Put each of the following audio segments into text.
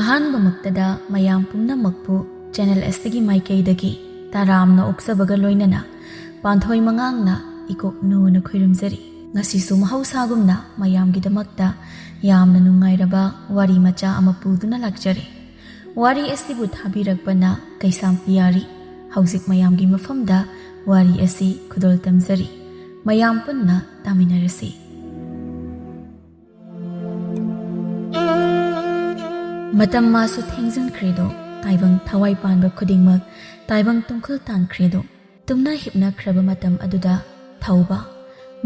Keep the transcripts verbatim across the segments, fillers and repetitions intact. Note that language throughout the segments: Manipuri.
ꯑꯍꯥꯟꯕꯃꯛꯇꯗ ꯃꯌꯥꯝ ꯄꯨꯝꯅꯃꯛꯄꯨ ꯆꯦꯅꯦꯜ ꯑꯁꯤꯒꯤ ꯃꯥꯏꯀꯩꯗꯒꯤ ꯇꯔꯥꯝꯅ ꯑꯣꯛꯆꯕꯒ ꯂꯣꯏꯅꯅ ꯄꯥꯟꯊꯣꯏ ꯃꯉꯥꯡꯅ ꯏꯀꯣꯛ ꯅꯣꯅ ꯈꯣꯏꯔꯨꯝꯖꯔꯤ꯫ ꯉꯁꯤꯁꯨ ꯃꯍꯧꯁꯥꯒꯨꯝꯅ ꯃꯌꯥꯝꯒꯤꯗꯃꯛꯇ ꯌꯥꯝꯅ ꯅꯨꯡꯉꯥꯏꯔꯕ ꯋꯥꯔꯤ ꯃꯆꯥ ꯑꯃ ꯄꯨꯗꯨꯅ ꯂꯥꯛꯆꯔꯦ꯫ ꯋꯥꯔꯤ ꯑꯁꯤꯕꯨ ꯊꯥꯕꯤꯔꯛꯄꯅ ꯀꯩꯁꯥꯝ ꯄꯤꯌꯥꯔꯤ꯫ ꯍꯧꯖꯤꯛ ꯃꯌꯥꯝꯒꯤ ꯃꯐꯝꯗ ꯋꯥꯔꯤ ꯑꯁꯤ ꯈꯨꯗꯣꯜ ꯇꯝꯖꯔꯤ꯫ ꯃꯌꯥꯝ ꯄꯨꯟꯅ ꯇꯥꯃꯤꯟꯅꯔꯁꯤ꯫ ꯃꯇꯝ ꯃꯥꯁꯨ ꯊꯦꯡꯖꯤꯟꯈ꯭ꯔꯦꯗꯣ, ꯇꯥꯏꯕꯪ ꯊꯋꯥꯏ ꯄꯥꯟꯕ ꯈꯨꯗꯤꯡꯃꯛ ꯇꯥꯏꯕꯪ ꯇꯨꯡꯈꯨꯜ ꯇꯥꯟꯈ꯭ꯔꯦꯗꯣ꯫ ꯇꯨꯝꯅ ꯍꯤꯞꯅꯈ꯭ꯔꯕ ꯃꯇꯝ ꯑꯗꯨꯗ ꯊꯧꯕ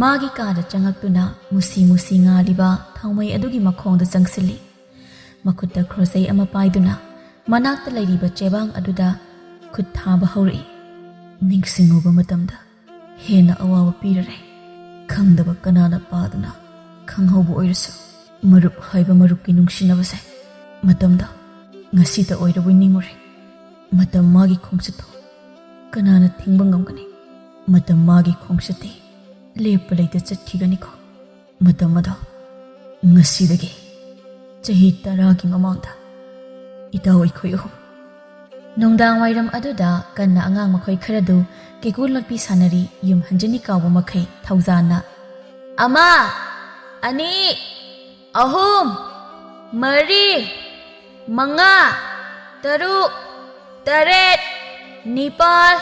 ꯃꯥꯒꯤ ꯀꯥꯗ ꯆꯪꯉꯛꯇꯨꯅ ꯃꯨꯁꯤ ꯃꯨꯁꯤ ꯉꯥꯜꯂꯤꯕ ꯊꯥꯎꯃꯩ ꯑꯗꯨꯒꯤ ꯃꯈꯣꯡꯗ ꯆꯪꯁꯤꯜꯂꯤ꯫ ꯃꯈꯨꯠꯇ ꯈ꯭ꯔꯣꯁꯩ ꯑꯃ ꯄꯥꯏꯗꯨꯅ ꯃꯅꯥꯛꯇ ꯂꯩꯔꯤꯕ ꯆꯦꯕꯥꯡ ꯑꯗꯨꯗ ꯈꯨꯠ ꯊꯥꯕ ꯍꯧꯔꯛꯏ꯫ ꯅꯤꯡꯁꯤꯡꯉꯨꯕ ꯃꯇꯝꯗ ꯍꯦꯟꯅ ꯑꯋꯥꯕ ꯄꯤꯔꯔꯦ꯫ ꯈꯪꯗꯕ ꯀꯅꯥꯅ ꯄꯥꯗꯨꯅ ꯈꯪꯍꯧꯕ ꯑꯣꯏꯔꯁꯨ, ꯃꯔꯨꯞ ꯍꯥꯏꯕ ꯃꯔꯨꯞꯀꯤ ꯅꯨꯡꯁꯤꯅꯕꯁꯦ ꯃꯇꯝꯗꯣ ꯉꯁꯤꯇ ꯑꯣꯏꯔꯕꯣꯏ ꯅꯤꯡꯉꯨꯔꯦ꯫ ꯃꯇꯝ ꯃꯥꯒꯤ ꯈꯣꯡꯆꯠꯇꯣ ꯀꯅꯥꯅ ꯊꯤꯡꯕ ꯉꯝꯒꯅꯤ? ꯃꯇꯝ ꯃꯥꯒꯤ ꯈꯣꯡꯆꯠꯇꯤ ꯂꯦꯞꯄ ꯂꯩꯇ ꯆꯠꯈꯤꯒꯅꯤꯀꯣ꯫ ꯃꯇꯝ ꯑꯗꯣ ꯉꯁꯤꯗꯒꯤ ꯆꯍꯤ ꯇꯔꯥꯒꯤ ꯃꯃꯥꯡꯗ ꯏꯇꯥꯎ ꯑꯩꯈꯣꯏ ꯑꯍꯨꯝ ꯅꯨꯡꯗꯥꯡ ꯋꯥꯏꯔꯝ ꯑꯗꯨꯗ ꯀꯟꯅ ꯑꯉꯥꯡ ꯃꯈꯣꯏ ꯈꯔꯗꯨ ꯀꯦꯀꯨ ꯂꯣꯠꯄꯤ ꯁꯥꯟꯅꯔꯤ꯫ ꯌꯨꯝ ꯍꯟꯖꯅꯤ ꯀꯥꯎꯕ ꯃꯈꯩ ꯊꯧꯖꯥꯟꯅ, "ꯑꯃ, ꯑꯅꯤ, ꯑꯍꯨꯝ, ꯃꯔꯤ, ꯃꯉꯥ, ꯇꯔꯨꯛ, ꯇꯔꯦꯠ, ꯅꯤꯄꯥꯜ,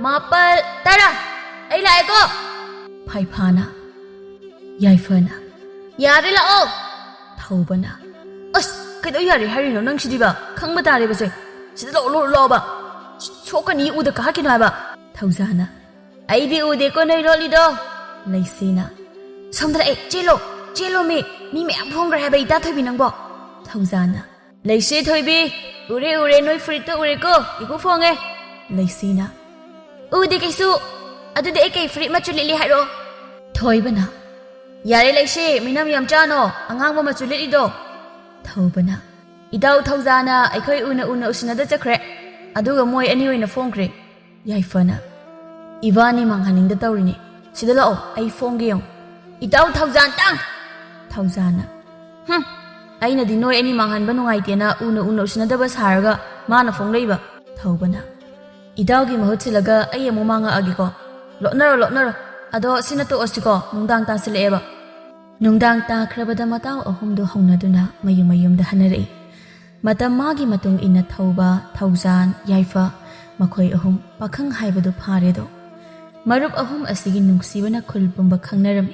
ꯃꯥꯄꯜ, ꯇꯔꯥ꯫ ꯑꯩ ꯂꯥꯛꯑꯦꯀꯣ!" ꯐꯥꯏꯐꯥꯅ, ꯌꯥꯏꯐꯅ, "ꯌꯥꯔꯦ, ꯂꯥꯛꯑꯣ!" ꯊꯧꯕꯅ, "ꯑꯁ, ꯀꯩꯗꯧ ꯌꯥꯔꯦ ꯍꯥꯏꯔꯤꯅꯣ ꯅꯪꯁꯤꯗꯤꯕ? ꯈꯪꯕ ꯇꯥꯔꯦꯕꯁꯦ꯫ ꯁꯤꯗ ꯂꯥꯛꯑꯣ, ꯂꯥꯛꯑꯣ, ꯂꯥꯛꯑꯣꯕ꯫ ꯁꯣꯛꯀꯅꯤ, ꯎꯗ ꯀꯥꯈꯠꯈꯤꯅꯣ ꯍꯥꯏꯕ!" ꯊꯧꯖꯥꯅ, "ꯑꯩꯗꯤ ꯎꯗꯦꯀꯣ ꯅꯣꯏ ꯂꯣꯠꯂꯤꯗꯣ!" ꯂꯩꯁꯤꯅ, "ꯁꯣꯝꯗ ꯂꯥꯛꯑꯦ, ꯆꯦꯜꯂꯣ, ꯆꯦꯜꯂꯣ ꯃꯤ! ꯃꯤ ꯃꯌꯥꯝ ꯐꯣꯡꯈ꯭ꯔꯦ ꯍꯥꯏꯕ, ꯏꯇꯥ ꯊꯣꯏꯕꯤ ꯅꯪꯕꯣ!" ꯊꯧꯖꯥꯅ, "ꯂꯩꯁꯤ ꯊꯣꯏꯕꯤ, ꯎꯔꯦ, ꯎꯔꯦ, ꯅꯣꯏ ꯐꯨꯔꯤꯠꯇꯣ ꯎꯔꯦꯀꯣ, ꯏꯀꯨ ꯐꯣꯡꯉꯦ!" ꯂꯩꯁꯤꯅ, "ꯎꯗꯦ ꯀꯩꯁꯨ꯫ ꯑꯗꯨꯗꯤ ꯑꯩ ꯀꯩ ꯐꯨꯔꯤꯠ ꯃꯆꯨ ꯂꯤꯠꯂꯤ ꯍꯥꯏꯔꯣ?" ꯊꯣꯏꯕꯅ, "ꯌꯥꯔꯦ ꯂꯩꯁꯤ, ꯃꯤꯅꯝ ꯌꯥꯝ ꯆꯥꯅꯣ, ꯑꯉꯥꯡꯕ ꯃꯆꯨ ꯂꯤꯠꯂꯤꯗꯣ!" ꯊꯧꯕꯅ, "ꯏꯇꯥꯎ ꯊꯧꯖꯥꯅ ꯑꯩꯈꯣꯏ ꯎꯅ ꯎꯅ ꯎꯁꯤꯟꯅꯗ ꯆꯠꯈ꯭ꯔꯦ, ꯑꯗꯨꯒ ꯃꯣꯏ ꯑꯅꯤ ꯑꯣꯏꯅ ꯐꯣꯡꯈ꯭ꯔꯦ꯫" ꯌꯥꯏꯐꯅ, "ꯏꯕꯥꯅꯤ ꯃꯥꯡꯍꯟꯅꯤꯡꯗ ꯇꯧꯔꯤꯅꯦ꯫ ꯁꯤꯗ ꯂꯥꯛꯑꯣ, ꯑꯩ ꯐꯣꯡꯒꯦ ꯌꯦꯡꯉꯨ꯫ ꯏꯇꯥꯎ ꯊꯧꯖꯥꯟ ꯇꯥꯡ!" ꯊꯧꯖꯥꯟꯅ, "ꯍꯨꯝ, ꯑꯩꯅꯗꯤ ꯅꯣꯏ ꯑꯅꯤ ꯃꯥꯡꯍꯟꯕ ꯅꯨꯡꯉꯥꯏꯇꯦꯅ ꯎꯅ ꯎꯅ ꯎꯁꯤꯟꯅꯗꯕ ꯁꯥꯔꯒ ꯃꯥꯅ ꯐꯣꯡꯂꯛꯏꯕ꯫ ꯊꯧꯕꯅ, "ꯏꯇꯥꯎꯒꯤ ꯃꯍꯨꯠ ꯁꯤꯜꯂꯒ ꯑꯩ ꯑꯃꯨꯛ ꯃꯥꯡꯉꯛꯑꯒꯦꯀꯣ꯫ ꯂꯣꯠꯅꯔꯣ, ꯂꯣꯠꯅꯔꯣ꯫ ꯑꯗꯣ ꯁꯤꯅ ꯇꯣꯛꯑꯁꯤꯀꯣ, ꯅꯨꯡꯗꯥꯡ ꯇꯥꯁꯤꯜꯂꯛꯑꯦꯕ꯫" ꯅꯨꯡꯗꯥꯡ ꯇꯥꯈ꯭ꯔꯕꯗ ꯃꯇꯥꯎ ꯑꯍꯨꯝꯗꯨ ꯍꯧꯅꯗꯨꯅ ꯃꯌꯨꯝ ꯃꯌꯨꯝꯗ ꯍꯟꯅꯔꯛꯏ꯫ ꯃꯇꯝ ꯃꯥꯒꯤ ꯃꯇꯨꯡ ꯏꯟꯅ ꯊꯧꯕ, ꯊꯧꯖꯥꯟ, ꯌꯥꯏꯐ, ꯃꯈꯣꯏ ꯑꯍꯨꯝ ꯄꯥꯈꯪ ꯍꯥꯏꯕꯗꯨ ꯐꯥꯔꯦꯗꯣ꯫ ꯃꯔꯨꯞ ꯑꯍꯨꯝ ꯑꯁꯤꯒꯤ ꯅꯨꯡꯁꯤꯕꯅ ꯈꯨꯜ ꯄꯨꯝꯕ ꯈꯪꯅꯔꯝꯃꯤ꯫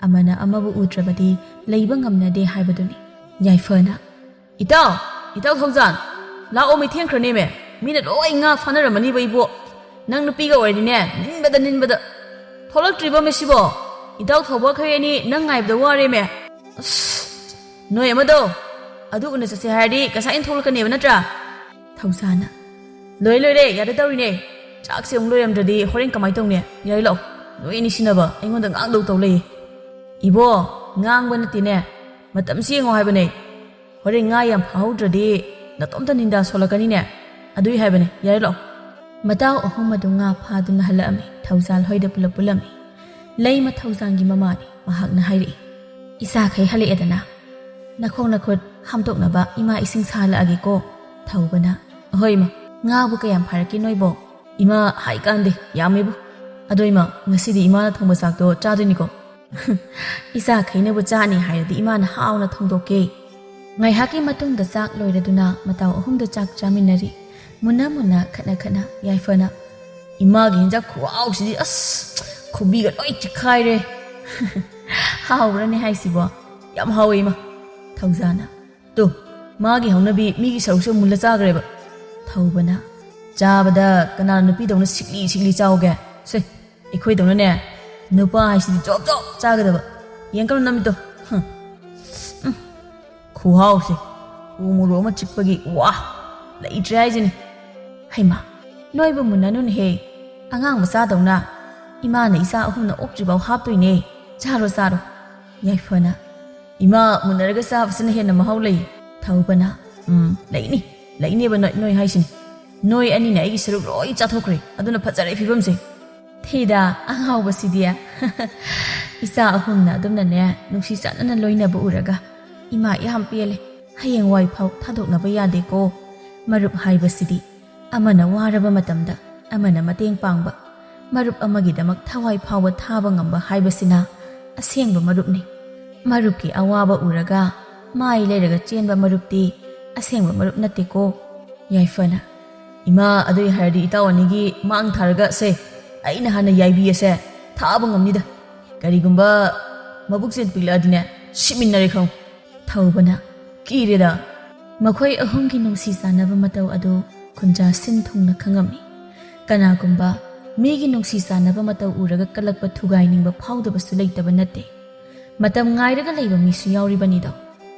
ꯑꯃꯅ ꯑꯃꯕꯨ ꯎꯗ꯭ꯔꯕꯗꯤ ꯂꯩꯕ ꯉꯝꯅꯗꯦ ꯍꯥꯏꯕꯗꯨꯅꯤ꯫ ꯌꯥꯏꯐꯅ, "ꯏꯇꯥꯎ, ꯏꯇꯥꯎ ꯊꯧꯖꯥꯟ, ꯂꯥꯛꯑꯣ, ꯃꯤ ꯊꯦꯡꯈ꯭ꯔꯅꯦꯃꯦ꯫ ꯃꯤꯅ ꯂꯣꯏ ꯉꯥ ꯐꯥꯅꯔꯝꯃꯅꯤꯕ ꯏꯕꯣ꯫ ꯅꯪ ꯅꯨꯄꯤꯒ ꯑꯣꯏꯔꯗꯤꯅꯦ, ꯅꯤꯟꯕꯗ ꯅꯤꯟꯕꯗ꯫ ꯊꯣꯛꯂꯛꯇ꯭ꯔꯤꯕ ꯃꯤꯁꯤꯕꯣ? ꯏꯇꯥꯎ ꯊꯧꯕ ꯈꯩ ꯑꯅꯤ ꯅꯪ ꯉꯥꯏꯕꯗ ꯋꯥꯔꯦꯃꯦ꯫ ꯑꯁ, ꯅꯣꯏ ꯑꯃꯗꯣ ꯑꯗꯨ ꯎꯅ ꯆꯠꯁꯦ ꯍꯥꯏꯔꯗꯤ ꯉꯁꯥꯏꯅ ꯊꯣꯛꯂꯛꯀꯅꯦꯕ ꯅꯠꯇ꯭ꯔꯥ?" ꯊꯧꯖꯥꯟꯅ, "ꯂꯣꯏꯔꯦ, ꯂꯣꯏꯔꯦ, ꯌꯥꯗ ꯇꯧꯔꯤꯅꯦ꯫ ꯆꯥꯛꯁꯦ ꯑꯃꯨꯛ ꯂꯣꯏꯔꯝꯗ꯭ꯔꯗꯤ ꯍꯣꯔꯦꯟ ꯀꯃꯥꯏꯅ ꯇꯧꯅꯤ? ꯌꯥꯔꯦ, ꯂꯥꯛꯑꯣ꯫ ꯅꯣꯏ ꯑꯅꯤ ꯁꯤꯟꯅꯕ ꯑꯩꯉꯣꯟꯗ ꯉꯥꯡꯗꯧ ꯇꯧ ꯂꯩꯌꯦ꯫" "ꯏꯕꯣ, ꯉꯥꯡꯕ ꯅꯠꯇꯦꯅꯦ, ꯃꯇꯝꯁꯤ ꯌꯦꯡꯉꯣ ꯍꯥꯏꯕꯅꯦ꯫ ꯍꯣꯔꯦꯟ ꯉꯥ ꯌꯥꯝ ꯐꯥꯍꯧꯗ꯭ꯔꯗꯤ ꯅꯇꯣꯝꯇ ꯅꯤꯟꯗꯥ ꯁꯣꯜꯂꯛꯀꯅꯤꯅꯦ꯫ ꯑꯗꯨꯏ ꯍꯥꯏꯕꯅꯦ, ꯌꯥꯔꯦ, ꯂꯥꯛꯑꯣ꯫" ꯃꯇꯥꯎ ꯑꯍꯨꯝ ꯑꯗꯨ ꯉꯥ ꯐꯥꯗꯨꯅ ꯍꯜꯂꯛꯑꯝꯃꯤ꯫ ꯊꯧꯖꯥꯜ ꯍꯣꯏꯗ ꯄꯨꯂꯞ ꯄꯨꯜꯂꯝꯃꯤ꯫ ꯂꯩꯃ ꯊꯧꯖꯥꯜꯒꯤ ꯃꯃꯥꯅꯤ꯫ ꯃꯍꯥꯛꯅ ꯍꯥꯏꯔꯛꯏ, "ꯏꯆꯥꯈꯩ ꯍꯜꯂꯛꯑꯦꯗꯅ, ꯅꯈꯣꯡ ꯅꯈꯨꯠ ꯍꯥꯝꯗꯣꯛꯅꯕ ꯏꯃꯥ ꯏꯁꯤꯡ ꯁꯥꯍꯜꯂꯛꯑꯒꯦꯀꯣ꯫" ꯊꯧꯕꯅ, "ꯑꯍꯣꯏ ꯏꯃꯥ, ꯉꯥꯕꯨ ꯀꯌꯥꯝ ꯐꯥꯔꯛꯀꯦ ꯅꯣꯏꯕꯣ?" "ꯏꯃꯥ, ꯍꯥꯏꯀꯥꯟꯗꯦ, ꯌꯥꯝꯃꯦꯕꯨ꯫ ꯑꯗꯣ ꯏꯃꯥ, ꯉꯁꯤꯗꯤ ꯏꯃꯥꯅ ꯊꯣꯡꯕ ꯆꯥꯛꯇꯣ ꯆꯥꯗꯣꯏꯅꯤꯀꯣ?" "ꯏꯆꯥꯈꯩꯅꯕꯨ ꯆꯥꯅꯤ ꯍꯥꯏꯔꯗꯤ ꯏꯃꯥꯅ ꯍꯥꯎꯅ ꯊꯣꯡꯗꯣꯛꯀꯦ꯫" ꯉꯥꯏꯍꯥꯛꯀꯤ ꯃꯇꯨꯡꯗ ꯆꯥꯛ ꯂꯣꯏꯔꯗꯨꯅ ꯃꯇꯥꯎ ꯑꯍꯨꯝꯗꯨ ꯆꯥꯛ ꯆꯥꯃꯤꯟꯅꯔꯤ꯫ ꯃꯨꯟꯅ ꯃꯨꯟꯅ ꯈꯠꯅ ꯈꯠꯅ ꯌꯥꯏꯐꯅ, "ꯏꯃꯥꯒꯤ ꯍꯤꯟꯖꯥꯡ ꯈꯨꯍꯥꯎꯁꯤꯗꯤ ꯑꯁ, ꯈꯨꯕꯤꯒ ꯂꯣꯏ ꯆꯤꯛꯈꯥꯏꯔꯦ꯫" "ꯍꯥꯎꯕ꯭ꯔꯅꯦ ꯍꯥꯏꯁꯤꯕꯣ?" "ꯌꯥꯝ ꯍꯥꯎꯋꯦ ꯏꯃꯥ꯫" ꯊꯧꯖꯥꯅ, "ꯇꯨ, ꯃꯥꯒꯤ ꯍꯧꯅꯕꯤ ꯃꯤꯒꯤ ꯁꯔꯨꯛꯁꯨ ꯃꯨꯜꯂ ꯆꯥꯈ꯭ꯔꯦꯕ꯫" ꯊꯧꯕꯅ, "ꯆꯥꯕꯗ ꯀꯅꯥꯅ ꯅꯨꯄꯤꯗꯧꯅ ꯁꯤꯛꯂꯤ ꯁꯤꯛꯂꯤ ꯆꯥꯎꯒꯦ? ꯁꯦ, ꯑꯩꯈꯣꯏꯗꯧꯅꯅꯦ ꯅꯨꯄꯥ ꯍꯥꯏꯁꯤꯗꯤ ꯆꯣꯞ ꯆꯣꯞ ꯆꯥꯒꯗꯕ꯫ ꯌꯦꯡꯀꯅꯨ ꯅꯃꯤꯠꯇꯣ꯫ ꯍꯨꯝ꯫ ꯎꯝ꯫ ꯈꯨꯍꯥꯎꯁꯦ꯫ ꯎ ꯃꯣꯔꯣꯛ ꯑꯃ ꯆꯤꯛꯄꯒꯤ ꯋꯥ꯫ ꯂꯩꯇ꯭ꯔꯦ ꯍꯥꯏꯁꯤꯅꯤ꯫" "ꯍꯩꯃꯥ, ꯅꯣꯏꯕꯨ ꯃꯨꯟꯅꯅꯨꯅꯦꯍꯦ꯫ ꯑꯉꯥꯡ ꯃꯆꯥꯗꯧꯅ꯫ ꯏꯃꯥꯅ ꯏꯆꯥ ꯑꯍꯨꯝꯅ ꯑꯣꯛꯇ꯭ꯔꯤꯐꯥꯎ ꯍꯥꯞꯇꯣꯏꯅꯦ꯫ ꯆꯥꯔꯣ, ꯆꯥꯔꯣ꯫" ꯌꯥꯏꯐꯅ, "ꯏꯃꯥ ꯃꯨꯟꯅꯔꯒ ꯆꯥꯕꯁꯤꯅ ꯍꯦꯟꯅ ꯃꯍꯥꯎ ꯂꯩ꯫" ꯊꯧꯕꯅ, "ꯎꯝ, ꯂꯩꯅꯤ, ꯂꯩꯅꯦꯕ ꯅꯣꯏ, ꯅꯣꯏ ꯍꯥꯏꯁꯤꯅꯤ꯫ ꯅꯣꯏ ꯑꯅꯤꯅ ꯑꯩꯒꯤ ꯁꯔꯨꯛ ꯂꯣꯏ ꯆꯥꯊꯣꯛꯈ꯭ꯔꯦ꯫ ꯑꯗꯨꯅ ꯐꯖꯔꯦ ꯐꯤꯕꯝꯁꯦ꯫" ꯊꯤꯗ ꯑꯉꯥꯎꯕꯁꯤꯗꯤ꯫ ꯏꯆꯥ ꯑꯍꯨꯝꯅ ꯑꯗꯨꯝꯅꯅꯦ ꯅꯨꯡꯁꯤ ꯆꯥꯟꯅꯅ ꯂꯣꯏꯅꯕ ꯎꯔꯒ꯫ ꯏꯃꯥ, ꯌꯥꯝ ꯄꯦꯜꯂꯦ꯫ ꯍꯌꯦꯡꯋꯥꯏ ꯐꯥꯎ ꯊꯥꯗꯣꯛꯅꯕ ꯌꯥꯗꯦꯀꯣ꯫ ꯃꯔꯨꯞ ꯍꯥꯏꯕꯁꯤꯗꯤ ꯑꯃꯅ ꯋꯥꯔꯕ ꯃꯇꯝꯗ ꯑꯃꯅ ꯃꯇꯦꯡ ꯄꯥꯡꯕ, ꯃꯔꯨꯞ ꯑꯃꯒꯤꯗꯃꯛ ꯊꯋꯥꯏ ꯐꯥꯎꯕ ꯊꯥꯕ ꯉꯝꯕ ꯍꯥꯏꯕꯁꯤꯅ ꯑꯁꯦꯡꯕ ꯃꯔꯨꯞꯅꯤ꯫ ꯃꯔꯨꯞꯀꯤ ꯑꯋꯥꯕ ꯎꯔꯒ ꯃꯥꯏ ꯂꯩꯔꯒ ꯆꯦꯟꯕ ꯃꯔꯨꯞꯇꯤ ꯑꯁꯦꯡꯕ ꯃꯔꯨꯞ ꯅꯠꯇꯦꯀꯣ꯫ ꯌꯥꯏꯐꯅ, "ꯏꯃꯥ, ꯑꯗꯨꯏ ꯍꯥꯏꯔꯗꯤ ꯏꯇꯥꯎ ꯑꯅꯤꯒꯤ ꯃꯥꯡ ꯊꯥꯔꯒ ꯁꯦ, ꯑꯩꯅ ꯍꯥꯟꯅ ꯌꯥꯏꯕꯤꯌꯦꯁꯦ, ꯊꯥꯕ ꯉꯝꯅꯤꯗ꯫ ꯀꯔꯤꯒꯨꯝꯕ ꯃꯕꯨꯛ ꯆꯦꯟ ꯄꯤꯛꯂꯛꯑꯗꯤꯅꯦ, ꯁꯤꯃꯤꯟꯅꯔꯦ ꯈꯪꯉꯨ꯫" ꯊꯧꯕꯅ, "ꯀꯤꯔꯦꯗ꯫" ꯃꯈꯣꯏ ꯑꯍꯨꯝꯒꯤ ꯅꯨꯡꯁꯤ ꯆꯥꯟꯅꯕ ꯃꯇꯧ ꯑꯗꯨ ꯈꯨꯟꯖꯥ ꯁꯤꯟ ꯊꯨꯡꯅ ꯈꯪꯉꯝꯃꯤ꯫ ꯀꯅꯥꯒꯨꯝꯕ ꯃꯤꯒꯤ ꯅꯨꯡꯁꯤ ꯆꯥꯟꯅꯕ ꯃꯇꯧ ꯎꯔꯒ ꯀꯜꯂꯛꯄ ꯊꯨꯒꯥꯏꯅꯤꯡꯕ ꯐꯥꯎꯗꯕꯁꯨ ꯂꯩꯇꯕ ꯅꯠꯇꯦ꯫ ꯃꯇꯝ ꯉꯥꯏꯔꯒ ꯂꯩꯕ ꯃꯤꯁꯨ ꯌꯥꯎꯔꯤꯕꯅꯤꯗꯣ꯫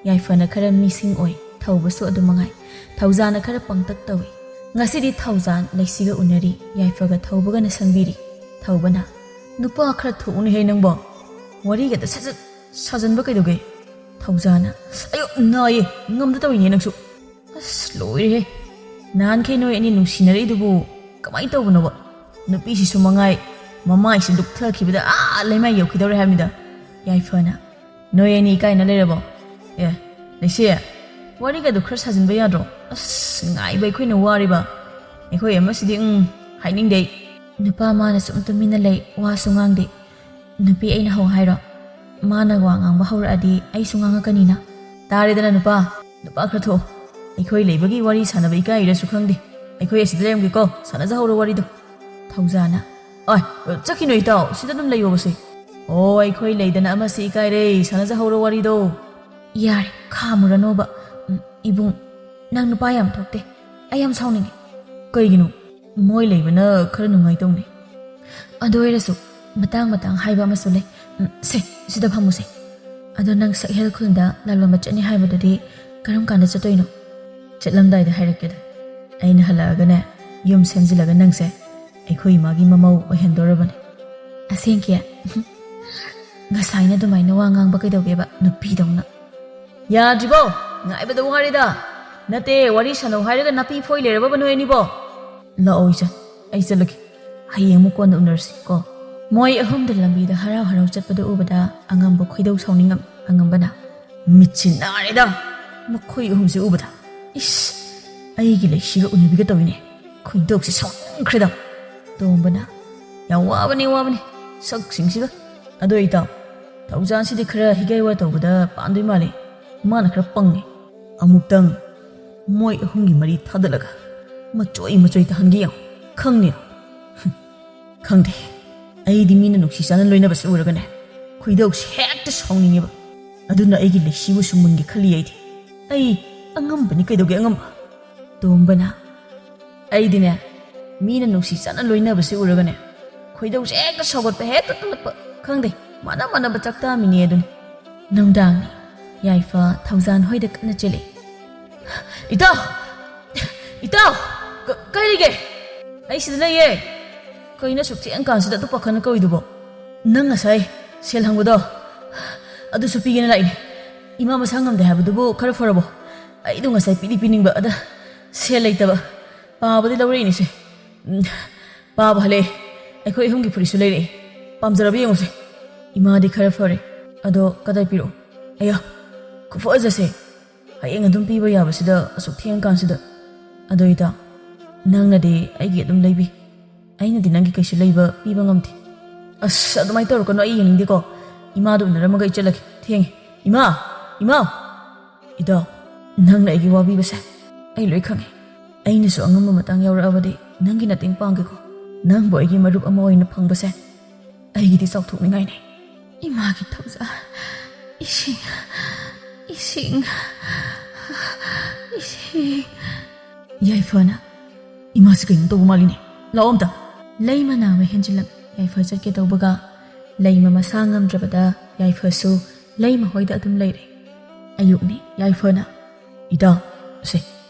ꯌꯥꯏꯐꯅ ꯈꯔ ꯃꯤꯁꯤꯡ ꯑꯣꯏ, ꯊꯧꯕꯁꯨ ꯑꯗꯨ ꯃꯉꯥꯏ꯫ ꯊꯧꯖꯥꯅ ꯈꯔ ꯄꯪꯇꯛ ꯇꯧꯏ꯫ ꯉꯁꯤꯗꯤ ꯊꯧꯖꯥꯟ ꯂꯩꯁꯤꯒ ꯎꯅꯔꯤ, ꯌꯥꯏꯐꯒ ꯊꯧꯕꯒꯅ ꯁꯪꯕꯤꯔꯤ꯫ ꯊꯧꯕꯅ, "ꯅꯨꯄꯥ ꯈꯔ ꯊꯣꯛꯎꯅꯦꯍꯦ ꯅꯪꯕꯣ꯫ ꯋꯥꯔꯤꯒꯗ ꯁꯠ ꯁꯠ ꯁꯥꯖꯟꯕ ꯀꯩꯗꯧꯒꯦ?" ꯊꯧꯖꯥꯅ, "ꯑꯌꯣ, ꯅꯥꯏꯌꯦ, ꯉꯝꯗ ꯇꯧꯔꯤꯅꯦ ꯅꯪꯁꯨ꯫ ꯑꯁ, ꯂꯣꯏꯔꯦꯍꯦ꯫ ꯅꯍꯥꯟꯈꯩ ꯅꯣꯏ ꯑꯅꯤ ꯅꯨꯡꯁꯤꯅꯔꯛꯏꯗꯨꯕꯨ ꯀꯃꯥꯏꯅ ꯇꯧꯕꯅꯣꯕ? ꯅꯨꯄꯤꯁꯤꯁꯨ ꯃꯉꯥꯏ, ꯃꯃꯥꯏꯁꯤ ꯂꯨꯞꯊꯈꯤꯕꯗ ꯑꯥ ꯂꯩꯃꯥꯏ ꯌꯧꯈꯤꯗꯧꯔꯦ ꯍꯥꯏꯕꯅꯤꯗ꯫" ꯌꯥꯏꯐꯅ, "ꯅꯣꯏ ꯑꯅꯤ ꯏꯀꯥꯏꯅ ꯂꯩꯔꯕꯣ? ꯑꯦ, ꯂꯩꯁꯤ, ꯋꯥꯔꯤꯒꯗꯨ ꯈꯔ ꯁꯥꯖꯤꯟꯕ ꯌꯥꯗ꯭ꯔꯣ? ꯑꯁ, ꯉꯥꯏꯕ ꯑꯩꯈꯣꯏꯅ ꯋꯥꯔꯤꯕ꯫ ꯑꯩꯈꯣꯏ ꯑꯃꯁꯤꯗꯤ, ꯎꯝ, ꯍꯥꯏꯅꯤꯡꯗꯦ ꯑꯩ꯫" ꯅꯨꯄꯥ ꯃꯥꯅ ꯁꯨꯝ ꯇꯨꯃꯤꯟꯅ ꯂꯩ, ꯋꯥꯁꯨ ꯉꯥꯡꯗꯦ꯫ "ꯅꯨꯄꯤ ꯑꯩꯅ ꯍꯧ ꯍꯥꯏꯔꯣ? ꯃꯥꯅ ꯋꯥ ꯉꯥꯡꯕ ꯍꯧꯔꯛꯑꯗꯤ ꯑꯩꯁꯨ ꯉꯥꯡꯉꯛꯀꯅꯤꯅ꯫" "ꯇꯥꯔꯦꯗꯅ ꯅꯨꯄꯥ, ꯅꯨꯄꯥ ꯈꯔ ꯊꯣꯛꯑꯣ꯫ ꯑꯩꯈꯣꯏ ꯂꯩꯕꯒꯤ ꯋꯥꯔꯤ ꯁꯥꯟꯅꯕ ꯏꯀꯥꯏꯔꯁꯨ ꯈꯪꯗꯦ꯫ ꯑꯩꯈꯣꯏ ꯑꯁꯤꯗ ꯂꯩꯔꯝꯒꯦꯀꯣ, ꯁꯥꯟꯅꯖꯍꯧꯔꯣ ꯋꯥꯔꯤꯗꯣ꯫" ꯊꯧꯖꯥꯅ, "ꯑꯣꯏ, ꯆꯠꯈꯤꯅꯨ ꯏꯇꯥꯎ, ꯁꯤꯗ ꯑꯗꯨꯝ ꯂꯩꯌꯣꯕꯁꯦ꯫" "ꯑꯣ, ꯑꯩꯈꯣꯏ ꯂꯩꯗꯅ ꯑꯃꯁꯤ ꯏꯀꯥꯏꯔꯦ, ꯁꯥꯟꯅꯖꯍꯧꯔꯣ ꯋꯥꯔꯤꯗꯣ꯫" "ꯌꯥꯔꯦ, ꯈꯥꯝꯃꯨꯔꯅꯣꯕ꯫ ꯎꯝ, ꯏꯕꯨꯡ, ꯅꯪ ꯅꯨꯄꯥ ꯌꯥꯝ ꯊꯣꯛꯇꯦ꯫ ꯑꯩ ꯌꯥꯝ ꯁꯥꯎꯅꯤꯡꯉꯦ꯫" "ꯀꯩꯒꯤꯅꯣ? ꯃꯣꯏ ꯂꯩꯕꯅ ꯈꯔ ꯅꯨꯡꯉꯥꯏꯇꯧꯅꯦ꯫" "ꯑꯗꯨ ꯑꯣꯏꯔꯁꯨ ꯃꯇꯥꯡ ꯃꯇꯥꯡ ꯍꯥꯏꯕ ꯑꯃꯁꯨ ꯂꯩ꯫ ꯎꯝ, ꯁꯦ, ꯁꯤꯗ ꯐꯝꯃꯨꯁꯦ꯫ ꯑꯗꯣ ꯅꯪ ꯁꯛꯍꯦꯜ ꯈꯨꯜꯗ ꯂꯥꯂꯣꯟꯕ ꯆꯠꯅꯤ ꯍꯥꯏꯕꯗꯨꯗꯤ ꯀꯔꯝ ꯀꯥꯟꯗ ꯆꯠꯇꯣꯏꯅꯣ?" "ꯆꯠꯂꯝꯗꯥꯏꯗ ꯍꯥꯏꯔꯛꯀꯦꯗ꯫ ꯑꯩꯅ ꯍꯜꯂꯛꯑꯒꯅꯦ, ꯌꯨꯝ ꯁꯦꯝꯖꯤꯜꯂꯒ ꯅꯪꯁꯦ ꯑꯩꯈꯣꯏ ꯏꯃꯥꯒꯤ ꯃꯃꯧ ꯑꯣꯏꯍꯟꯗꯣꯔꯕꯅꯦ꯫" "ꯑꯁꯦꯡꯀꯤ? ꯉꯁꯥꯏꯅ ꯑꯗꯨꯃꯥꯏꯅ ꯋꯥ ꯉꯥꯡꯕ ꯀꯩꯗꯧꯒꯦꯕ, ꯅꯨꯄꯤꯗꯧꯅ?" "ꯌꯥꯗ꯭ꯔꯤꯕꯣ? ꯉꯥꯏꯕꯗ ꯋꯥꯔꯦꯗ꯫ ꯅꯠꯇꯦ, ꯋꯥꯔꯤ ꯁꯥꯟꯅꯧ ꯍꯥꯏꯔꯒ ꯅꯥꯄꯤ ꯐꯣꯏ ꯂꯩꯔꯕꯕ ꯅꯣꯏ ꯑꯅꯤꯕꯣ?" "ꯂꯥꯛꯑꯣ ꯏꯆꯟ, ꯑꯩ ꯆꯠꯂꯒꯦ꯫ ꯍꯌꯦꯡ ꯑꯃꯨꯛ ꯀꯣꯟꯅ ꯎꯅꯔꯁꯤ ꯀꯣ꯫" ꯃꯣꯏ ꯑꯍꯨꯝꯗ ꯂꯝꯕꯤꯗ ꯍꯔꯥꯎ ꯍꯔꯥꯎ ꯆꯠꯄꯗꯨ ꯎꯕꯗ ꯑꯉꯝꯕ ꯈꯣꯏꯗꯧ ꯁꯥꯎꯅꯤꯡꯉꯝꯃꯤ꯫ ꯑꯉꯝꯕꯅ, ꯃꯤꯠꯁꯤ ꯅꯥꯔꯦꯗ, ꯃꯈꯣꯏ ꯑꯍꯨꯝꯁꯦ ꯎꯕꯗ꯫ ꯏꯁ, ꯑꯩꯒꯤ ꯂꯩꯁꯤꯒ ꯎꯅꯕꯤꯒ ꯇꯧꯏꯅꯦ꯫ ꯈꯣꯏꯗꯧꯁꯦ ꯁꯥꯎꯅꯤꯡꯈ꯭ꯔꯦꯗ꯫ ꯇꯣꯝꯕꯅ, "ꯌꯥꯝ ꯋꯥꯕꯅꯤ, ꯋꯥꯕꯅꯤ, ꯁꯛꯁꯤꯡꯁꯤꯒ꯫ ꯑꯗꯣ ꯏꯇꯥꯎ, ꯊꯧꯖꯥꯟꯁꯤꯗꯤ ꯈꯔ ꯍꯤꯒꯥꯏ ꯋꯥ ꯇꯧꯕꯗ ꯄꯥꯟꯗꯣꯏ ꯃꯥꯜꯂꯤ꯫ ꯃꯥꯅ ꯈꯔ ꯄꯪꯉꯦ꯫ ꯑꯃꯨꯛꯇꯪ ꯃꯣꯏ ꯑꯍꯨꯝꯒꯤ ꯃꯔꯤ ꯊꯥꯗꯠꯂꯒ ꯃꯆꯣꯏ ꯃꯆꯣꯏ ꯇꯥꯍꯟꯒꯦ ꯌꯦꯡꯉꯨ꯫ ꯈꯪꯅꯤ꯫ ꯈꯪꯗꯦ꯫ ꯑꯩꯗꯤ ꯃꯤꯅ ꯅꯨꯡꯁꯤ ꯆꯥꯟꯅ ꯂꯣꯏꯅꯕꯁꯦ ꯎꯔꯒꯅꯦ, ꯈꯣꯏꯗꯧꯁꯦ ꯍꯦꯛꯇ ꯁꯥꯎꯅꯤꯡꯉꯦꯕ꯫ ꯑꯗꯨꯅ ꯑꯩꯒꯤ ꯂꯩꯁꯤꯕꯨ ꯁꯨꯝ ꯃꯨꯟꯒꯦ ꯈꯜꯂꯤ ꯑꯩꯗꯤ꯫ ꯑꯩ ꯑꯉꯝꯕꯅꯤ, ꯀꯩꯗꯧꯒꯦ ꯑꯉꯝꯕ?" ꯇꯣꯝꯕꯅ, "ꯑꯩꯗꯤꯅꯦ, ꯃꯤꯅ ꯅꯨꯡꯁꯤ ꯆꯥꯟꯅ ꯂꯣꯏꯅꯕꯁꯦ ꯎꯔꯒꯅꯦ, ꯈꯣꯏꯗꯧꯁꯦ ꯍꯦꯛꯇ ꯁꯥꯎꯒꯠꯄ, ꯍꯦꯛꯇ ꯀꯜꯂꯛꯄ꯫ ꯈꯪꯗꯦ, ꯃꯥꯟꯅ ꯃꯥꯟꯅꯕ ꯆꯥꯛꯇꯥꯃꯤꯅꯦ ꯑꯗꯨꯅꯤ꯫" ꯅꯨꯡꯗꯥꯡꯅꯤ꯫ ꯌꯥꯏꯐ ꯊꯧꯖꯥꯟ ꯍꯣꯏꯗ ꯀꯟꯅ ꯆꯦꯜꯂꯤ꯫ "ꯏꯇꯥꯎ! ꯏꯇꯥꯎ! ꯀ-, ꯀꯩ ꯂꯩꯒꯦ?" "ꯑꯩ ꯁꯤꯗ ꯂꯩꯌꯦ꯫" "ꯀꯩꯅꯣ ꯑꯁꯨꯛ ꯊꯦꯡ ꯀꯥꯟꯁꯤꯗ ꯑꯇꯣꯞꯄ ꯈꯟꯅ ꯀꯧꯏꯗꯨꯕꯣ?" "ꯅꯪ ꯉꯁꯥꯏ ꯁꯦꯜ ꯍꯪꯕꯗꯣ, ꯑꯗꯨꯁꯨ ꯄꯤꯒꯦꯅ ꯂꯥꯛꯏꯅꯦ꯫ ꯏꯃꯥ ꯃꯁꯥ ꯉꯝꯗꯦ ꯍꯥꯏꯕꯗꯨꯕꯨ ꯈꯔ ꯐꯔꯕꯣ? ꯑꯩꯗꯣ ꯉꯁꯥꯏ ꯄꯤꯗꯤ ꯄꯤꯅꯤꯡꯕ, ꯑꯗ ꯁꯦꯜ ꯂꯩꯇꯕ꯫ ꯄꯥꯕꯗꯤ ꯂꯧꯔꯛꯏꯅꯤꯁꯦ꯫ ꯎꯝ, ꯄꯥꯕ ꯍꯜꯂꯛꯑꯦ꯫ ꯑꯩꯈꯣꯏ ꯑꯍꯨꯝꯒꯤ ꯐꯨꯔꯤꯠꯁꯨ ꯂꯩꯔꯛꯑꯦ꯫ ꯄꯥꯝꯖꯔꯕ ꯌꯦꯡꯉꯨꯁꯦ꯫" ꯏꯃꯥꯗꯤ ꯈꯔ ꯐꯔꯦ꯫ "ꯑꯗꯣ ꯀꯗꯥꯏ ꯄꯤꯔꯛꯑꯣ?" "ꯑꯌꯥ, ꯈꯨꯐꯖꯁꯦ꯫ ꯍꯌꯦꯡ ꯑꯗꯨꯝ ꯄꯤꯕ ꯌꯥꯕꯁꯤꯗ ꯑꯁꯨꯛ ꯊꯦꯡꯀꯥꯟꯁꯤꯗ꯫ ꯑꯗꯣ ꯏꯇꯥ, ꯅꯪꯅꯗꯤ ꯑꯩꯒꯤ ꯑꯗꯨꯝ ꯂꯩꯕꯤ꯫ ꯑꯩꯅꯗꯤ ꯅꯪꯒꯤ ꯀꯩꯁꯨ ꯂꯩꯕ ꯄꯤꯕ ꯉꯝꯗꯦ꯫" "ꯑꯁ, ꯑꯗꯨꯃꯥꯏꯅ ꯇꯧꯔꯛꯀꯅꯣ, ꯑꯩ ꯌꯦꯡꯅꯤꯡꯗꯦꯀꯣ꯫ ꯏꯃꯥꯗꯣ ꯎꯅꯔꯝꯃꯒ ꯑꯩ ꯆꯠꯂꯒꯦ꯫ ꯊꯦꯡꯉꯦ꯫ ꯏꯃꯥ! ꯏꯃꯥ!" "ꯏꯇꯥꯎ, ꯅꯪꯅ ꯑꯩꯒꯤ ꯋꯥꯕꯤꯕꯁꯦ ꯑꯩ ꯂꯣꯏ ꯈꯪꯉꯦ꯫ ꯑꯩꯅꯁꯨ ꯑꯉꯝꯕ ꯃꯇꯥꯡ ꯌꯥꯎꯔꯛꯑꯕꯗꯤ ꯅꯪꯒꯤ ꯃꯇꯦꯡ ꯄꯥꯡꯒꯦꯀꯣ꯫ ꯅꯪꯕꯨ ꯑꯩꯒꯤ ꯃꯔꯨꯞ ꯑꯃ ꯑꯣꯏꯅ ꯐꯪꯕꯁꯦ ꯑꯩꯒꯤꯗꯤ ꯆꯥꯎꯊꯣꯛꯅꯤꯡꯉꯥꯏꯅꯤ꯫" "ꯏꯃꯥꯒꯤ ꯊꯧꯖꯥꯜ, ꯏꯁꯤꯡ, ꯏꯁꯤꯡ, ꯏꯁꯤꯡ꯫" ꯌꯥꯏꯐꯅ, "ꯏꯃꯥꯁꯤ ꯀꯩꯅꯣꯝ ꯇꯧꯕ ꯃꯥꯜꯂꯤꯅꯦ꯫ ꯂꯥꯛꯑꯣ ꯑꯝꯇ꯫" ꯂꯩꯃ ꯅꯥꯕ ꯍꯦꯟꯖꯤꯜꯂꯛ ꯌꯥꯏꯐ ꯆꯠꯀꯦ ꯇꯧꯕꯒ, ꯂꯩꯃ ꯃꯁꯥ ꯉꯝꯗ꯭ꯔꯕꯗ ꯌꯥꯏꯐꯁꯨ ꯂꯩꯃ ꯍꯣꯏꯗ ꯑꯗꯨꯝ ꯂꯩꯔꯦ꯫ ꯑꯌꯨꯛꯅꯤ꯫ ꯌꯥꯏꯐꯅ, "ꯏꯇꯥꯎ, ꯁꯦ,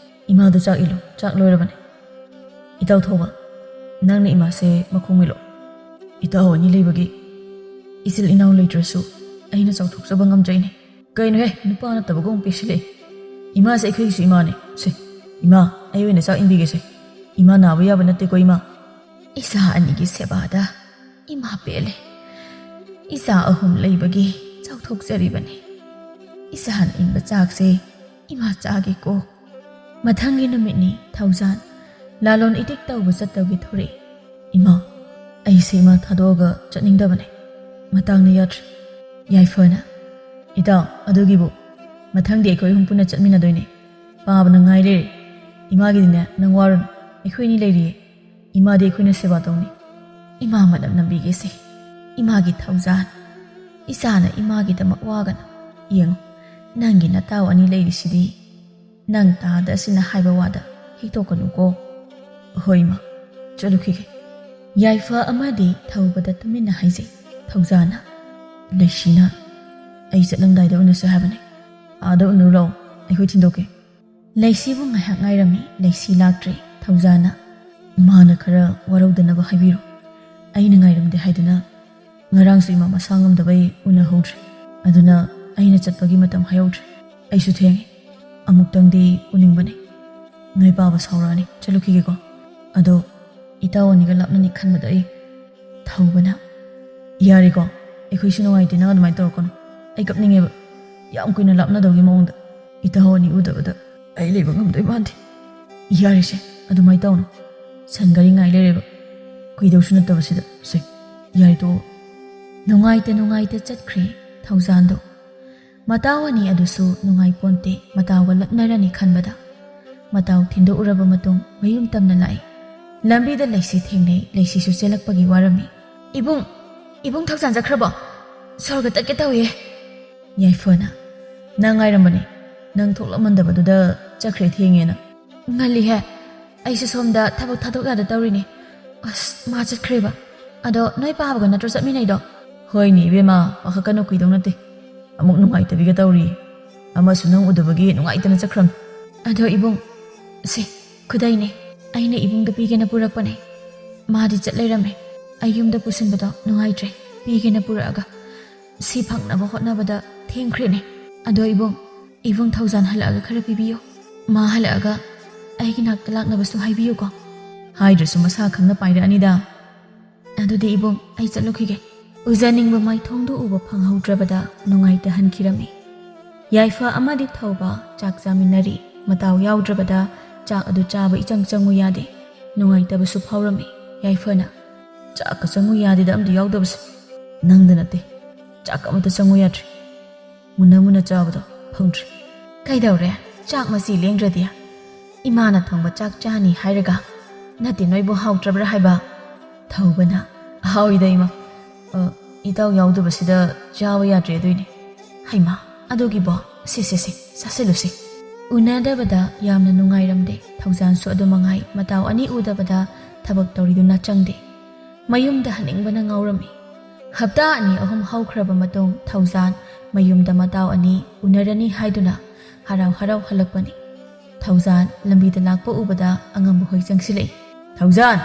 ꯏꯃꯥꯗꯣ ꯆꯥꯛ ꯏꯜꯂꯨ, ꯆꯥꯛ ꯂꯣꯏꯔꯕꯅꯦ꯫ ꯏꯇꯥꯎ ꯊꯧꯕ, ꯅꯪꯅ ꯏꯃꯥꯁꯦ ꯃꯈꯣꯡ ꯏꯜꯂꯣ꯫ ꯏꯇꯥꯎ ꯑꯅꯤ ꯂꯩꯕꯒꯤ ꯏꯆꯤꯜ ꯏꯅꯥꯎ ꯂꯩꯇ꯭ꯔꯁꯨ ꯑꯩꯅ ꯆꯥꯎꯊꯣꯛꯆꯕ ꯉꯝꯖꯩꯅꯦ꯫" "ꯀꯩꯅꯣꯍꯦ, ꯅꯨꯄꯥ ꯅꯠꯇꯕꯒꯨꯝ ꯄꯤꯁꯤꯜꯂꯛꯑꯦ꯫ ꯏꯃꯥꯁꯦ ꯑꯩꯈꯣꯏꯒꯤꯁꯨ ꯏꯃꯥꯅꯦ꯫ ꯁꯦ, ꯏꯃꯥ, ꯑꯩ ꯑꯣꯏꯅ ꯆꯥꯛ ꯏꯟꯕꯤꯒꯦꯁꯦ꯫ ꯏꯃꯥ ꯅꯥꯕ ꯌꯥꯕ ꯅꯠꯇꯦꯀꯣ, ꯏꯃꯥ꯫" "ꯏꯆꯥ ꯑꯅꯤꯒꯤ ꯁꯦꯕꯥꯗ ꯏꯃꯥ ꯄꯦꯜꯂꯦ꯫ ꯏꯆꯥ ꯑꯍꯨꯝ ꯂꯩꯕꯒꯤ ꯆꯥꯎꯊꯣꯛꯆꯔꯤꯕꯅꯤ꯫" ꯏꯆꯥꯅ ꯏꯟꯕ ꯆꯥꯛꯁꯦ ꯏꯃꯥ ꯆꯥꯒꯦꯀꯣ꯫ ꯃꯊꯪꯒꯤ ꯅꯨꯃꯤꯠꯅꯤ ꯊꯧꯖꯥꯟ ꯂꯥꯂꯣꯟ ꯏꯇꯤꯛ ꯇꯧꯕ ꯆꯠꯇꯧꯒꯤ ꯊꯣꯔꯛꯏ꯫ "ꯏꯃꯥ, ꯑꯩꯁꯦ ꯏꯃꯥ ꯊꯥꯗꯣꯛꯑꯒ ꯆꯠꯅꯤꯡꯗꯕꯅꯦ꯫ ꯃꯇꯥꯡꯅ ꯌꯥꯗ꯭ꯔꯦ꯫" ꯌꯥꯏꯐꯅ, "ꯏꯇꯥꯎ, ꯑꯗꯨꯒꯤꯕꯨ ꯃꯊꯪꯗꯤ ꯑꯩꯈꯣꯏ ꯑꯍꯨꯝ ꯄꯨꯟꯅ ꯆꯠꯃꯤꯟꯅꯗꯣꯏꯅꯦ꯫ ꯄꯥꯕꯅ ꯉꯥꯏ ꯂꯩꯔꯦ꯫ ꯏꯃꯥꯒꯤꯗꯤꯅꯦ ꯅꯪ ꯋꯥꯔꯨꯅꯨ, ꯑꯩꯈꯣꯏ ꯑꯅꯤ ꯂꯩꯔꯤꯌꯦ꯫ ꯏꯃꯥꯗꯤ ꯑꯩꯈꯣꯏꯅ ꯁꯦꯕꯥ ꯇꯧꯅꯤ꯫" "ꯏꯃꯥ ꯃꯅꯝ ꯅꯝꯕꯤꯒꯦꯁꯦ, ꯏꯃꯥꯒꯤ ꯊꯧꯖꯥꯟ꯫ ꯏꯆꯥꯅ ꯏꯃꯥꯒꯤꯗꯃꯛ ꯋꯥꯒꯅꯨ꯫ ꯌꯦꯡꯉꯨ, ꯅꯪꯒꯤ ꯅꯇꯥꯎ ꯑꯅꯤ ꯂꯩꯔꯤꯁꯤꯗꯤ꯫ ꯅꯪ ꯇꯥꯗ ꯑꯁꯤꯅ ꯍꯥꯏꯕ ꯋꯥꯗ ꯍꯤꯛꯇꯣꯛꯀꯅꯨꯀꯣ꯫" "ꯍꯣꯏ ꯏꯃꯥ, ꯆꯠꯂꯨꯈꯤꯒꯦ꯫" ꯌꯥꯏꯐ ꯑꯃꯗꯤ ꯊꯧꯕꯗ ꯇꯨꯃꯤꯟꯅ ꯍꯥꯏꯖꯩ꯫ ꯊꯧꯖꯥꯟꯅ, "ꯂꯩꯁꯤꯅ ꯑꯩ ꯆꯠꯂꯝꯗꯥꯏꯗ ꯎꯅꯁꯦ ꯍꯥꯏꯕꯅꯦ꯫ ꯑꯥꯗ ꯎꯅꯔꯨ ꯂꯥꯛꯑꯣ, ꯑꯩꯈꯣꯏ ꯊꯤꯟꯗꯣꯛꯀꯦ꯫" ꯂꯩꯁꯤꯕꯨ ꯉꯥꯏꯍꯥꯛ ꯉꯥꯏꯔꯝꯃꯤ꯫ ꯂꯩꯁꯤ ꯂꯥꯛꯇ꯭ꯔꯦ꯫ ꯊꯧꯖꯥꯟꯅ, "ꯃꯥꯅ ꯈꯔ ꯋꯥꯔꯧꯗꯅꯕ ꯍꯥꯏꯕꯤꯔꯣ꯫ ꯑꯩꯅ ꯉꯥꯏꯔꯝꯗꯦ ꯍꯥꯏꯗꯨꯅ ꯉꯔꯥꯡꯁꯨ ꯏꯃꯥ ꯃꯁꯥ ꯉꯝꯗꯕꯩ ꯎꯅꯍꯧꯗ꯭ꯔꯦ꯫ ꯑꯗꯨꯅ ꯑꯩꯅ ꯆꯠꯄꯒꯤ ꯃꯇꯝ ꯍꯥꯏꯍꯧꯗ꯭ꯔꯦ꯫ ꯑꯩꯁꯨ ꯊꯦꯡꯉꯦ꯫ ꯑꯃꯨꯛꯇꯪꯗꯤ ꯎꯅꯤꯡꯕꯅꯦ꯫ ꯅꯣꯏ ꯄꯥꯕ ꯁꯥꯎꯔꯛꯑꯅꯤ꯫ ꯆꯠꯂꯨꯈꯤꯒꯦꯀꯣ꯫ ꯑꯗꯣ ꯏꯇꯥꯎ ꯑꯅꯤꯒ ꯂꯥꯞꯅꯅꯤ ꯈꯟꯕꯗ ꯑꯩ..." ꯊꯧꯕꯅ, "ꯌꯥꯔꯦꯀꯣ, ꯑꯩꯈꯣꯏꯁꯨ ꯅꯨꯡꯉꯥꯏꯇꯦ ꯅꯪ ꯑꯗꯨꯃꯥꯏꯅ ꯇꯧꯔꯛꯀꯅꯨ꯫ ꯑꯩ ꯀꯞꯅꯤꯡꯉꯦꯕ, ꯌꯥꯝ ꯀꯨꯏꯅ ꯂꯥꯞꯅꯗꯧꯒꯤ ꯃꯑꯣꯡꯗ꯫ ꯏꯇꯥꯎ ꯑꯅꯤ ꯎꯗꯕꯗ ꯑꯩ ꯂꯩꯕ ꯉꯝꯗꯣꯏ ꯃꯥꯟꯗꯦ꯫ ꯌꯥꯔꯦꯁꯦ, ꯑꯗꯨꯃꯥꯏꯅ ꯇꯧꯅꯨ꯫ ꯁꯟ ꯒꯥꯔꯤ ꯉꯥꯏ ꯂꯩꯔꯦꯕ, ꯀꯨꯏꯗꯧꯁꯨ ꯅꯠꯇꯕꯁꯤꯗ꯫ ꯁꯦ, ꯌꯥꯔꯦ ꯇꯣꯛꯑꯣ꯫" ꯅꯨꯡꯉꯥꯏꯇ ꯅꯨꯡꯉꯥꯏꯇ ꯆꯠꯈ꯭ꯔꯦ ꯊꯧꯖꯥꯟꯗꯣ꯫ ꯃꯇꯥꯎ ꯑꯅꯤ ꯑꯗꯨꯁꯨ ꯅꯨꯡꯉꯥꯏꯄꯣꯟꯇꯦ ꯃꯇꯥꯎꯒ ꯂꯛꯅꯔꯅꯤ ꯈꯟꯕꯗ꯫ ꯃꯇꯥꯎ ꯊꯤꯟꯗꯣꯛꯎꯔꯕ ꯃꯇꯨꯡ ꯃꯌꯨꯝ ꯇꯝꯅ ꯂꯥꯛꯏ꯫ ꯂꯝꯕꯤꯗ ꯂꯩꯁꯤ ꯊꯦꯡꯅꯩ꯫ ꯂꯩꯁꯤꯁꯨ ꯆꯦꯜꯂꯛꯄꯒꯤ ꯋꯥꯔꯝꯃꯤ꯫ "ꯏꯕꯨꯡ, ꯏꯕꯨꯡ ꯊꯧꯖꯥꯟ ꯆꯠꯈ꯭ꯔꯕꯣ? ꯁꯣꯔꯒ ꯇꯠꯀꯦ ꯇꯧꯏ꯫" ꯌꯥꯏꯐꯅ, "ꯅꯪ ꯉꯥꯏꯔꯝꯕꯅꯦ, ꯅꯪ ꯊꯣꯛꯂꯛꯃꯟꯗꯕꯗꯨꯗ ꯆꯠꯈ꯭ꯔꯦ ꯊꯦꯡꯉꯦꯅ꯫" "ꯉꯜꯂꯤꯍꯦ, ꯑꯩꯁꯨ ꯁꯣꯝꯗ ꯊꯕꯛ ꯊꯥꯗꯣꯛ ꯌꯥꯗ ꯇꯧꯔꯤꯅꯦ꯫ ꯑꯁ, ꯃꯥ ꯆꯠꯈ꯭ꯔꯦꯕ꯫ ꯑꯗꯣ ꯅꯣꯏ ꯄꯥꯕꯒ ꯅꯠꯇ꯭ꯔꯣ ꯆꯠꯃꯤꯟꯅꯩꯗꯣ?" "ꯍꯣꯏꯅꯦ ꯏꯕꯦꯝꯃ, ꯄꯥꯈꯠꯀꯅꯨ, ꯀꯨꯏꯗꯧ ꯅꯠꯇꯦ꯫ ꯑꯃꯨꯛ ꯅꯨꯡꯉꯥꯏꯇꯕꯤꯒ ꯇꯧꯔꯤ꯫ ꯑꯃꯁꯨ ꯅꯪ ꯎꯗꯕꯒꯤ ꯅꯨꯡꯉꯥꯏꯇꯅ ꯆꯠꯈ꯭ꯔꯝ꯫" "ꯑꯗꯣ ꯏꯕꯨꯡ, ꯁꯦ, ꯈꯨꯗꯩꯅꯦ꯫ ꯑꯩꯅ ꯏꯕꯨꯡꯗ ꯄꯤꯒꯦꯅ ꯄꯨꯔꯛꯄꯅꯦ꯫ ꯃꯥꯗꯤ ꯆꯠ ꯂꯩꯔꯝꯃꯦ꯫ ꯑꯩ ꯌꯨꯝꯗ ꯄꯨꯁꯤꯟꯕꯗꯣ ꯅꯨꯡꯉꯥꯏꯇ꯭ꯔꯦ, ꯄꯤꯒꯦꯅ ꯄꯨꯔꯛꯑꯒ꯫ ꯁꯤ ꯐꯪꯅꯕ ꯍꯣꯠꯅꯕꯗ ꯊꯦꯡꯈ꯭ꯔꯦꯅꯦ꯫ ꯑꯗꯣ ꯏꯕꯨꯡ, ꯏꯕꯨꯡ ꯊꯧꯖꯥꯟ ꯍꯜꯂꯛꯑꯒ ꯈꯔ ꯄꯤꯕꯤꯌꯣ꯫ ꯃꯥ ꯍꯜꯂꯛꯑꯒ ꯑꯩꯒꯤ ꯅꯥꯛꯇ ꯂꯥꯛꯅꯕꯁꯨ ꯍꯥꯏꯕꯤꯌꯨꯀꯣ꯫" "ꯍꯥꯏꯗ꯭ꯔꯁꯨ ꯃꯁꯥ ꯈꯪꯅ ꯄꯥꯏꯔꯛꯑꯅꯤꯗ꯫" "ꯑꯗꯨꯗꯤ ꯏꯕꯨꯡ, ꯑꯩ ꯆꯠꯂꯨꯈꯤꯒꯦ꯫" ꯎꯖꯅꯤꯡꯕ ꯃꯥꯏꯊꯣꯡꯗꯨ ꯎꯕ ꯐꯪꯍꯧꯗ꯭ꯔꯕꯗ ꯅꯨꯡꯉꯥꯏꯇ ꯍꯟꯈꯤꯔꯝꯃꯤ꯫ ꯌꯥꯏꯐ ꯑꯃꯗꯤ ꯊꯧꯕ ꯆꯥꯛ ꯆꯥꯃꯤꯟꯅꯔꯤ꯫ ꯃꯇꯥꯎ ꯌꯥꯎꯗ꯭ꯔꯕꯗ ꯆꯥꯛ ꯑꯗꯨ ꯆꯥꯕ ꯏꯆꯪ ꯆꯪꯉꯨ ꯌꯥꯗꯦ꯫ ꯅꯨꯡꯉꯥꯏꯇꯕꯁꯨ ꯐꯥꯎꯔꯝꯃꯤ꯫ ꯌꯥꯏꯐꯅ, "ꯆꯥꯛꯀ ꯆꯪꯉꯨ ꯌꯥꯗꯦꯗ ꯑꯝꯇ ꯌꯥꯎꯗꯕꯁꯦ꯫ ꯅꯪꯗ ꯅꯠꯇꯦ, ꯆꯥꯛ ꯑꯃꯠꯇ ꯆꯪꯉꯨ ꯌꯥꯗ꯭ꯔꯤ꯫ ꯃꯨꯟꯅ ꯃꯨꯟꯅ ꯆꯥꯕꯗꯣ ꯐꯪꯗ꯭ꯔꯤ꯫ ꯀꯩꯗꯧꯔꯦ? ꯆꯥꯛ ꯃꯆꯤ ꯂꯦꯡꯗ꯭ꯔꯗꯤ? ꯏꯃꯥꯅ ꯊꯣꯡꯕ ꯆꯥꯛ ꯆꯥꯅꯤ ꯍꯥꯏꯔꯒ ꯅꯠꯇꯦ, ꯅꯣꯏꯕꯨ ꯍꯥꯎꯇ꯭ꯔꯕ꯭ꯔꯥ ꯍꯥꯏꯕ?" ꯊꯧꯕꯅ, "ꯍꯥꯎꯏꯗ ꯏꯃꯥ꯫ ꯑ, ꯏꯇꯥꯎ ꯌꯥꯎꯗꯕꯁꯤꯗ ꯆꯥꯕ ꯌꯥꯗ꯭ꯔꯦ ꯑꯗꯨꯏꯅꯦ꯫ ꯍꯩꯃꯥ, ꯑꯗꯨꯒꯤꯕꯣ? ꯁꯦ, ꯁꯦ, ꯁꯦ, ꯆꯥꯁꯤꯜꯂꯨꯁꯦ꯫" ꯎꯅꯗꯕꯗ ꯌꯥꯝꯅ ꯅꯨꯡꯉꯥꯏꯔꯝꯗꯦ꯫ ꯊꯧꯖꯥꯟꯁꯨ ꯑꯗꯨ ꯃꯉꯥꯏ, ꯃꯇꯥꯎ ꯑꯅꯤ ꯎꯗꯕꯗ ꯊꯕꯛ ꯇꯧꯔꯤꯗꯨꯅ ꯆꯪꯗꯦ꯫ ꯃꯌꯨꯝꯗ ꯍꯟꯅꯤꯡꯕꯅ ꯉꯥꯎꯔꯝꯃꯤ꯫ ꯍꯞꯇꯥ ꯑꯅꯤ ꯑꯍꯨꯝ ꯍꯧꯈ꯭ꯔꯕ ꯃꯇꯨꯡ ꯊꯧꯖꯥꯟ ꯃꯌꯨꯝꯗ ꯃꯇꯥꯎ ꯑꯅꯤ ꯎꯅꯔꯅꯤ ꯍꯥꯏꯗꯨꯅ ꯍꯔꯥꯎ ꯍꯔꯥꯎ ꯍꯜꯂꯛꯄꯅꯤ꯫ ꯊꯧꯖꯥꯟ ꯂꯝꯕꯤꯗ ꯂꯥꯛꯄ ꯎꯕꯗ ꯑꯉꯝꯕ ꯍꯣꯏ ꯆꯪꯁꯤꯜꯂꯛꯏ꯫ "ꯊꯧꯖꯥꯟ,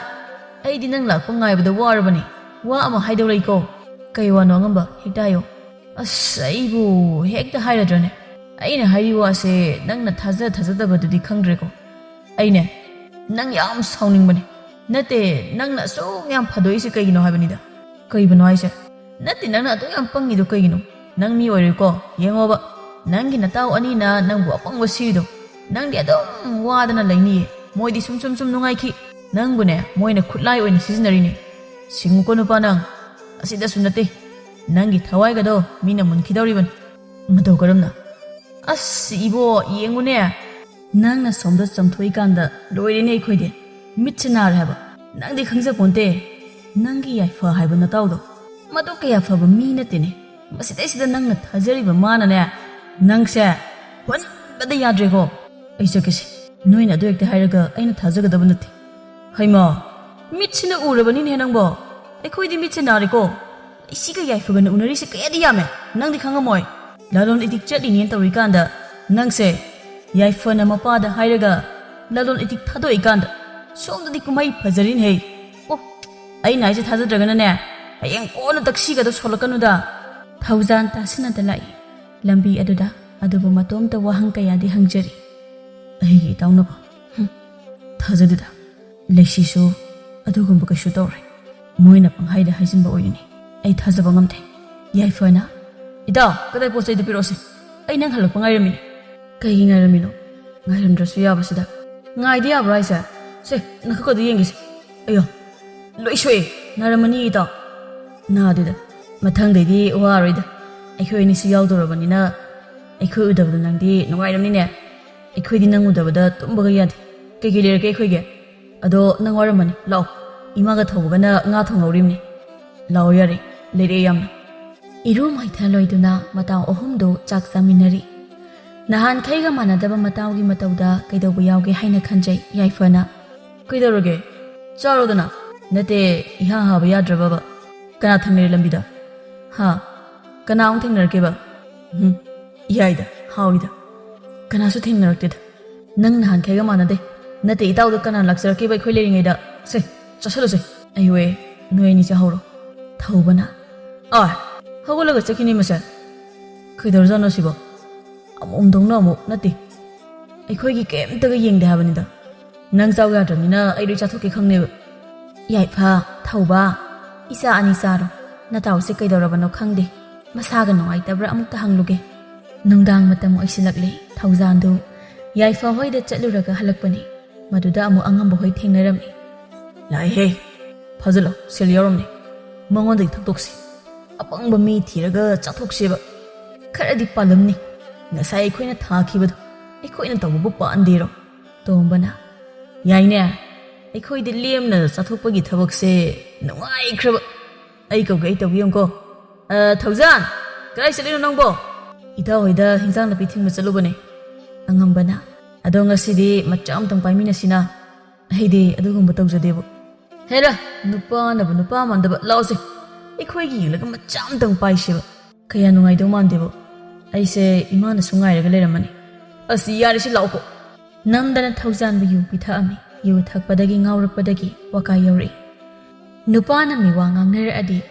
ꯑꯩꯗꯤ ꯅꯪ ꯂꯥꯛꯄ ꯉꯥꯏꯕꯗ ꯋꯥꯔꯕꯅꯤ꯫ ꯋꯥ ꯑꯃ ꯍꯥꯏꯗꯧ ꯂꯩꯀꯣ꯫" "ꯀꯩ ꯋꯥꯅꯣ ꯑꯉꯝꯕ? ꯍꯦꯛꯇ ꯍꯥꯏꯌꯣ꯫" "ꯑꯁ, ꯑꯩꯕꯨ ꯍꯦꯛꯇ ꯍꯥꯏꯔꯗ꯭ꯔꯅꯦ? ꯑꯩꯅ ꯍꯥꯏꯔꯤ ꯋꯥꯁꯦ ꯅꯪꯅ ꯊꯥꯖ ꯊꯥꯖꯗꯕꯗꯨꯗꯤ ꯈꯪꯗ꯭ꯔꯦꯀꯣ꯫ ꯑꯩꯅꯦ, ꯅꯪ ꯌꯥꯝ ꯁꯥꯎꯅꯤꯡꯕꯅꯦ꯫ ꯅꯠꯇꯦ, ꯅꯪꯅ ꯑꯁꯨꯛ ꯌꯥꯝ ꯐꯗꯣꯛꯏꯁꯦ ꯀꯩꯒꯤꯅꯣ ꯍꯥꯏꯕꯅꯤꯗ꯫" "ꯀꯩꯕꯨꯅꯣ ꯍꯥꯏꯁꯦ? ꯅꯠꯇꯦ, ꯅꯪꯅ ꯑꯗꯨꯛ ꯌꯥꯝ ꯄꯪꯉꯤꯗꯣ ꯀꯩꯒꯤꯅꯣ? ꯅꯪ ꯃꯤ ꯑꯣꯏꯔꯣꯏꯀꯣ꯫ ꯌꯦꯡꯉꯣꯕ, ꯅꯪꯒꯤ ꯅꯇꯥꯎ ꯑꯅꯤꯅ ꯅꯪꯕꯨ ꯑꯄꯪꯕ ꯁꯤꯔꯤꯗꯣ꯫ ꯅꯪꯗꯤ ꯑꯗꯨꯝ ꯋꯥꯗꯅ ꯂꯩꯅꯤꯌꯦ꯫ ꯃꯣꯏꯗꯤ ꯁꯨꯝ ꯁꯨꯝ ꯁꯨꯝ ꯅꯨꯡꯉꯥꯏꯈꯤ꯫ ꯅꯪꯕꯨꯅꯦ, ꯃꯣꯏꯅ ꯈꯨꯠꯂꯥꯏ ꯑꯣꯏꯅ ꯁꯤꯖꯤꯟꯅꯔꯤꯅꯦ꯫ ꯁꯤꯡꯉꯨꯀꯣ ꯅꯨꯄꯥ ꯅꯪ꯫ ꯑꯁꯤꯗꯁꯨ ꯅꯠꯇꯦ, ꯅꯪꯒꯤ ꯊꯋꯥꯏꯒꯗꯣ ꯃꯤꯅ ꯃꯨꯟꯈꯤꯗꯧꯔꯤꯕꯅꯤ꯫" "ꯃꯇꯧ ꯀꯔꯝꯅ?" "ꯑꯁ ꯏꯕꯣ, ꯌꯦꯡꯉꯨꯅꯦ꯫ ꯅꯪꯅ ꯁꯣꯝꯗ ꯆꯪꯊꯣꯛꯏꯀꯥꯟꯗ ꯂꯣꯏꯔꯦꯅꯦ ꯑꯩꯈꯣꯏꯗꯤ꯫ ꯃꯤꯠꯁꯦ ꯅꯥꯔꯦ ꯍꯥꯏꯕ꯫ ꯅꯪꯗꯤ ꯈꯪꯖꯄꯣꯟꯇꯦ꯫ ꯅꯪꯒꯤ ꯌꯥꯏꯐ ꯍꯥꯏꯕ ꯅꯇꯥꯎꯗꯣ, ꯃꯗꯨ ꯀꯌꯥ ꯐꯕ ꯃꯤ ꯅꯠꯇꯦꯅꯦ꯫ ꯃꯁꯤꯗꯩꯁꯤꯗ ꯅꯪꯅ ꯊꯥꯖꯔꯤꯕ ꯃꯥꯅꯅꯦ, ꯅꯪꯁꯦ ꯍꯨꯟꯕꯗ ꯌꯥꯗ꯭ꯔꯦꯀꯣ꯫ ꯑꯩ ꯆꯠꯀꯦꯁꯦ꯫ ꯅꯣꯏꯅ ꯑꯗꯨ ꯍꯦꯛꯇ ꯍꯥꯏꯔꯒ ꯑꯩꯅ ꯊꯥꯖꯒꯗꯕ ꯅꯠꯇꯦ꯫" "ꯍꯩꯃꯥ, ꯃꯤꯠꯁꯤꯅ ꯎꯔꯕꯅꯤꯅꯦ ꯅꯪꯕꯣ꯫ ꯑꯩꯈꯣꯏꯗꯤ ꯃꯤꯠꯁꯦ ꯅꯥꯔꯦꯀꯣ꯫ ꯂꯩꯁꯤꯒ ꯌꯥꯏꯐꯒꯅ ꯎꯅꯔꯤꯁꯦ ꯀꯌꯥꯗꯤ ꯌꯥꯝꯃꯦ꯫ ꯅꯪꯗꯤ ꯈꯪꯉꯝꯃꯣꯏ꯫ ꯂꯂꯣꯟ ꯏꯇꯤꯛ ꯆꯠꯂꯤꯅꯦꯅ ꯇꯧꯔꯤꯀꯥꯟꯗ ꯅꯪꯁꯦ ꯌꯥꯏꯐꯅ ꯃꯄꯥꯗ ꯍꯥꯏꯔꯒ ꯂꯂꯣꯟ ꯏꯇꯤꯛ ꯊꯥꯗꯣꯛꯏꯀꯥꯟꯗ ꯁꯣꯝꯗꯗꯤ ꯀꯨꯝꯍꯩ ꯐꯖꯔꯤꯅꯦꯍꯦ꯫ ꯑꯣ, ꯑꯩꯅ ꯍꯥꯏꯁꯦ ꯊꯥꯖꯗ꯭ꯔꯒꯅꯅꯦ, ꯍꯌꯦꯡ ꯀꯣꯟꯅ ꯇꯛꯁꯤꯒꯗꯣ ꯁꯣꯜꯂꯛꯀꯅꯨꯗ꯫" ꯊꯧꯖꯥꯟ ꯇꯥꯁꯤꯟꯅꯗ ꯂꯥꯛꯏ꯫ ꯂꯝꯕꯤ ꯑꯗꯨꯗ ꯑꯗꯨꯕꯨ ꯃꯇꯣꯝꯇ ꯋꯥꯍꯪ ꯀꯌꯥꯗꯤ ꯍꯪꯖꯔꯤ꯫ "ꯑꯩꯒꯤ ꯏꯇꯥꯎꯅꯕ, ꯍꯨꯝ, ꯊꯥꯖꯗꯦꯗ꯫ ꯂꯩꯁꯤꯁꯨ ꯑꯗꯨꯒꯨꯝꯕ ꯀꯩꯁꯨ ꯇꯧꯔꯣꯏ꯫ ꯃꯣꯏꯅ ꯄꯪꯍꯥꯏꯗ ꯍꯥꯏꯖꯤꯟꯕ ꯑꯣꯏꯒꯅꯤ꯫ ꯑꯩ ꯊꯥꯖꯕ ꯉꯝꯗꯦ꯫" ꯌꯥꯏꯐꯅ, "ꯏꯇꯥꯎ, ꯀꯗꯥꯏ ꯄꯣꯠ ꯆꯩꯗꯨ ꯄꯤꯔꯛꯑꯣꯁꯦ꯫" ꯑꯩ ꯅꯪ ꯍꯜꯂꯛꯄ ꯉꯥꯏꯔꯝꯃꯤꯅꯦ꯫ ꯀꯩꯒꯤ ꯉꯥꯏꯔꯝꯃꯤꯅꯣ? ꯉꯥꯏꯔꯝꯗ꯭ꯔꯁꯨ ꯌꯥꯕꯁꯤꯗ꯫ ꯉꯥꯏꯗ ꯌꯥꯕ꯭ꯔꯣ ꯍꯥꯏꯁꯦ? ꯁꯦ, ꯅꯈꯨꯠꯀꯗꯣ ꯌꯦꯡꯒꯦꯁꯦ꯫ ꯑꯌꯣ, ꯂꯣꯏ ꯁꯣꯛꯑꯦ꯫ ꯅꯥꯔꯝꯃꯅꯤ ꯏꯇꯥꯎ꯫ ꯅꯥꯗꯦꯗ꯫ ꯃꯊꯪꯗꯩꯗꯤ ꯋꯥꯔꯣꯏꯗ꯫ ꯑꯩꯈꯣꯏ ꯑꯅꯤꯁꯨ ꯌꯥꯎꯗꯧꯔꯕꯅꯤꯅ ꯑꯩꯈꯣꯏ ꯎꯗꯕꯗ ꯅꯪꯗꯤ ꯅꯨꯡꯉꯥꯏꯔꯝꯅꯤꯅꯦ꯫ ꯑꯩꯈꯣꯏꯗꯤ ꯅꯪ ꯎꯗꯕꯗ ꯇꯨꯝꯕꯒ ꯌꯥꯗꯦ꯫ ꯀꯩꯀꯩ ꯂꯩꯔꯒꯦ ꯑꯩꯈꯣꯏꯒꯤ? ꯑꯗꯣ ꯅꯪ ꯋꯥꯔꯝꯃꯅꯤ꯫ ꯂꯥꯛꯑꯣ꯫ ꯏꯃꯥꯒ ꯊꯧꯕꯒꯅ ꯉꯥ ꯊꯣꯡꯍꯧꯔꯤꯕꯅꯤ꯫ ꯂꯥꯛꯑꯣ ꯌꯥꯔꯦ꯫ ꯂꯩꯔꯛꯑꯦ ꯌꯥꯝꯅ꯫ ꯏꯔꯨ ꯃꯥꯏꯊ ꯂꯣꯏꯗꯨꯅ ꯃꯇꯥꯎ ꯑꯍꯨꯝꯗꯨ ꯆꯥꯛ ꯆꯥꯃꯤꯟꯅꯔꯤ꯫ ꯅꯍꯥꯟꯈꯩꯒ ꯃꯥꯟꯅꯗꯕ ꯃꯇꯥꯎꯒꯤ ꯃꯇꯧꯗ ꯀꯩꯗꯧꯕ ꯌꯥꯎꯒꯦ ꯍꯥꯏꯅ ꯈꯟꯖꯩ ꯌꯥꯏꯐꯅ꯫ ꯀꯩꯗꯧꯔꯒꯦ? ꯆꯥꯔꯣꯗꯅ꯫ ꯅꯠꯇꯦ, ꯏꯍꯥ ꯍꯥꯕ ꯌꯥꯗ꯭ꯔꯕꯕ? ꯀꯅꯥ ꯊꯦꯡꯅꯔꯦ ꯂꯝꯕꯤꯗ? ꯍꯥ? ꯀꯅꯥ ꯑꯃꯨꯛ ꯊꯦꯡꯅꯔꯛꯀꯦꯕ? ꯎꯝ, ꯏꯌꯥꯏꯗ, ꯍꯥꯎꯏꯗ꯫ ꯀꯅꯥꯁꯨ ꯊꯦꯡꯅꯔꯛꯇꯦꯗ꯫ ꯅꯪ ꯅꯍꯥꯟꯈꯩꯒ ꯃꯥꯟꯅꯗꯦ꯫ ꯅꯠꯇꯦ, ꯏꯇꯥꯎꯗ ꯀꯅꯥ ꯂꯥꯛꯆꯔꯛꯀꯦꯕ ꯑꯩꯈꯣꯏ ꯂꯩꯔꯤꯉꯩꯗ? ꯁꯦ, ꯆꯥꯁꯜꯂꯨꯁꯦ꯫ ꯑꯌꯣ, ꯅꯣꯏ ꯑꯅꯤ ꯆꯥꯍꯧꯔꯣ꯫ ꯊꯧꯕꯅ꯫ ꯑꯥ, ꯍꯧꯒꯠꯂꯒ ꯆꯠꯈꯤꯅꯦ ꯃꯁꯦ꯫ ꯀꯩꯗꯧꯔꯖꯥꯠꯅꯣ ꯁꯤꯕꯣ? ꯑꯃꯣꯝꯗꯧꯅ ꯑꯃꯨꯛ ꯅꯠꯇꯦ꯫ ꯑꯩꯈꯣꯏꯒꯤ ꯀꯩꯝꯇꯒ ꯌꯦꯡꯗꯦ ꯍꯥꯏꯕꯅꯤꯗ꯫ ꯅꯪ ꯆꯥꯎ ꯌꯥꯗ꯭ꯔꯕꯅꯤꯅ ꯑꯩ ꯂꯣꯏ ꯆꯥꯊꯣꯛꯀꯦ ꯈꯪꯅꯦꯕ꯫ ꯌꯥꯏꯐ, ꯊꯧꯕ, ꯏꯆꯥ ꯑꯅꯤ ꯆꯥꯔꯣ꯫ ꯅꯇꯥꯎꯁꯦ ꯀꯩꯗꯧꯔꯕꯅꯣ ꯈꯪꯗꯦ꯫ ꯃꯁꯥꯒ ꯅꯨꯡꯉꯥꯏꯇꯕ꯭ꯔꯥ ꯑꯃꯨꯛꯇ ꯍꯪꯂꯨꯒꯦ꯫ ꯅꯨꯡꯗꯥꯡ ꯃꯇꯝ ꯑꯣꯏꯁꯤꯜꯂꯛꯂꯦ꯫ ꯊꯧꯖꯥꯟꯗꯨ ꯌꯥꯏꯐ ꯍꯣꯏꯗ ꯆꯠꯂꯨꯔꯒ ꯍꯜꯂꯛꯄꯅꯤ꯫ ꯃꯗꯨꯗ ꯑꯃꯨꯛ ꯑꯉꯝꯕ ꯍꯣꯏ ꯊꯦꯡꯅꯔꯝꯃꯤ꯫ ꯂꯥꯛꯑꯦꯍꯦ꯫ ꯐꯥꯖꯤꯜꯂꯣ, ꯁꯦꯜ ꯌꯥꯎꯔꯝꯅꯤ꯫ ꯃꯉꯣꯟꯗꯒꯤ ꯊꯛꯇꯣꯛꯁꯤ꯫ ꯑꯄꯪꯕ ꯃꯤ ꯊꯤꯔꯒ ꯆꯥꯊꯣꯛꯁꯦꯕ꯫ ꯈꯔꯗꯤ ꯄꯥꯜꯂꯝꯅꯤ꯫ ꯉꯁꯥꯏ ꯑꯩꯈꯣꯏꯅ ꯊꯥꯈꯤꯕꯗꯣ ꯑꯩꯈꯣꯏꯅ ꯇꯧꯕꯕꯨ ꯄꯥꯟꯗꯦꯔꯣ? ꯇꯣꯝꯕꯅ꯫ ꯌꯥꯏꯅꯦ꯫ ꯑꯩꯈꯣꯏꯗꯤ ꯂꯦꯝꯅ ꯆꯥꯊꯣꯛꯄꯒꯤ ꯊꯕꯛꯁꯦ ꯅꯨꯡꯉꯥꯏꯈ꯭ꯔꯕ꯫ ꯑꯩ ꯀꯧꯒꯦ, ꯑꯩ ꯇꯧꯒꯦ ꯌꯦꯡꯉꯨꯀꯣ꯫ ꯑ, ꯊꯧꯖꯥꯟ, ꯀꯗꯥꯏ ꯆꯠꯂꯤꯅꯣ ꯅꯪꯕꯣ? ꯏꯇꯥꯎ ꯍꯣꯏꯗ ꯍꯤꯟꯖꯥꯡ ꯅꯥꯄꯤ ꯊꯤꯟꯕ ꯆꯠꯂꯨꯕꯅꯦ꯫ ꯑꯉꯝꯕꯅ꯫ ꯑꯗꯣ ꯉꯁꯤꯗꯤ ꯃꯆꯥ ꯑꯃꯇꯪ ꯄꯥꯏꯃꯤꯟꯅꯁꯤꯅ꯫ ꯑꯩꯗꯤ ꯑꯗꯨꯒꯨꯝꯕ ꯇꯧꯖꯗꯦꯕꯣ꯫ ꯍꯦꯔꯥ, ꯅꯨꯄꯥꯅꯕꯨ ꯅꯨꯄꯥ ꯃꯥꯟꯗꯕ, ꯂꯥꯛꯑꯣꯁꯦ꯫ ꯑꯩꯈꯣꯏꯒꯤ ꯌꯦꯡꯂꯒ ꯃꯆꯥ ꯑꯃꯇꯪ ꯄꯥꯏꯁꯦꯕ꯫ ꯀꯌꯥ ꯅꯨꯡꯉꯥꯏꯗꯧ ꯃꯥꯟꯗꯦꯕꯣ꯫ ꯑꯩꯁꯦ ꯏꯃꯥꯅꯁꯨ ꯉꯥꯏꯔꯒ ꯂꯩꯔꯝꯃꯅꯤ꯫ ꯑꯁ, ꯌꯥꯔꯦꯁꯦ, ꯂꯥꯛꯑꯣꯀꯣ꯫ ꯅꯝꯗꯅ ꯊꯧꯖꯥꯟꯕꯨ ꯌꯨ ꯄꯤꯊꯛꯑꯝꯃꯤ꯫ ꯌꯨ ꯊꯛꯄꯗꯒꯤ ꯉꯥꯎꯔꯛꯄꯗꯒꯤ ꯋꯥꯀꯥꯏ ꯌꯧꯔꯛꯏ꯫ ꯅꯨꯄꯥꯅ ꯃꯤꯋꯥ ꯉꯥꯡꯅꯔꯛꯑꯗꯤ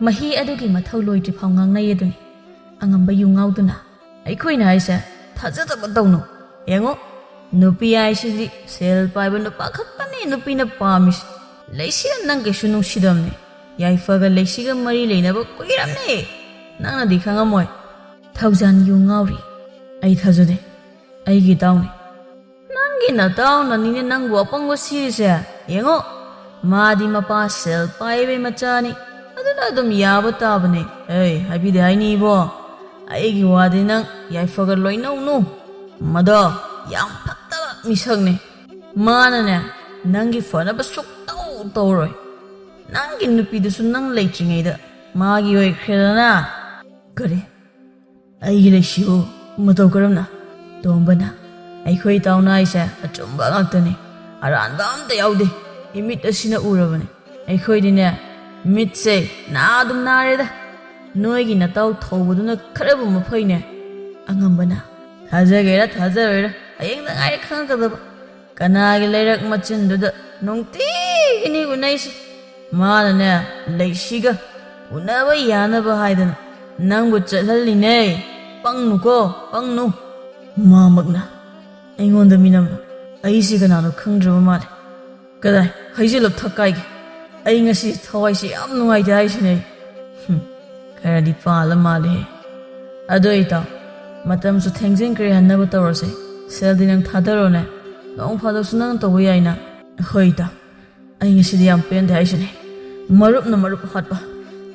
ꯃꯍꯤ ꯑꯗꯨꯒꯤ ꯃꯊꯧ ꯂꯣꯏꯗ꯭ꯔꯤꯐꯥꯎ ꯉꯥꯡꯅꯩ ꯑꯗꯨꯅꯤ꯫ ꯑꯉꯝꯕ ꯌꯨ ꯉꯥꯎꯗꯨꯅ꯫ ꯑꯩꯈꯣꯏꯅ ꯍꯥꯏꯁꯦ ꯊꯥꯖꯗꯕ ꯇꯧꯅꯨ꯫ ꯌꯦꯡꯉꯣ, ꯅꯨꯄꯤ ꯍꯥꯏꯁꯤꯗꯤ ꯁꯦꯜ ꯄꯥꯏꯕ ꯅꯨꯄꯥ ꯈꯛꯇꯅꯤ ꯅꯨꯄꯤꯅ ꯄꯥꯝꯃꯤꯁꯦ꯫ ꯂꯩꯁꯤꯅ ꯅꯪ ꯀꯩꯁꯨ ꯅꯨꯡꯁꯤꯗꯕꯅꯦ꯫ ꯌꯥꯏꯐꯒ ꯂꯩꯁꯤꯒ ꯃꯔꯤ ꯂꯩꯅꯕ ꯀꯨꯏꯔꯝꯅꯦ꯫ ꯅꯪꯅꯗꯤ ꯈꯪꯉꯝꯃꯣꯏ꯫ ꯊꯧꯖꯥꯟ ꯌꯨ ꯉꯥꯎꯔꯤ꯫ ꯑꯩ ꯊꯥꯖꯗꯦ꯫ ꯑꯩꯒꯤ ꯏꯇꯥꯎꯅꯤ꯫ ꯅꯪꯒꯤ ꯅꯇꯥꯎꯅꯅꯤꯅꯦ ꯅꯪꯕꯨ ꯑꯄꯪꯕ ꯁꯤꯔꯤꯁꯦ꯫ ꯌꯦꯡꯉꯣ, ꯃꯥꯗꯤ ꯃꯄꯥ ꯁꯦꯜ ꯄꯥꯏꯕꯩ ꯃꯆꯥꯅꯤ꯫ ꯑꯗꯨꯅ ꯑꯗꯨꯝ ꯌꯥꯕ ꯇꯥꯕꯅꯦ꯫ ꯑꯩ ꯍꯥꯏꯕꯤꯗꯦ ꯍꯥꯏꯅꯤ ꯏꯕꯣ꯫ ꯑꯩꯒꯤ ꯋꯥꯗꯤ ꯅꯪ ꯌꯥꯏꯐꯒ ꯂꯣꯏꯅꯧꯅꯨ꯫ ꯃꯗꯣ ꯌꯥꯝ ꯐꯠꯇꯕ ꯃꯤꯁꯛꯅꯦ꯫ ꯃꯥꯅꯅꯦ ꯅꯪꯒꯤ ꯐꯅꯕ ꯁꯨꯛꯇꯧ ꯇꯧꯔꯣꯏ꯫ ꯅꯪꯒꯤ ꯅꯨꯄꯤꯗꯨꯁꯨ ꯅꯪ ꯂꯩꯇ꯭ꯔꯤꯉꯩꯗ ꯃꯥꯒꯤ ꯑꯣꯏꯈ꯭ꯔꯦꯗꯅ꯫ ꯀꯔꯤ? ꯑꯩꯒꯤ ꯂꯩꯁꯤꯕꯨ ꯃꯇꯧ ꯀꯔꯝꯅ? ꯇꯣꯝꯕꯅ, ꯑꯩꯈꯣꯏ ꯏꯇꯥꯎꯅ ꯍꯥꯏꯁꯦ ꯑꯆꯨꯝꯕ ꯉꯥꯛꯇꯅꯤ꯫ ꯑꯔꯥꯟꯕ ꯑꯝꯇ ꯌꯥꯎꯗꯦ꯫ ꯏꯃꯤꯠ ꯑꯁꯤꯅ ꯎꯔꯕꯅꯤ꯫ ꯑꯩꯈꯣꯏꯗꯤꯅꯦ ꯃꯤꯠꯁꯦ ꯅꯥ ꯑꯗꯨꯝ ꯅꯥꯔꯦꯗ꯫ ꯅꯣꯏꯒꯤ ꯅꯇꯥꯎ ꯊꯧꯕꯗꯨꯅ ꯈꯔꯕꯨ ꯃꯐꯩꯅꯦ꯫ ꯑꯉꯝꯕꯅ, ꯊꯥꯖꯒꯦꯔꯥ ꯊꯥꯖꯔꯣꯏꯔꯥ ꯍꯌꯦꯡꯗ ꯉꯥꯏꯔꯦ ꯈꯪꯉꯛꯀꯗꯕ꯫ ꯀꯅꯥꯒꯤ ꯂꯩꯔꯛ ꯃꯆꯤꯟꯗꯨꯗ ꯅꯨꯡꯇꯤꯒꯤꯅꯤ ꯎꯅꯩꯁꯦ꯫ ꯃꯥꯅꯅꯦ ꯂꯩꯁꯤꯒ ꯎꯅꯕ ꯌꯥꯅꯕ ꯍꯥꯏꯗꯅ ꯅꯪꯕꯨ ꯆꯠꯍꯜꯂꯤꯅꯦ꯫ ꯄꯪꯅꯨꯀꯣ, ꯄꯪꯅꯨ꯫ ꯃꯥꯃꯛꯅ ꯑꯩꯉꯣꯟꯗ ꯃꯤꯅꯝꯕ꯫ ꯑꯩꯁꯤ ꯀꯅꯥꯅꯣ ꯈꯪꯗ꯭ꯔꯕ ꯃꯥꯜꯂꯦ꯫ ꯀꯗꯥꯏ? ꯍꯩꯖꯤꯜꯂꯨ ꯊꯛꯀꯥꯏꯒꯦ꯫ ꯑꯩ ꯉꯁꯤ ꯊꯋꯥꯏꯁꯦ ꯌꯥꯝ ꯅꯨꯡꯉꯥꯏꯇꯦ ꯍꯥꯏꯁꯤꯅꯦ ꯑꯩ꯫ ꯍꯨꯝ, ꯈꯔꯗꯤ ꯄꯥꯜꯂ ꯃꯥꯜꯂꯦꯍꯦ꯫ ꯑꯗꯣ ꯏꯇꯥꯎ, ꯃꯇꯝꯁꯨ ꯊꯦꯡꯖꯤꯟꯈ꯭ꯔꯦ, ꯍꯟꯅꯕ ꯇꯧꯔꯁꯦ꯫ ꯁꯦꯜꯗꯤ ꯅꯪ ꯊꯥꯗꯔꯣꯅꯦ꯫ ꯅꯣꯡ ꯐꯥꯗꯣꯛꯁꯨ ꯅꯪ ꯇꯧꯕ ꯌꯥꯏꯅ꯫ ꯍꯣꯏ ꯏꯇꯥꯎ, ꯑꯩ ꯉꯁꯤꯗꯤ ꯌꯥꯝ ꯄꯦꯟꯗꯦ ꯍꯥꯏꯁꯤꯅꯦ꯫ ꯃꯔꯨꯞꯅ ꯃꯔꯨꯞ ꯍꯥꯠꯄ꯫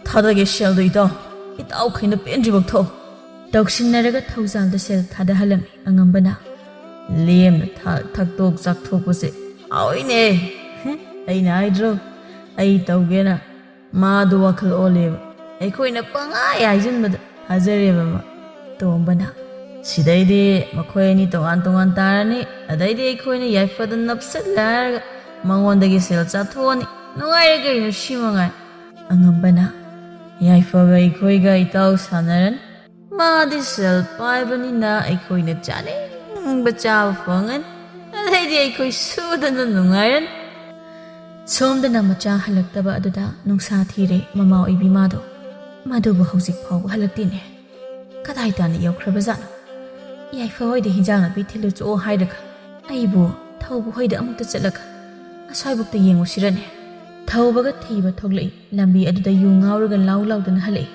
ꯊꯥꯗꯒꯦ ꯁꯦꯜꯗꯣ ꯏꯇꯥꯎ꯫ ꯏꯇꯥꯎꯈꯩꯅ ꯄꯦꯟꯗ꯭ꯔꯤꯕꯛ ꯊꯣꯛ꯫ ꯇꯧꯁꯤꯟꯅꯔꯒ ꯊꯧꯖꯥꯜꯗ ꯁꯦꯜ ꯊꯥꯗꯍꯜꯂꯝꯃꯤ ꯑꯉꯝꯕꯅ꯫ ꯂꯦꯝꯅ ꯊꯥ-, ꯊꯛꯇꯣꯛ ꯆꯥꯛꯊꯣꯛꯄꯁꯦ ꯍꯥꯎꯏꯅꯦ꯫ ꯑꯩꯅ ꯍꯥꯏꯗ꯭ꯔꯣ? ꯑꯩ ꯇꯧꯒꯦꯅ꯫ ꯃꯥꯗꯣ ꯋꯥꯈꯜ ꯑꯣꯜꯂꯦꯕ꯫ ꯑꯩꯈꯣꯏꯅ ꯄꯪꯍꯥꯏ ꯍꯥꯏꯖꯤꯟꯕꯗ ꯊꯥꯖꯔꯦꯕ ꯃꯥ꯫ ꯇꯣꯝꯕꯅ, ꯁꯤꯗꯩꯗꯤ ꯃꯈꯣꯏ ꯑꯅꯤ ꯇꯣꯉꯥꯟ ꯇꯣꯉꯥꯟ ꯇꯥꯔꯅꯤ꯫ ꯑꯗꯩꯗꯤ ꯑꯩꯈꯣꯏꯅ ꯌꯥꯏꯐꯗ ꯅꯞꯁꯤꯜꯂꯦ ꯍꯥꯏꯔꯒ ꯃꯉꯣꯟꯗꯒꯤ ꯁꯦꯜ ꯆꯥꯊꯣꯛꯑꯅꯤ꯫ ꯅꯨꯡꯉꯥꯏꯔꯦ ꯀꯩꯅꯣ ꯁꯤ ꯃꯉꯥꯏ꯫ ꯑꯉꯝꯕꯅ, ꯌꯥꯏꯐꯕ ꯑꯩꯈꯣꯏꯒ ꯏꯇꯥꯎ ꯁꯥꯟꯅꯔꯅꯤ꯫ ꯃꯥꯗꯤ ꯁꯦꯜ ꯄꯥꯏꯕꯅꯤꯅ ꯑꯩꯈꯣꯏꯅ ꯆꯥꯅꯤꯡꯕ ꯆꯥꯕ ꯐꯪꯉꯅꯤ꯫ ꯑꯗꯩꯗꯤ ꯑꯩꯈꯣꯏ ꯁꯨꯗꯅ ꯅꯨꯡꯉꯥꯏꯔꯅꯤ꯫ ꯁꯣꯝꯗꯅ ꯃꯆꯥ ꯍꯜꯂꯛꯇꯕ ꯑꯗꯨꯗ ꯅꯨꯡꯁꯥ ꯊꯤꯔꯦ ꯃꯃꯥ ꯑꯣꯏꯕꯤ ꯃꯥꯗꯣ꯫ ꯃꯗꯨꯕꯨ ꯍꯧꯖꯤꯛ ꯐꯥꯎꯕ ꯍꯜꯂꯛꯇꯦꯅꯦ꯫ ꯀꯗꯥꯏ ꯇꯥꯅ ꯌꯧꯈ꯭ꯔꯕꯖꯥꯠꯅꯣ? ꯌꯥꯏꯐ ꯍꯣꯏꯗ ꯍꯤꯟꯖꯥꯡ ꯅꯥꯄꯤ ꯊꯤꯜꯂꯨ ꯆꯣꯛꯑꯣ ꯍꯥꯏꯔꯒ ꯑꯩꯕꯨ ꯊꯧꯕ ꯍꯣꯏꯗ ꯑꯃꯨꯛꯇ ꯆꯠꯂꯒ ꯑꯁ꯭ꯋꯥꯏꯕꯨꯛꯇ ꯌꯦꯡꯉꯨꯁꯤꯔꯅꯦ? ꯊꯧꯕꯒ ꯊꯤꯕ ꯊꯣꯛꯂꯛꯏ꯫ ꯂꯝꯕꯤ ꯑꯗꯨꯗ ꯌꯨ ꯉꯥꯎꯔꯒ ꯂꯥꯎ ꯂꯥꯎꯗꯨꯅ ꯍꯜꯂꯛꯏ꯫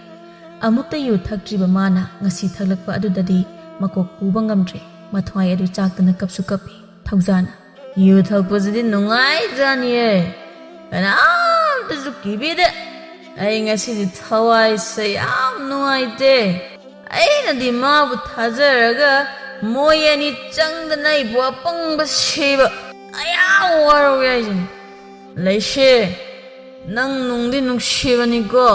ꯑꯃꯨꯛꯇ ꯌꯨ ꯊꯛꯇ꯭ꯔꯤꯕ ꯃꯥꯅ ꯉꯁꯤ ꯊꯛꯂꯛꯄ ꯑꯗꯨꯗꯗꯤ ꯃꯀꯣꯛ ꯄꯨꯕ ꯉꯝꯗ꯭ꯔꯦ꯫ ꯃꯊ꯭ꯋꯥꯏ ꯑꯗꯨ ꯆꯥꯛꯇꯅ ꯀꯞꯁꯨ ꯀꯞꯄꯤ꯫ ꯊꯧꯖꯥꯟ, "ꯌꯨ ꯊꯛꯄꯁꯤꯗꯤ ꯅꯨꯡꯉꯥꯏꯖꯥꯅꯤꯌꯦ꯫ ꯀꯅꯥꯝꯇꯁꯨ ꯀꯤꯕꯤꯗꯦ꯫ ꯑꯩ ꯉꯁꯤꯗꯤ ꯊꯋꯥꯏꯁꯦ ꯌꯥꯝ ꯅꯨꯡꯉꯥꯏꯇꯦ꯫ ꯑꯩꯅꯗꯤ ꯃꯥꯕꯨ ꯊꯥꯖꯔꯒ ꯃꯣꯏ ꯑꯅꯤ ꯆꯪꯗꯅ ꯑꯩꯕꯨ ꯑꯄꯪꯕ ꯁꯤꯕ ꯑꯌꯥ ꯋꯥꯔꯧꯒꯦ ꯍꯥꯏꯁꯤꯅꯤ꯫ ꯂꯩꯁꯦ, ꯅꯪ ꯅꯨꯡꯗꯤ ꯅꯨꯡꯁꯤꯕꯅꯤꯀꯣ꯫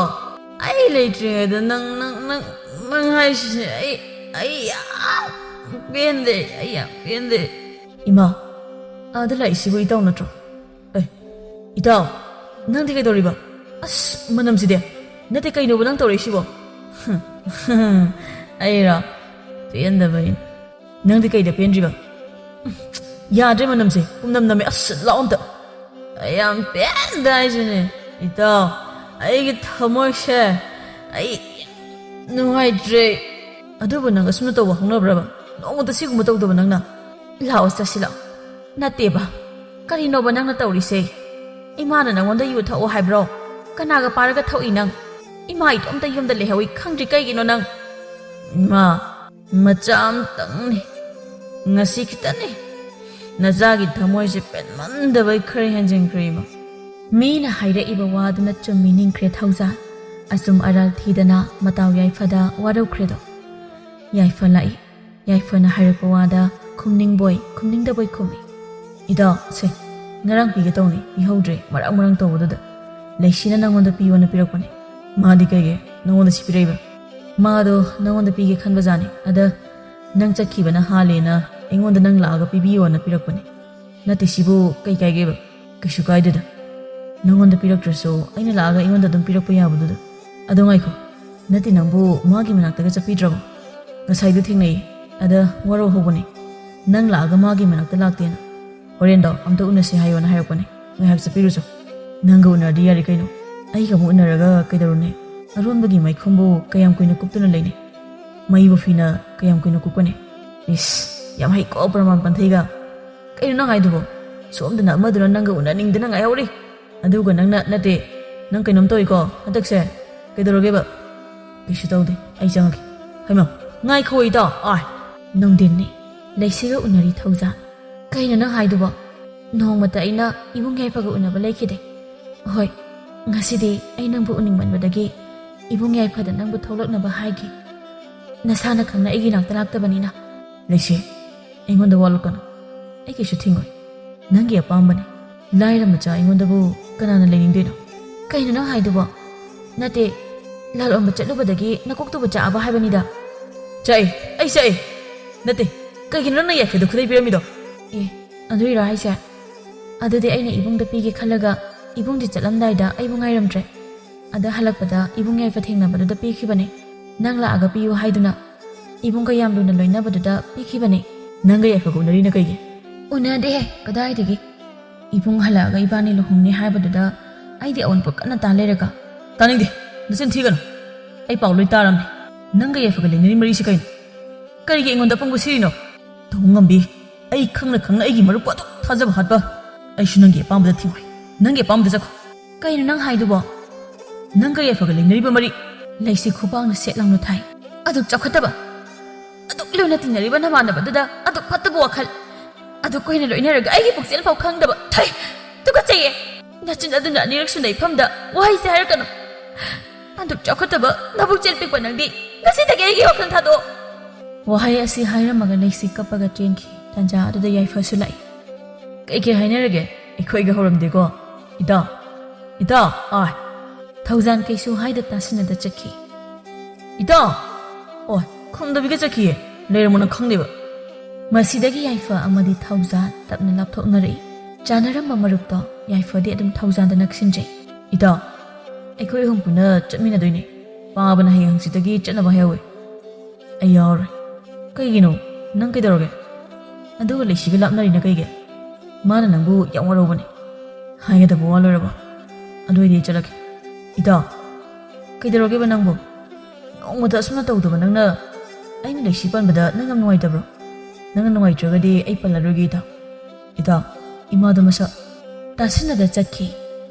ꯑꯩ ꯂꯩꯇ꯭ꯔꯤꯉꯩꯗ ꯅꯪ, ꯅꯪ, ꯅꯪ, ꯅꯪ ꯍꯥꯏꯁꯤꯁꯦ ꯑꯩ, ꯑꯩ ꯌꯥꯝ ꯄꯦꯟꯗꯦ, ꯑꯩ ꯌꯥꯝ ꯄꯦꯟꯗꯦ꯫" "ꯏꯃꯥ, ꯑꯥꯗ ꯂꯥꯛꯏꯁꯤꯕꯨ ꯏꯇꯥꯎ ꯅꯠꯇ꯭ꯔꯣ? ꯑꯦ, ꯏꯇꯥꯎ, ꯅꯪꯗꯤ ꯀꯩꯗꯧꯔꯤꯕ? ꯑꯁ, ꯃꯅꯝꯁꯤꯗꯤ꯫ ꯅꯠꯇꯦ, ꯀꯩꯅꯣꯕ ꯅꯪ ꯇꯧꯔꯛꯏꯁꯤꯕꯣ?" "ꯑꯩꯔꯣ? ꯄꯦꯟꯗꯕꯩ꯫" "ꯅꯪꯗꯤ ꯀꯩꯗ ꯄꯦꯟꯗ꯭ꯔꯤꯕ?" "ꯌꯥꯗ꯭ꯔꯦ, ꯃꯅꯝꯁꯦ ꯄꯨꯝꯅꯝ ꯅꯝꯃꯦ꯫ ꯑꯁ, ꯂꯥꯛꯑꯣ ꯑꯝꯇ꯫" "ꯑꯩ ꯌꯥꯝ ꯄꯦꯟꯗꯦ ꯍꯥꯏꯁꯤꯅꯦ, ꯏꯇꯥꯎ꯫ ꯑꯩꯒꯤ ꯊꯃꯣꯏꯁꯦ ꯑꯩ ꯅꯨꯡꯉꯥꯏꯇ꯭ꯔꯦ꯫" "ꯑꯗꯨꯕꯨ ꯅꯪ ꯑꯁꯨꯝꯅ ꯇꯧꯕ ꯍꯧꯅꯕ꯭ꯔꯕ? ꯅꯣꯡꯃꯇ ꯁꯤꯒꯨꯝꯕ ꯇꯧꯗꯕ ꯅꯪꯅ?" "ꯂꯥꯛꯑꯣ, ꯆꯠꯁꯤ ꯂꯥꯛꯑꯣ꯫" "ꯅꯠꯇꯦꯕ, ꯀꯔꯤꯅꯣꯕ ꯅꯪꯅ ꯇꯧꯔꯤꯁꯦ? ꯏꯃꯥꯅ ꯅꯪꯉꯣꯟꯗ ꯌꯨ ꯊꯛꯑꯣ ꯍꯥꯏꯕ꯭ꯔꯣ? ꯀꯅꯥꯒ ꯄꯥꯔꯒ ꯊꯛꯏ ꯅꯪ? ꯏꯃꯥ ꯏꯇꯣꯝꯇ ꯌꯨꯝꯗ ꯂꯩꯍꯧꯏ, ꯈꯪꯗ꯭ꯔꯤ ꯀꯩꯒꯤꯅꯣ ꯅꯪ?" "ꯏꯃꯥ, ꯃꯆꯥ ꯑꯝꯇꯪꯅꯤ꯫ ꯉꯁꯤ ꯈꯤꯇꯅꯤ꯫ ꯅꯆꯥꯒꯤ ꯊꯃꯣꯏꯁꯦ ꯄꯦꯟꯃꯟꯗꯕꯩ ꯈꯔ ꯍꯦꯟꯖꯤꯟꯈ꯭ꯔꯦ, ꯏꯃꯥ꯫" ꯃꯤꯅ ꯍꯥꯏꯔꯛꯏꯕ ꯋꯥꯗꯨꯅ ꯆꯨꯝꯃꯤ ꯅꯤꯡꯈ꯭ꯔꯦ ꯊꯧꯖꯥꯟ꯫ ꯑꯆꯨꯝ ꯑꯔꯥꯜ ꯊꯤꯗꯅ ꯃꯇꯥꯎ ꯌꯥꯏꯐꯗ ꯋꯥꯔꯧꯈ꯭ꯔꯦꯗꯣ꯫ ꯌꯥꯏꯐ ꯂꯥꯛꯏ꯫ ꯌꯥꯏꯐꯅ ꯍꯥꯏꯔꯛꯄ ꯋꯥꯗ ꯈꯨꯝꯅꯤꯡꯕꯣꯏ ꯈꯨꯝꯅꯤꯡꯗꯕꯣꯏ ꯈꯨꯝꯃꯤ꯫ "ꯏꯇꯥꯎ, ꯁꯦ, ꯉꯔꯥꯡ ꯄꯤꯒꯦ ꯇꯧꯅꯤ, ꯄꯤꯍꯧꯗ꯭ꯔꯦ, ꯃꯔꯥꯡ ꯃꯔꯥꯡ ꯇꯧꯕꯗꯨꯗ꯫ ꯂꯩꯁꯤꯅ ꯅꯪꯉꯣꯟꯗ ꯄꯤꯌꯣꯅ ꯄꯤꯔꯛꯄꯅꯦ꯫" "ꯃꯥꯗꯤ ꯀꯩꯒꯤ ꯅꯪꯉꯣꯟꯗ ꯁꯤ ꯄꯤꯔꯛꯏꯕ?" "ꯃꯥꯗꯣ ꯅꯪꯉꯣꯟꯗ ꯄꯤꯒꯦ ꯈꯟꯕꯖꯥꯠꯅꯤ, ꯑꯗ ꯅꯪ ꯆꯠꯈꯤꯕꯅ ꯍꯥꯜꯂꯦꯅ ꯑꯩꯉꯣꯟꯗ ꯅꯪ ꯂꯥꯛꯑꯒ ꯄꯤꯕꯤꯌꯣꯅ ꯄꯤꯔꯛꯄꯅꯦ꯫ ꯅꯠꯇꯦ, ꯁꯤꯕꯨ ꯀꯩ ꯀꯥꯏꯒꯦꯕ? ꯀꯩꯁꯨ ꯀꯥꯏꯗꯦꯗ, ꯅꯪꯉꯣꯟꯗ ꯄꯤꯔꯛꯇ꯭ꯔꯁꯨ ꯑꯩꯅ ꯂꯥꯛꯑꯒ ꯑꯩꯉꯣꯟꯗ ꯑꯗꯨꯝ ꯄꯤꯔꯛꯄ ꯌꯥꯕꯗꯨꯗ꯫ ꯑꯗꯣ ꯉꯥꯏꯈꯣ, ꯅꯠꯇꯦ, ꯅꯪꯕꯨ ꯃꯥꯒꯤ ꯃꯅꯥꯛꯇꯒ ꯆꯠꯄꯤꯗ꯭ꯔꯕꯣ? ꯉꯁꯥꯏꯗꯣ ꯊꯦꯡꯅꯩ, ꯑꯗ ꯋꯥꯔꯧ ꯍꯧꯕꯅꯦ, ꯅꯪ ꯂꯥꯛꯑꯒ ꯃꯥꯒꯤ ꯃꯅꯥꯛꯇ ꯂꯥꯛꯇꯦꯅ꯫ ꯍꯣꯔꯦꯟꯗꯣ ꯑꯝꯇ ꯎꯅꯁꯦ ꯍꯥꯏꯌꯣꯅ ꯍꯥꯏꯔꯛꯄꯅꯦ꯫ ꯉꯥꯏꯍꯥꯛ ꯆꯠꯄꯤꯔꯨꯆꯣ꯫ ꯅꯪꯒ ꯎꯅꯔꯗꯤ ꯌꯥꯔꯦ ꯀꯩꯅꯣ꯫ ꯑꯩꯒ ꯑꯃꯨꯛ ꯎꯅꯔꯒ ꯀꯩꯗꯧꯔꯨꯅꯤ? ꯑꯔꯣꯟꯕꯒꯤ ꯃꯩꯈꯨꯝꯕꯨ ꯀꯌꯥꯝ ꯀꯨꯏꯅ ꯀꯨꯞꯇꯨꯅ ꯂꯩꯅꯤ? ꯃꯩꯕꯨ ꯐꯤꯅ ꯀꯌꯥꯝ ꯀꯨꯏꯅ ꯀꯨꯞꯀꯅꯤ? ꯏꯁ, ꯌꯥꯝ ꯍꯩꯀꯣ ꯄ꯭ꯔꯃꯥꯟ ꯄꯟꯊꯩꯒ꯫ ꯀꯩꯅꯣ ꯅꯪ ꯍꯥꯏꯗꯨꯕꯣ? ꯁꯣꯝꯗꯅ ꯑꯃꯗꯨꯅ ꯅꯪꯒ ꯎꯅꯅꯤꯡꯗꯅ ꯉꯥꯏꯍꯧꯔꯤ, ꯑꯗꯨꯒ ꯅꯪꯅ ꯅꯠꯇꯦ꯫ ꯅꯪ ꯀꯩꯅꯣꯝ ꯇꯧꯏꯀꯣ ꯍꯟꯗꯛꯁꯦ꯫ ꯀꯩꯗꯧꯔꯒꯦꯕ? "ꯀꯩꯁꯨ ꯇꯧꯗꯦ, ꯑꯩ ꯆꯪꯉꯒꯦ꯫" "ꯍꯩꯃꯥ, ꯉꯥꯏꯈꯣ ꯏꯇꯥꯎ, ꯑꯥꯏ!" ꯅꯨꯡꯊꯤꯟꯅꯤ꯫ ꯂꯩꯁꯤꯒ ꯎꯅꯔꯤ ꯊꯧꯖꯥꯟ꯫ "ꯀꯩꯅꯣ ꯅꯪ ꯍꯥꯏꯗꯨꯕꯣ? ꯅꯣꯡꯃꯇ ꯑꯩꯅ ꯏꯕꯨꯡ ꯌꯥꯏꯐꯒ ꯎꯅꯕ ꯂꯩꯈꯤꯗꯦ꯫ ꯍꯣꯏ, ꯉꯁꯤꯗꯤ ꯑꯩ ꯅꯪꯕꯨ ꯎꯅꯤꯡꯃꯟꯕꯗꯒꯤ ꯏꯕꯨꯡ ꯌꯥꯏꯐꯗ ꯅꯪꯕꯨ ꯊꯣꯛꯂꯛꯅꯕ ꯍꯥꯏꯒꯦ꯫ ꯅꯁꯥꯅ ꯈꯪꯅ ꯑꯩꯒꯤ ꯅꯥꯛꯇ ꯂꯥꯛꯇꯕꯅꯤꯅ꯫" "ꯂꯩꯁꯤ, ꯑꯩꯉꯣꯟꯗ ꯋꯥꯂꯣꯠꯀꯅꯨ꯫ ꯑꯩ ꯀꯩꯁꯨ ꯊꯤꯡꯉꯣꯏ꯫ ꯅꯪꯒꯤ ꯑꯄꯥꯝꯕꯅꯤ꯫ ꯂꯥꯏꯔ ꯃꯆꯥ ꯑꯩꯉꯣꯟꯗꯕꯨ ꯀꯅꯥꯅ ꯂꯩꯅꯤꯡꯗꯣꯏꯅꯣ?" "ꯀꯩꯅꯣ ꯅꯪ ꯍꯥꯏꯗꯨꯕꯣ? ꯅꯠꯇꯦ, ꯂꯥꯂꯣꯟꯕ ꯆꯠꯂꯨꯕꯗꯒꯤ ꯅꯀꯣꯛꯇꯨꯕꯨ ꯆꯥꯛꯑꯕ ꯍꯥꯏꯕꯅꯤꯗ꯫" "ꯆꯥꯛꯑꯦ, ꯑꯩ ꯆꯥꯛꯑꯦ꯫ ꯅꯠꯇꯦ, ꯀꯩꯒꯤꯅꯣ ꯅꯪꯅ ꯌꯥꯏꯐꯗ ꯈꯨꯗꯩ ꯄꯤꯔꯝꯃꯤꯗꯣ?" "ꯑꯦ, ꯑꯗꯨꯏꯔꯣ ꯍꯥꯏꯁꯦ? ꯑꯗꯨꯗꯤ ꯑꯩꯅ ꯏꯕꯨꯡꯗ ꯄꯤꯒꯦ ꯈꯜꯂꯒ ꯏꯕꯨꯡꯗꯤ ꯆꯠꯂꯝꯗꯥꯏꯗ ꯑꯩꯕꯨ ꯉꯥꯏꯔꯝꯗ꯭ꯔꯦ꯫ ꯑꯗ ꯍꯜꯂꯛꯄꯗ ꯏꯕꯨꯡ ꯌꯥꯏꯐ ꯊꯦꯡꯅꯕꯗꯨꯗ ꯄꯤꯈꯤꯕꯅꯦ꯫ ꯅꯪ ꯂꯥꯛꯑꯒ ꯄꯤꯌꯨ ꯍꯥꯏꯗꯨꯅ ꯏꯕꯨꯡꯒ ꯌꯥꯝ ꯂꯨꯅ ꯂꯣꯏꯅꯕꯗꯨꯗ ꯄꯤꯈꯤꯕꯅꯦ꯫" "ꯅꯪꯒ ꯌꯥꯏꯐꯒ ꯎꯅꯔꯤꯅ ꯀꯩꯒꯤ?" "ꯎꯅꯗꯦꯍꯦ, ꯀꯗꯥꯏꯗꯒꯤ? ꯏꯕꯨꯡ ꯍꯜꯂꯛꯑꯒ ꯏꯕꯥꯅꯤ ꯂꯨꯍꯣꯡꯅꯤ ꯍꯥꯏꯕꯗꯨꯗ ꯑꯩꯗꯤ ꯑꯑꯣꯟꯄꯣꯠ ꯀꯟꯅ ꯇꯥ ꯂꯩꯔꯒ꯫" "ꯇꯥꯅꯤꯡꯗꯦ, ꯅꯆꯤꯟ ꯊꯤꯒꯅꯨ꯫ ꯑꯩ ꯄꯥꯎ ꯂꯣꯏ ꯇꯥꯔꯝꯅꯦ꯫ ꯅꯪꯒ ꯌꯥꯏꯐꯒ ꯂꯩꯅꯔꯤ ꯃꯔꯤꯁꯤ ꯀꯩꯅꯣ? ꯀꯔꯤꯒꯤ ꯑꯩꯉꯣꯟꯗ ꯑꯄꯪꯕ ꯁꯤꯔꯤꯅꯣ?" "ꯇꯧꯉꯝꯕꯤ, ꯑꯩ ꯈꯪꯅ ꯈꯪꯅ ꯑꯩꯒꯤ ꯃꯔꯨꯞꯄꯨ ꯑꯗꯨꯛ ꯊꯥꯖꯕ ꯍꯥꯠꯄ꯫ ꯑꯩꯁꯨ ꯅꯪꯒꯤ ꯑꯄꯥꯝꯕꯗ ꯊꯤꯡꯉꯣꯏ꯫ ꯅꯪꯒꯤ ꯑꯄꯥꯝꯕꯗ ꯆꯠꯈꯣ꯫" "ꯀꯩꯅꯣ ꯅꯪ ꯍꯥꯏꯗꯨꯕꯣ?" "ꯅꯪꯒ ꯌꯥꯏꯐꯒ ꯂꯩꯅꯔꯤꯕ ꯃꯔꯤ꯫" ꯂꯩꯁꯤ ꯈꯨꯕꯥꯛꯅ ꯁꯦꯠ ꯂꯥꯎꯅ ꯊꯥꯏ꯫ "ꯑꯗꯨꯛ ꯆꯥꯎꯈꯠꯇꯕ, ꯑꯗꯨꯛ ꯂꯨꯅ ꯇꯤꯟꯅꯔꯤꯕ ꯅꯃꯥꯟꯅꯕꯗꯨꯗ ꯑꯗꯨꯛ ꯐꯠꯇꯕ ꯋꯥꯈꯜ, ꯑꯗꯨꯛ ꯀꯨꯏꯅ ꯂꯣꯏꯅꯔꯒ ꯑꯩꯒꯤ ꯄꯨꯛꯆꯦꯜ ꯐꯥꯎ ꯈꯪꯗꯕ꯫ ꯊꯩ! ꯇꯨꯀꯠꯆꯩꯌꯦ! ꯅꯆꯤꯟ ꯑꯗꯨꯅ ꯑꯅꯤꯔꯛ ꯁꯨꯅ ꯏꯐꯝꯗ ꯋꯥꯍꯩꯁꯦ ꯍꯥꯏꯔꯛꯀꯅꯨ꯫ ꯑꯗꯨꯛ ꯆꯥꯎꯈꯠꯇꯕ ꯅꯕꯨꯛꯆꯦꯜ ꯄꯤꯛꯄ ꯅꯪꯗꯤ ꯉꯁꯤꯗꯒꯤ ꯑꯩꯒꯤ ꯋꯥꯈꯜ ꯊꯥꯗꯣꯛꯑꯣ꯫" ꯋꯥꯍꯩ ꯑꯁꯤ ꯍꯥꯏꯔꯝꯃꯒ ꯂꯩꯁꯤ ꯀꯞꯄꯒ ꯆꯦꯟꯈꯤ꯫ ꯇꯥꯟꯖꯥ ꯑꯗꯨꯗ ꯌꯥꯏꯐꯁꯨ ꯂꯥꯛꯏ꯫ "ꯀꯩ ꯀꯩ ꯍꯥꯏꯅꯔꯒꯦ? ꯑꯩꯈꯣꯏꯒ ꯍꯧꯔꯝꯗꯦꯀꯣ꯫ ꯏꯇꯥ, ꯏꯇꯥ, ꯑꯥꯏ!" ꯊꯧꯖꯥꯟ ꯀꯩꯁꯨ ꯍꯥꯏꯗ ꯇꯥꯁꯤꯟꯅꯗ ꯆꯠꯈꯤ꯫ "ꯏꯇꯥ!" "ꯑꯣ, ꯈꯨꯝꯗꯕꯤꯒ ꯆꯠꯈꯤꯌꯦ꯫ ꯂꯩꯔꯝꯃꯣ ꯅꯪ ꯈꯪꯗꯦꯕ꯫" ꯃꯁꯤꯗꯒꯤ ꯌꯥꯏꯐ ꯑꯃꯗꯤ ꯊꯧꯖꯥꯟ ꯇꯞꯅ ꯂꯥꯞꯊꯣꯛꯅꯔꯛꯏ꯫ ꯆꯥꯟꯅꯔꯝꯕ ꯃꯔꯨꯞꯇꯣ ꯌꯥꯏꯐꯗꯤ ꯑꯗꯨꯝ ꯊꯧꯖꯥꯟꯗ ꯅꯛꯁꯤꯟꯖꯩ꯫ "ꯏꯇꯥ, ꯑꯩꯈꯣꯏ ꯑꯍꯨꯝ ꯄꯨꯟꯅ ꯆꯠꯃꯤꯟꯅꯗꯣꯏꯅꯦ꯫ ꯄꯥꯕꯅ ꯍꯌꯦꯡ ꯍꯪꯆꯤꯠꯇꯒꯤ ꯆꯠꯅꯕ ꯍꯥꯏꯍꯧꯋꯦ꯫ ꯑꯩ ꯌꯥꯎꯔꯣꯏ꯫" "ꯀꯩꯒꯤꯅꯣ? ꯅꯪ ꯀꯩꯗꯧꯔꯒꯦ? ꯑꯗꯨꯒ ꯂꯩꯁꯤꯒ ꯂꯥꯞꯅꯔꯤꯅ ꯀꯩꯒꯤ? ꯃꯥꯅ ꯅꯪꯕꯨ ꯌꯥꯝ ꯋꯥꯔꯧꯕꯅꯦ꯫ ꯍꯥꯏꯒꯗꯕ ꯋꯥ ꯂꯣꯏꯔꯕꯣ? ꯑꯗꯨ ꯑꯣꯏꯗꯤ ꯑꯩ ꯆꯠꯂꯒꯦ꯫" "ꯏꯇꯥ, ꯀꯩꯗꯧꯔꯒꯦꯕ ꯅꯪꯕꯨ? ꯅꯣꯡꯃꯇ ꯑꯁꯨꯝꯅ ꯇꯧꯗꯕ ꯅꯪꯅ ꯑꯩꯅ ꯂꯩꯁꯤ ꯄꯟꯕꯗ ꯅꯪ ꯌꯥꯝ ꯅꯨꯡꯉꯥꯏꯇꯕ꯭ꯔꯣ? ꯅꯪꯅ ꯅꯨꯡꯉꯥꯏꯇ꯭ꯔꯒꯗꯤ ꯑꯩ ꯄꯜꯂꯔꯣꯏꯒꯦ ꯏꯇꯥ꯫ ꯏꯇꯥ, ꯏꯃꯥꯗꯣ ꯃꯁꯛ..." ꯇꯥꯁꯤꯟꯅꯗ ꯆꯠꯈꯤ꯫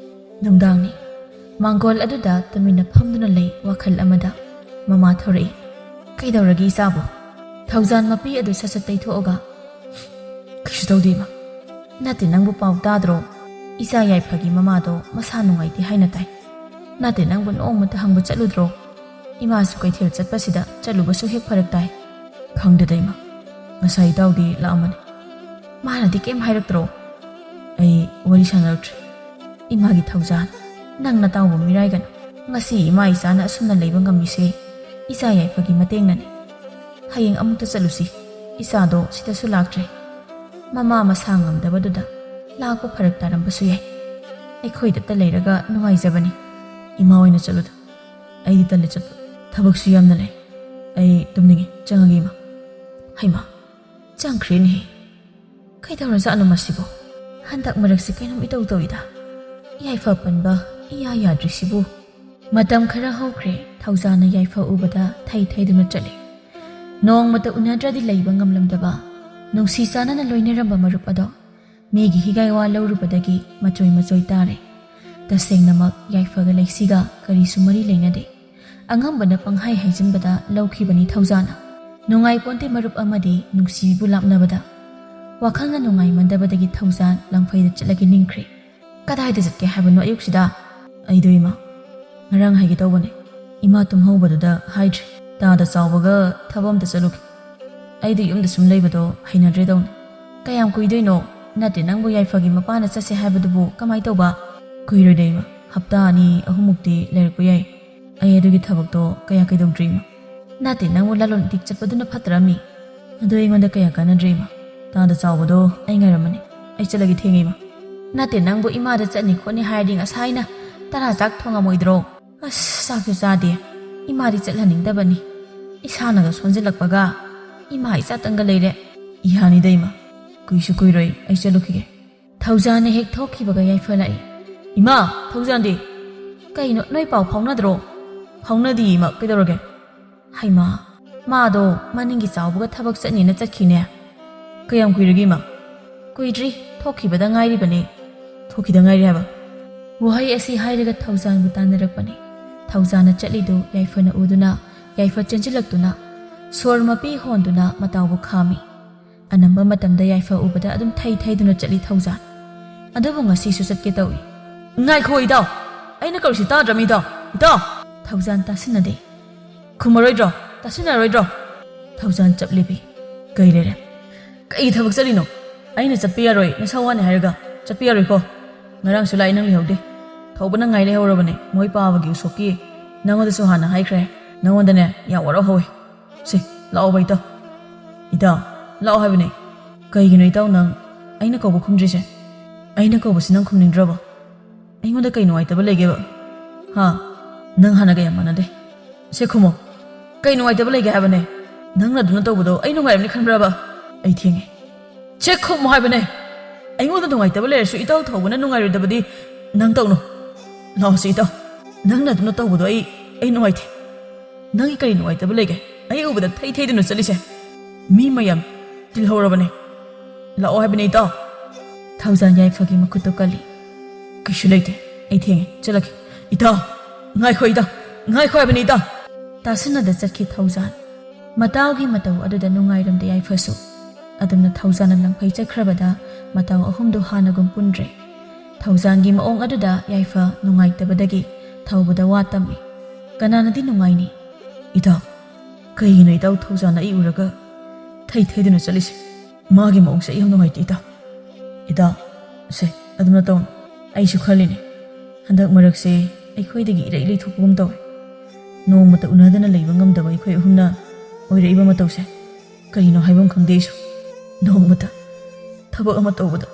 ꯅꯨꯡꯗꯥꯡꯅꯤ꯫ ꯃꯥꯡꯒꯣꯜ ꯑꯗꯨꯗ ꯇꯨꯃꯤꯟꯅ ꯐꯝꯗꯨꯅ ꯂꯩ ꯋꯥꯈꯜ ꯑꯃꯗ꯫ ꯃꯃꯥ ꯊꯣꯔꯛꯏ꯫ "ꯀꯩꯗꯧꯔꯒꯦ ꯏꯆꯥꯕꯨ?" ꯊꯧꯖꯥꯟ ꯃꯄꯤ ꯑꯗꯨ ꯁꯠ ꯁꯠ ꯇꯩꯊꯣꯛꯑꯒ, "ꯀꯩꯁꯨ ꯇꯧꯗꯦ ꯏꯃꯥ꯫ ꯅꯠꯇꯦ, ꯅꯪꯕꯨ ꯄꯥꯎ ꯇꯥꯗ꯭ꯔꯣ? ꯏꯆꯥ ꯌꯥꯏꯐꯒꯤ ꯃꯃꯥꯗꯣ ꯃꯁꯥ ꯅꯨꯡꯉꯥꯏꯇꯦ ꯍꯥꯏꯅ ꯇꯥꯏ꯫ ꯅꯠꯇꯦ, ꯅꯪꯕꯨ ꯅꯣꯡꯃꯇ ꯍꯪꯕ ꯆꯠꯂꯨꯗ꯭ꯔꯣ? ꯏꯃꯥꯁꯨ ꯀꯩꯊꯦꯜ ꯆꯠꯄꯁꯤꯗ ꯆꯠꯂꯨꯕꯁꯨ ꯍꯦꯛ ꯐꯔꯛ ꯇꯥꯏ꯫" "ꯈꯪꯗꯦꯗ ꯏꯃꯥ, ꯉꯁꯥꯏ ꯏꯇꯥꯎꯗꯤ ꯂꯥꯛꯑꯝꯕꯅꯤ꯫" "ꯃꯥꯅꯗꯤ ꯀꯩꯝ ꯍꯥꯏꯔꯛꯇ꯭ꯔꯣ?" "ꯑꯩ ꯋꯥꯔꯤ ꯁꯥꯟꯅꯔꯛꯇ꯭ꯔꯦ꯫" "ꯏꯃꯥꯒꯤ ꯊꯧꯖꯥꯟ, ꯅꯪ ꯅꯇꯥꯎꯕꯨ ꯃꯤꯔꯥꯏꯒꯅꯨ꯫ ꯉꯁꯤ ꯏꯃꯥ ꯏꯆꯥꯅ ꯑꯁꯨꯝꯅ ꯂꯩꯕ ꯉꯝꯃꯤꯁꯦ ꯏꯆꯥ ꯌꯥꯏꯐꯒꯤ ꯃꯇꯦꯡꯅꯅꯤ꯫ ꯍꯌꯦꯡ ꯑꯃꯨꯛꯇ ꯆꯠꯂꯨꯁꯤ꯫ ꯏꯆꯥꯗꯣ ꯁꯤꯗꯁꯨ ꯂꯥꯛꯇ꯭ꯔꯦ꯫ ꯃꯃꯥ ꯃꯁꯥ ꯉꯝꯗꯕꯗꯨꯗ ꯂꯥꯛꯄ ꯐꯔꯛ ꯇꯥꯔꯝꯕꯁꯨ ꯌꯥꯏ꯫ ꯑꯩꯈꯣꯏꯗꯇ ꯂꯩꯔꯒ ꯅꯨꯡꯉꯥꯏꯖꯕꯅꯤ꯫ ꯏꯃꯥ ꯑꯣꯏꯅ ꯆꯠꯂꯨꯗ꯫ ꯑꯩꯗꯤ ꯇꯜꯂꯦ ꯆꯠꯄ꯫ ꯊꯕꯛꯁꯨ ꯌꯥꯝꯅ ꯂꯩ꯫ ꯑꯩ ꯇꯨꯝꯅꯤꯡꯉꯤ꯫ ꯆꯪꯉꯒꯦ ꯏꯃꯥ꯫" ꯍꯩꯃꯥ, ꯆꯪꯈ꯭ꯔꯦꯅꯦꯍꯦ꯫ ꯀꯩꯗꯧꯔꯖꯥꯠꯅꯣ ꯃꯁꯤꯕꯣ? ꯍꯟꯗꯛ ꯃꯔꯛꯁꯤ ꯀꯩꯅꯣꯝ ꯏꯇꯧ ꯇꯧꯏꯗ꯫ ꯌꯥꯏꯐ ꯄꯟꯕ ꯏꯌꯥ ꯌꯥꯗ꯭ꯔꯤꯁꯤꯕꯨ꯫ ꯃꯇꯝ ꯈꯔ ꯍꯧꯈ꯭ꯔꯦ꯫ ꯊꯧꯖꯥꯅ ꯌꯥꯏꯐ ꯎꯕꯗ ꯊꯩ ꯊꯩꯗꯨꯅ ꯆꯠꯂꯤ꯫ ꯅꯣꯡꯃꯇ ꯎꯅꯗ꯭ꯔꯗꯤ ꯂꯩꯕ ꯉꯝꯂꯝꯗꯕ, ꯅꯨꯡꯁꯤ ꯆꯥꯟꯅꯅ ꯂꯣꯏꯅꯔꯝꯕ ꯃꯔꯨꯞ ꯑꯗꯣ ꯃꯤꯒꯤ ꯍꯤꯒꯥꯏ ꯋꯥ ꯂꯧꯔꯨꯕꯗꯒꯤ ꯃꯆꯣꯏ ꯃꯆꯣꯏ ꯇꯥꯔꯦ꯫ ꯇꯁꯦꯡꯅꯃꯛ ꯌꯥꯏꯐꯒ ꯂꯩꯁꯤꯒ ꯀꯔꯤꯁꯨ ꯃꯔꯤ ꯂꯩꯅꯗꯦ꯫ ꯑꯉꯝꯕꯅ ꯄꯪꯍꯥꯏ ꯍꯥꯏꯖꯤꯟꯕꯗ ꯂꯧꯈꯤꯕꯅꯤ ꯊꯧꯖꯥꯅ꯫ ꯅꯨꯡꯉꯥꯏꯄꯣꯟꯇꯦ ꯃꯔꯨꯞ ꯑꯃꯗꯤ ꯅꯨꯡꯁꯤꯕꯤꯕꯨ ꯂꯥꯞꯅꯕꯗ꯫ ꯋꯥꯈꯜꯅ ꯅꯨꯡꯉꯥꯏꯃꯟꯗꯕꯗꯒꯤ ꯊꯧꯖꯥꯟ ꯂꯪꯐꯩꯗ ꯆꯠꯂꯒꯦ ꯅꯤꯡꯈ꯭ꯔꯦ꯫ "ꯀꯗꯥꯏꯗ ꯆꯠꯀꯦ ꯍꯥꯏꯕꯅꯣ ꯑꯌꯨꯛꯁꯤꯗ?" "ꯑꯩꯗꯣ ꯏꯃꯥ, ꯉꯔꯥꯡ ꯍꯥꯏꯒꯦ ꯇꯧꯕꯅꯦ꯫ ꯏꯃꯥ ꯇꯨꯝꯍꯧꯕꯗꯨꯗ ꯍꯥꯏꯗ꯭ꯔꯤ꯫ ꯇꯥꯗ ꯆꯥꯎꯕꯒ ꯊꯕꯛ ꯑꯝꯇ ꯆꯠꯂꯨꯒꯦ꯫ ꯑꯩꯗꯤ ꯌꯨꯝꯗ ꯁꯨꯝ ꯂꯩꯕꯗꯣ ꯍꯩꯅꯗ꯭ꯔꯦ ꯇꯧꯅꯤ꯫" "ꯀꯌꯥꯝ ꯀꯨꯏꯗꯣꯏꯅꯣ? ꯅꯠꯇꯦ, ꯅꯪꯕꯨ ꯌꯥꯏꯐꯒꯤ ꯃꯄꯥꯅ ꯆꯠꯁꯦ ꯍꯥꯏꯕꯗꯨꯕꯨ ꯀꯃꯥꯏ ꯇꯧꯕ?" "ꯀꯨꯏꯔꯣꯏꯗ ꯏꯃꯥ, ꯍꯞꯇꯥ ꯑꯅꯤ ꯑꯍꯨꯝꯃꯨꯛꯇꯤ ꯂꯩꯔꯛꯄ ꯌꯥꯏ꯫ ꯑꯩ ꯑꯗꯨꯒꯤ ꯊꯕꯛꯇꯣ ꯀꯌꯥ ꯀꯩꯗꯧꯗ꯭ꯔꯤ ꯏꯃꯥ꯫" "ꯅꯠꯇꯦ, ꯅꯪꯕꯨ ꯂꯂꯣꯟ ꯏꯇꯤꯛ ꯆꯠꯄꯗꯨꯅ ꯐꯠꯇ꯭ꯔꯃꯤ?" "ꯑꯗꯨ ꯑꯩꯉꯣꯟꯗ ꯀꯌꯥ ꯀꯥꯟꯅꯗ꯭ꯔꯦ ꯏꯃꯥ꯫ ꯇꯥꯗ ꯆꯥꯎꯕꯗꯣ ꯑꯩ ꯉꯥꯏꯔꯝꯃꯅꯤ꯫ ꯑꯩ ꯆꯠꯂꯒꯦ, ꯊꯦꯡꯉꯦ ꯏꯃꯥ꯫" "ꯅꯠꯇꯦ, ꯅꯪꯕꯨ ꯏꯃꯥꯗ ꯆꯠꯅꯤ ꯈꯣꯠꯅꯤ ꯍꯥꯏꯔꯗꯤ ꯉꯁꯥꯏꯅ ꯇꯔꯥ ꯆꯥꯛ ꯊꯣꯡꯉꯝꯃꯣꯏꯗ꯭ꯔꯣ?" "ꯑꯁ, ꯆꯥꯛꯁꯨ ꯆꯥꯗꯦ꯫ ꯏꯃꯥꯗꯤ ꯆꯠꯍꯟꯅꯤꯡꯗꯕꯅꯤ꯫ ꯏꯁꯥꯅꯒ ꯁꯣꯟꯖꯤꯜꯂꯛꯄꯒ ꯏꯃꯥ ꯏꯆꯥꯇꯪꯒ ꯂꯩꯔꯦ꯫" "ꯌꯥꯅꯤꯗ ꯏꯃꯥ, ꯀꯨꯏꯁꯨ ꯀꯨꯏꯔꯣꯏ, ꯑꯩ ꯆꯠꯂꯨꯈꯤꯒꯦ꯫" ꯊꯧꯖꯥꯅ ꯍꯦꯛ ꯊꯣꯛꯈꯤꯕꯒ ꯌꯥꯏꯐ ꯂꯥꯛꯏ꯫ "ꯏꯃꯥ, ꯊꯧꯖꯥꯟꯗꯤ?" "ꯀꯩꯅꯣ, ꯅꯣꯏ ꯄꯥꯎ ꯐꯥꯎꯅꯗ꯭ꯔꯣ?" "ꯐꯥꯎꯅꯗꯤꯌꯦ ꯏꯃꯥ, ꯀꯩꯗꯧꯔꯒꯦ?" "ꯍꯩꯃꯥ, ꯃꯥꯗꯣ ꯃꯅꯤꯡꯒꯤ ꯆꯥꯎꯕꯒ ꯊꯕꯛ ꯆꯠꯅꯦꯅ ꯆꯠꯈꯤꯅꯦ꯫" "ꯀꯌꯥꯝ ꯀꯨꯏꯔꯒꯦ ꯏꯃꯥ?" "ꯀꯨꯏꯗ꯭ꯔꯤ, ꯊꯣꯛꯈꯤꯕꯗ ꯉꯥꯏꯔꯤꯕꯅꯦ꯫" "ꯊꯣꯛꯈꯤꯗ ꯉꯥꯏꯔꯤ ꯍꯥꯏꯕ?" ꯋꯥꯍꯩ ꯑꯁꯤ ꯍꯥꯏꯔꯒ ꯊꯧꯖꯥꯟꯕꯨ ꯇꯥꯟꯅꯔꯛꯄꯅꯤ꯫ ꯊꯧꯖꯥꯟꯅ ꯆꯠꯂꯤꯗꯨ ꯌꯥꯏꯐꯅ ꯎꯗꯨꯅ ꯌꯥꯏꯐ ꯆꯦꯟꯁꯤꯜꯂꯛꯇꯨꯅ ꯁꯣꯔ ꯃꯄꯤ ꯍꯣꯟꯗꯨꯅ ꯃꯇꯥꯎꯕꯨ ꯈꯥꯝꯃꯤ꯫ ꯑꯅꯝꯕ ꯃꯇꯝꯗ ꯌꯥꯏꯐ ꯎꯕꯗ ꯑꯗꯨꯝ ꯊꯩ ꯊꯩꯗꯨꯅ ꯆꯠꯂꯤ ꯊꯧꯖꯥꯟ꯫ ꯑꯗꯨꯕꯨ ꯉꯁꯤꯁꯨ ꯆꯠꯀꯦ ꯇꯧꯏ꯫ "ꯉꯥꯏꯈꯣ ꯏꯇꯥꯎ, ꯑꯩꯅ ꯀꯧꯔꯤꯁꯤ ꯇꯥꯗ꯭ꯔꯃꯤ ꯏꯇꯥꯎ? ꯏꯇꯥꯎ!" ꯊꯧꯖꯥꯟ ꯇꯥꯁꯤꯟꯅꯗꯦ꯫ "ꯈꯨꯝꯃꯔꯣꯏꯗ꯭ꯔꯣ? ꯇꯥꯁꯤꯟꯅꯔꯣꯏꯗ꯭ꯔꯣ?" ꯊꯧꯖꯥꯟ ꯆꯞꯂꯤꯕꯤ꯫ "ꯀꯩ ꯂꯩꯔꯦ? ꯀꯩ ꯊꯕꯛ ꯆꯠꯂꯤꯅꯣ? ꯑꯩꯅ ꯆꯠꯄ ꯌꯥꯔꯣꯏ, ꯅꯁꯥ ꯋꯥꯅꯤ ꯍꯥꯏꯔꯒ ꯆꯠꯄ ꯌꯥꯔꯣꯏꯀꯣ꯫ ꯉꯔꯥꯡꯁꯨ ꯂꯥꯛꯏ, ꯅꯪ ꯂꯩꯍꯧꯗꯦ꯫ ꯊꯧꯕꯅ ꯉꯥꯏ ꯂꯩꯍꯧꯔꯕꯅꯦ, ꯃꯣꯏ ꯄꯥꯕꯒꯤ ꯎꯁꯣꯞꯀꯤ꯫ ꯅꯪꯉꯣꯟꯗꯁꯨ ꯍꯥꯟꯅ ꯍꯥꯏꯈ꯭ꯔꯦ꯫ ꯅꯪꯉꯣꯟꯗꯅꯦ ꯌꯥꯝ ꯋꯥꯔꯧꯍꯧꯋꯦ꯫ ꯁꯦ, ꯂꯥꯛꯑꯣꯕ ꯏꯇꯥꯎ꯫ ꯏꯇꯥꯎ, ꯂꯥꯛꯑꯣ ꯍꯥꯏꯕꯅꯦ꯫ ꯀꯩꯒꯤꯅꯣ ꯏꯇꯥꯎ ꯅꯪ ꯑꯩꯅ ꯀꯧꯕ ꯈꯨꯝꯗ꯭ꯔꯤꯁꯦ? ꯑꯩꯅ ꯀꯧꯕꯁꯤ ꯅꯪ ꯈꯨꯝꯅꯤꯡꯗ꯭ꯔꯕꯣ? ꯑꯩꯉꯣꯟꯗ ꯀꯩ ꯅꯨꯡꯉꯥꯏꯇꯕ ꯂꯩꯒꯦꯕ? ꯍꯥ? ꯅꯪ ꯍꯥꯟꯅꯒ ꯌꯥꯝ ꯃꯥꯟꯅꯗꯦ꯫ ꯁꯦ ꯈꯨꯝꯃꯣ꯫ ꯀꯩ ꯅꯨꯡꯉꯥꯏꯇꯕ ꯂꯩꯒꯦ ꯍꯥꯏꯕꯅꯦ? ꯅꯪꯅ ꯑꯗꯨꯅ ꯇꯧꯕꯗꯣ ꯑꯩ ꯅꯨꯡꯉꯥꯏꯔꯝꯅꯤ ꯈꯟꯕ꯭ꯔꯕ? ꯑꯩ ꯊꯦꯡꯉꯦ꯫ ꯁꯦ ꯈꯨꯝꯃꯣ ꯍꯥꯏꯕꯅꯦ꯫ ꯑꯩꯉꯣꯟꯗ ꯅꯨꯡꯉꯥꯏꯇꯕ ꯂꯩꯔꯁꯨ ꯏꯇꯥꯎ ꯊꯧꯕꯅ ꯅꯨꯡꯉꯥꯏꯔꯣꯏꯗꯕꯗꯤ ꯅꯪ ꯇꯧꯅꯨ꯫ ꯂꯥꯛꯑꯣꯁꯦ ꯏꯇꯥꯎ꯫ ꯅꯪꯅ ꯑꯗꯨꯅ ꯇꯧꯕꯗꯣ ꯑꯩ, ꯑꯩ ꯅꯨꯡꯉꯥꯏꯇꯦ꯫ ꯅꯪꯒꯤ ꯀꯔꯤ ꯅꯨꯡꯉꯥꯏꯇꯕ ꯂꯩꯒꯦ? ꯑꯩ ꯎꯕꯗ ꯊꯩ ꯊꯩꯗꯨꯅ ꯆꯠꯂꯤꯁꯦ꯫ ꯃꯤ ꯃꯌꯥꯝ ꯇꯤꯜꯍꯧꯔꯕꯅꯦ꯫ ꯂꯥꯛꯑꯣ ꯍꯥꯏꯕꯅꯦ ꯏꯇꯥꯎ꯫ ꯊꯧꯖꯥꯟ ꯌꯥꯏꯐꯒꯤ ꯃꯈꯨꯠꯇꯨ ꯀꯜꯂꯤ꯫ "ꯀꯩꯁꯨ ꯂꯩꯇꯦ꯫ ꯑꯩ ꯊꯦꯡꯉꯦ꯫ ꯆꯠꯂꯒꯦ꯫ ꯏꯇꯥꯎ! ꯉꯥꯏꯈꯣ ꯏꯇꯥꯎ! ꯉꯥꯏꯈꯣ ꯍꯥꯏꯕꯅꯦ ꯏꯇꯥꯎ!" ꯇꯥꯁꯤꯟꯅꯗ ꯆꯠꯈꯤ ꯊꯧꯖꯥꯟ꯫ ꯃꯇꯥꯎꯒꯤ ꯃꯇꯧ ꯑꯗꯨꯗ ꯅꯨꯡꯉꯥꯏꯔꯝꯗꯦ ꯌꯥꯏꯐꯁꯨ꯫ ꯑꯗꯨꯝꯅ ꯊꯧꯖꯥꯟꯅ ꯂꯪꯐꯩ ꯆꯠꯈ꯭ꯔꯕꯗ ꯃꯇꯥꯎ ꯑꯍꯨꯝꯗꯨ ꯍꯥꯟꯅꯒꯨꯝ ꯄꯨꯟꯗ꯭ꯔꯦ꯫ ꯊꯧꯖꯥꯟꯒꯤ ꯃꯑꯣꯡ ꯑꯗꯨꯗ ꯌꯥꯏꯐ ꯅꯨꯡꯉꯥꯏꯇꯕꯗꯒꯤ ꯊꯧꯕꯗ ꯋꯥ ꯇꯝꯃꯤ꯫ ꯀꯅꯥꯅꯗꯤ ꯅꯨꯡꯉꯥꯏꯅꯤ? ꯏꯇꯥꯎ, ꯀꯩꯒꯤꯅꯣ ꯏꯇꯥꯎ ꯊꯧꯖꯥꯟꯅ ꯑꯩ ꯎꯔꯒ ꯊꯩ ꯊꯩꯗꯨꯅ ꯆꯠꯂꯤꯁꯦ? ꯃꯥꯒꯤ ꯃꯑꯣꯡꯁꯦ ꯑꯩ ꯌꯥꯝ ꯅꯨꯡꯉꯥꯏꯇꯦ ꯏꯇꯥꯎ꯫ ꯏꯇꯥꯎ, ꯁꯦ, ꯑꯗꯨꯝꯅ ꯇꯧꯅꯨ꯫ ꯑꯩꯁꯨ ꯈꯜꯂꯤꯅꯦ, ꯍꯟꯗꯛ ꯃꯔꯛꯁꯦ ꯑꯩꯈꯣꯏꯗꯒꯤ ꯏꯔꯩ ꯂꯩꯊꯣꯛꯄꯒꯨꯝ ꯇꯧꯋꯦ꯫ ꯅꯣꯡꯃꯇ ꯎꯅꯗꯅ ꯂꯩꯕ ꯉꯝꯗꯕ ꯑꯩꯈꯣꯏ ꯑꯍꯨꯝꯅ ꯑꯣꯏꯔꯛꯏꯕ ꯃꯇꯧꯁꯦ ꯀꯔꯤꯅꯣ ꯍꯥꯏꯐꯝ ꯈꯪꯗꯦ ꯑꯩꯁꯨ꯫ ꯅꯣꯡꯃꯇ ꯊꯕꯛ ꯑꯃ ꯇꯧꯕꯗ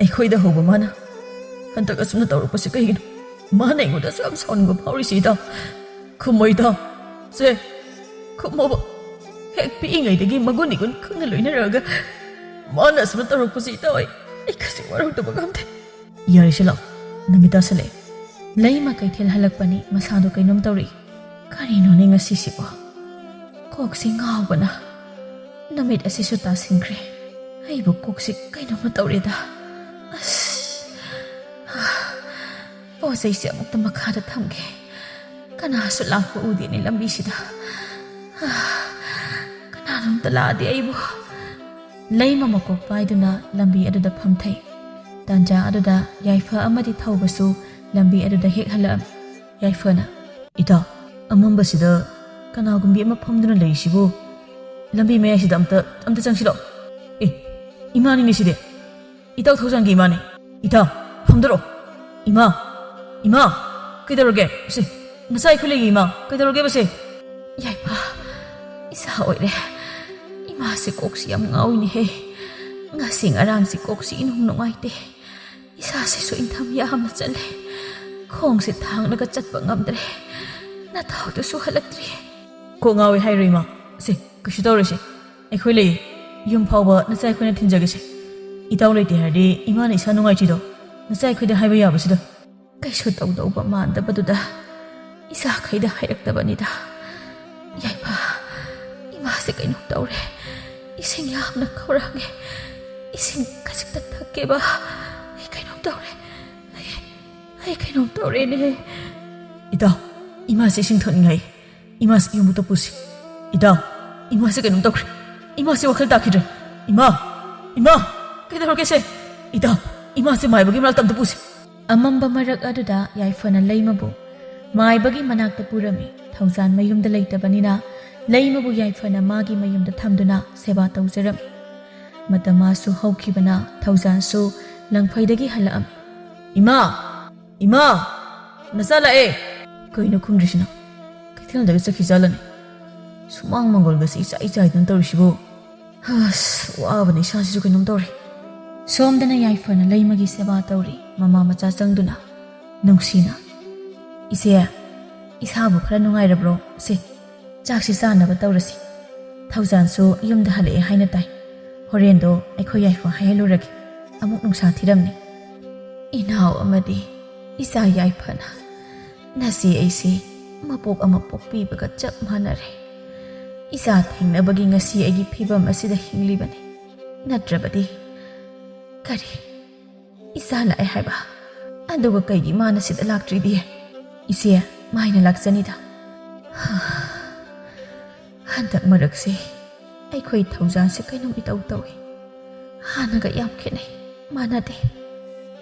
ꯑꯩꯈꯣꯏꯗ ꯍꯧꯕ ꯃꯥꯅ ꯍꯟꯗꯛ ꯑꯁꯨꯝꯅ ꯇꯧꯔꯛꯄꯁꯦ ꯀꯩꯒꯤꯅꯣ? ꯃꯥꯅ ꯑꯩꯉꯣꯟꯗ ꯑꯁꯨꯛ ꯌꯥꯝ ꯁꯥꯎꯅꯤꯡꯕ ꯐꯥꯎꯔꯤꯁꯦ ꯏꯇꯥꯎ? ꯈꯨꯝꯃꯣ ꯏꯇꯥꯎ꯫ ꯁꯦ, ꯈꯨꯝꯃꯣꯕ꯫ ꯍꯦꯛ ꯄꯤꯛꯏꯉꯩꯗꯒꯤ ꯃꯒꯨꯟ ꯏꯒꯨꯟ ꯈꯪꯅ ꯂꯣꯏꯅꯔꯛꯑꯒ ꯃꯥꯅ ꯑꯁꯨꯝꯅ ꯇꯧꯔꯛꯄꯁꯦ ꯏꯇꯥꯎ, ꯑꯩ, ꯑꯩ ꯈꯖꯤꯛ ꯋꯥꯔꯧꯗꯕ ꯉꯝꯗꯦ꯫ ꯌꯥꯔꯦꯁꯦ, ꯂꯥꯛꯑꯣ꯫ ꯅꯨꯃꯤꯠ ꯇꯥꯁꯜꯂꯛꯑꯦ꯫ ꯂꯩꯃ ꯀꯩꯊꯦꯜ ꯍꯜꯂꯛꯄꯅꯤ, ꯃꯁꯥꯗꯣ ꯀꯩꯅꯣꯝ ꯇꯧꯔꯛꯏ꯫ ꯀꯔꯤꯅꯣꯅꯦ ꯉꯁꯤꯁꯤꯕꯣ? ꯀꯣꯛꯁꯤ ꯉꯥꯎꯕꯅ ꯅꯨꯃꯤꯠ ꯑꯁꯤꯁꯨ ꯇꯥꯁꯤꯟꯈ꯭ꯔꯦ꯫ ꯑꯩꯕꯨ ꯀꯣꯛꯁꯤ ꯀꯩꯅꯣꯝꯃ ꯇꯧꯔꯦꯗ꯫ ꯑꯁ! ꯄꯣꯠ ꯆꯩꯁꯦ ꯑꯃꯨꯛꯇ ꯃꯈꯥꯗ ꯊꯝꯒꯦ꯫ ꯀꯅꯥꯁꯨ ꯂꯥꯛꯄ ꯎꯗꯦꯅꯦ ꯂꯝꯕꯤꯁꯤꯗ꯫ ꯀꯅꯥꯅꯣꯝꯇ ꯂꯥꯛꯑꯗꯤ ꯑꯩꯕꯨ꯫ ꯂꯩꯃ ꯃꯀꯣꯛ ꯄꯥꯏꯗꯨꯅ ꯂꯝꯕꯤ ꯑꯗꯨꯗ ꯐꯝꯊꯩ꯫ ꯇꯥꯟꯖꯥ ꯑꯗꯨꯗ ꯌꯥꯏꯐ ꯑꯃꯗꯤ ꯊꯧꯕꯁꯨ ꯂꯝꯕꯤ ꯑꯗꯨꯗ ꯍꯦꯛ ꯍꯜꯂꯛꯑꯝꯃꯤ꯫ ꯌꯥꯏꯐꯅ, "ꯏꯇꯥ, ꯑꯃꯝꯕꯁꯤꯗ ꯀꯅꯥꯒꯨꯝꯕꯤ ꯑꯃ ꯐꯝꯗꯨꯅ ꯂꯩꯔꯤꯁꯤꯕꯨ? ꯂꯝꯕꯤ ꯃꯌꯥꯏꯁꯤꯗ ꯑꯝꯇ, ꯑꯝꯇ ꯆꯪꯁꯤꯜꯂꯛꯑꯣ꯫ ꯑꯦ, ꯏꯃꯥꯅꯤꯅꯦ ꯁꯤꯗꯤ꯫ ꯏꯇꯥꯎ ꯊꯧꯖꯥꯟꯒꯤ ꯏꯃꯥꯅꯦ꯫ ꯏꯇꯥ, ꯐꯝꯗꯔꯛꯑꯣ꯫ ꯏꯃꯥ, ꯏꯃꯥ, ꯀꯩꯗꯧꯔꯒꯦ? ꯁꯦ, ꯅꯆꯥ ꯑꯩꯈꯣꯏ ꯂꯩꯒꯦ ꯏꯃꯥ, ꯀꯩꯗꯧꯔꯒꯦꯕ ꯁꯦ?" ꯌꯥꯏꯐ, ꯏꯆꯥ ꯑꯣꯏꯔꯦ꯫ ꯏꯃꯥꯁꯦ ꯀꯣꯛꯁꯤ ꯌꯥꯝ ꯉꯥꯎꯏꯅꯦꯍꯦ꯫ ꯉꯁꯤ ꯉꯔꯥꯡꯁꯤ ꯀꯣꯛꯁꯤ ꯏꯅꯨꯡ ꯅꯨꯡꯉꯥꯏꯇꯦ꯫ ꯏꯁꯥꯁꯤꯁꯨ ꯏꯟꯊꯝ ꯌꯥꯝꯅ ꯆꯜꯂꯦ꯫ ꯈꯣꯡꯁꯦ ꯊꯥꯡꯂꯒ ꯆꯠꯄ ꯉꯝꯗ꯭ꯔꯦ꯫ ꯅꯇꯥꯎꯗꯨꯁꯨ ꯍꯜꯂꯛꯇ꯭ꯔꯤ꯫ "ꯀꯣꯛ ꯉꯥꯎꯏ ꯍꯥꯏꯔꯣ ꯏꯃꯥ? ꯁꯦ, ꯀꯩꯁꯨ ꯇꯧꯔꯣꯏꯁꯦ꯫ ꯑꯩꯈꯣꯏ ꯂꯩ꯫ ꯌꯨꯝ ꯐꯥꯎꯕ ꯅꯆꯥ ꯑꯩꯈꯣꯏꯅ ꯊꯤꯟꯖꯒꯦꯁꯦ꯫ ꯏꯇꯥꯎ ꯂꯩꯇꯦ ꯍꯥꯏꯔꯗꯤ ꯏꯃꯥꯅ ꯏꯁꯥ ꯅꯨꯡꯉꯥꯏꯇ꯭ꯔꯤꯗꯣ ꯅꯆꯥ ꯑꯩꯈꯣꯏꯗ ꯍꯥꯏꯕ ꯌꯥꯕꯁꯤꯗ?" ꯀꯩꯁꯨ ꯇꯧꯗꯧꯕ ꯃꯥꯟꯗꯕꯗꯨꯗ ꯏꯆꯥꯈꯩꯗ ꯍꯥꯏꯔꯛꯇꯕꯅꯤꯗ꯫ ꯌꯥꯏꯐ, ꯏꯃꯥꯁꯦ ꯀꯩꯅꯣꯝ ꯇꯧꯔꯦ꯫ ꯏꯁꯤꯡ ꯌꯥꯝꯅ ꯈꯧꯔꯥꯡꯉꯦ꯫ ꯏꯁꯤꯡ ꯈꯖꯤꯛꯇ ꯊꯛꯀꯦꯕ꯫ ꯑꯩ ꯀꯩꯅꯣꯝ ꯇꯧꯔꯦ꯫ ꯑꯩ, ꯑꯩ ꯀꯩꯅꯣꯝ ꯇꯧꯔꯦꯅꯦ꯫ "ꯏꯇꯥꯎ, ꯏꯃꯥꯁꯦ ꯏꯁꯤꯡ ꯊꯛꯅꯤꯡꯉꯥꯏ꯫ ꯏꯃꯥꯁꯦ ꯌꯨꯝꯕꯨꯛꯇ ꯄꯨꯁꯤ꯫ ꯏꯇꯥꯎ, ꯏꯃꯥꯁꯦ ꯀꯩꯅꯣꯝ ꯇꯧꯈ꯭ꯔꯦ꯫ ꯏꯃꯥꯁꯦ ꯋꯥꯈꯜ ꯇꯥꯈꯤꯗ꯭ꯔꯦ꯫ ꯏꯃꯥ, ꯏꯃꯥ, ꯀꯩꯗꯧꯔꯒꯦꯁꯦ? ꯏꯇꯥꯎ, ꯏꯃꯥꯁꯦ ꯃꯥꯏꯕꯒꯤ ꯃꯅꯥꯛꯇ ꯑꯝꯇ ꯄꯨꯁꯤ꯫" ꯑꯃꯝꯕ ꯃꯔꯛ ꯑꯗꯨꯗ ꯌꯥꯏꯐꯅ ꯂꯩꯃꯕꯨ ꯃꯥꯏꯕꯒꯤ ꯃꯅꯥꯛꯇ ꯄꯨꯔꯝꯃꯤ꯫ ꯊꯧꯖꯥꯟ ꯃꯌꯨꯝꯗ ꯂꯩꯇꯕꯅꯤꯅ ꯂꯩꯃꯕꯨ ꯌꯥꯏꯐꯅ ꯃꯥꯒꯤ ꯃꯌꯨꯝꯗ ꯊꯝꯗꯨꯅ ꯁꯦꯕꯥ ꯇꯧꯖꯔꯝꯃꯤ꯫ ꯃꯇꯝ ꯃꯥꯁꯨ ꯍꯧꯈꯤꯕꯅ ꯊꯧꯖꯥꯟꯁꯨ ꯂꯪꯐꯩꯗꯒꯤ ꯍꯜꯂꯛꯑꯝꯃꯤ꯫ "ꯏꯃꯥ! ꯏꯃꯥ! ꯅꯆꯥ ꯂꯥꯛꯑꯦ!" ꯀꯩꯅꯣ ꯈꯨꯝꯗ꯭ꯔꯤꯁꯤꯅ? ꯀꯩꯊꯦꯜꯗꯒ ꯆꯠꯈꯤ ꯖꯥꯠꯂꯅꯦ? ꯁꯨꯃꯥꯡ ꯃꯪꯒꯣꯜꯒꯁꯦ ꯏꯆꯥꯏ ꯆꯥꯏꯗꯨꯅ ꯇꯧꯔꯤꯁꯤꯕꯨ꯫ ꯑꯁ, ꯋꯥꯕꯅ ꯏꯁꯥꯁꯤꯁꯨ ꯀꯩꯅꯣꯝ ꯇꯧꯔꯦ꯫ ꯁꯣꯝꯗꯅ ꯌꯥꯏꯐꯅ ꯂꯩꯃꯒꯤ ꯁꯦꯕꯥ ꯇꯧꯔꯤ, ꯃꯃꯥ ꯃꯆꯥ ꯆꯪꯗꯨꯅ꯫ ꯅꯨꯡꯁꯤꯅ, "ꯏꯆꯦ, ꯏꯁꯥꯕꯨ ꯈꯔ ꯅꯨꯡꯉꯥꯏꯔꯕ꯭ꯔꯣ? ꯁꯦ, ꯆꯥꯛꯁꯤ ꯆꯥꯅꯕ ꯇꯧꯔꯁꯤ꯫ ꯊꯧꯖꯥꯟꯁꯨ ꯌꯨꯝꯗ ꯍꯜꯂꯛꯑꯦ ꯍꯥꯏꯅ ꯇꯥꯏ꯫ ꯍꯣꯔꯦꯟꯗꯣ ꯑꯩꯈꯣꯏ ꯌꯥꯏꯐ ꯍꯥꯏꯍꯜꯂꯨꯔꯒꯦ꯫ ꯑꯃꯨꯛ ꯅꯨꯡꯁꯥ ꯊꯤꯔꯝꯅꯤ꯫" ꯏꯅꯥꯎ ꯑꯃꯗꯤ ꯏꯆꯥ ꯌꯥꯏꯐꯅ ꯅꯆꯦ ꯑꯩꯁꯦ ꯃꯄꯣꯛ ꯑꯃ ꯄꯣꯛꯄꯤꯕꯒ ꯆꯞ ꯃꯥꯟꯅꯔꯦ꯫ ꯏꯆꯥ ꯊꯦꯡꯅꯕꯒꯤ ꯉꯁꯤ ꯑꯩꯒꯤ ꯐꯤꯕꯝ ꯑꯁꯤꯗ ꯍꯤꯡꯂꯤꯕꯅꯤ꯫ ꯅꯠꯇ꯭ꯔꯕꯗꯤ ꯀꯔꯤ? ꯏꯆꯥ ꯂꯥꯛꯑꯦ ꯍꯥꯏꯕ? ꯑꯗꯨꯒ ꯀꯩꯒꯤ ꯃꯥꯅ ꯁꯤꯗ ꯂꯥꯛꯇ꯭ꯔꯤꯗꯤ? ꯏꯆꯦ, ꯃꯥꯏꯅ ꯂꯥꯛꯆꯅꯤꯗ꯫ ꯍꯟꯗꯛ ꯃꯔꯛꯁꯦ ꯑꯩꯈꯣꯏ ꯊꯧꯖꯥꯟꯁꯦ ꯀꯩꯅꯣꯝ ꯏꯇꯧ ꯇꯧꯏ꯫ ꯍꯥꯟꯅꯒ ꯌꯥꯝ ꯈꯦꯠꯅꯩ, ꯃꯥꯟꯅꯗꯦ꯫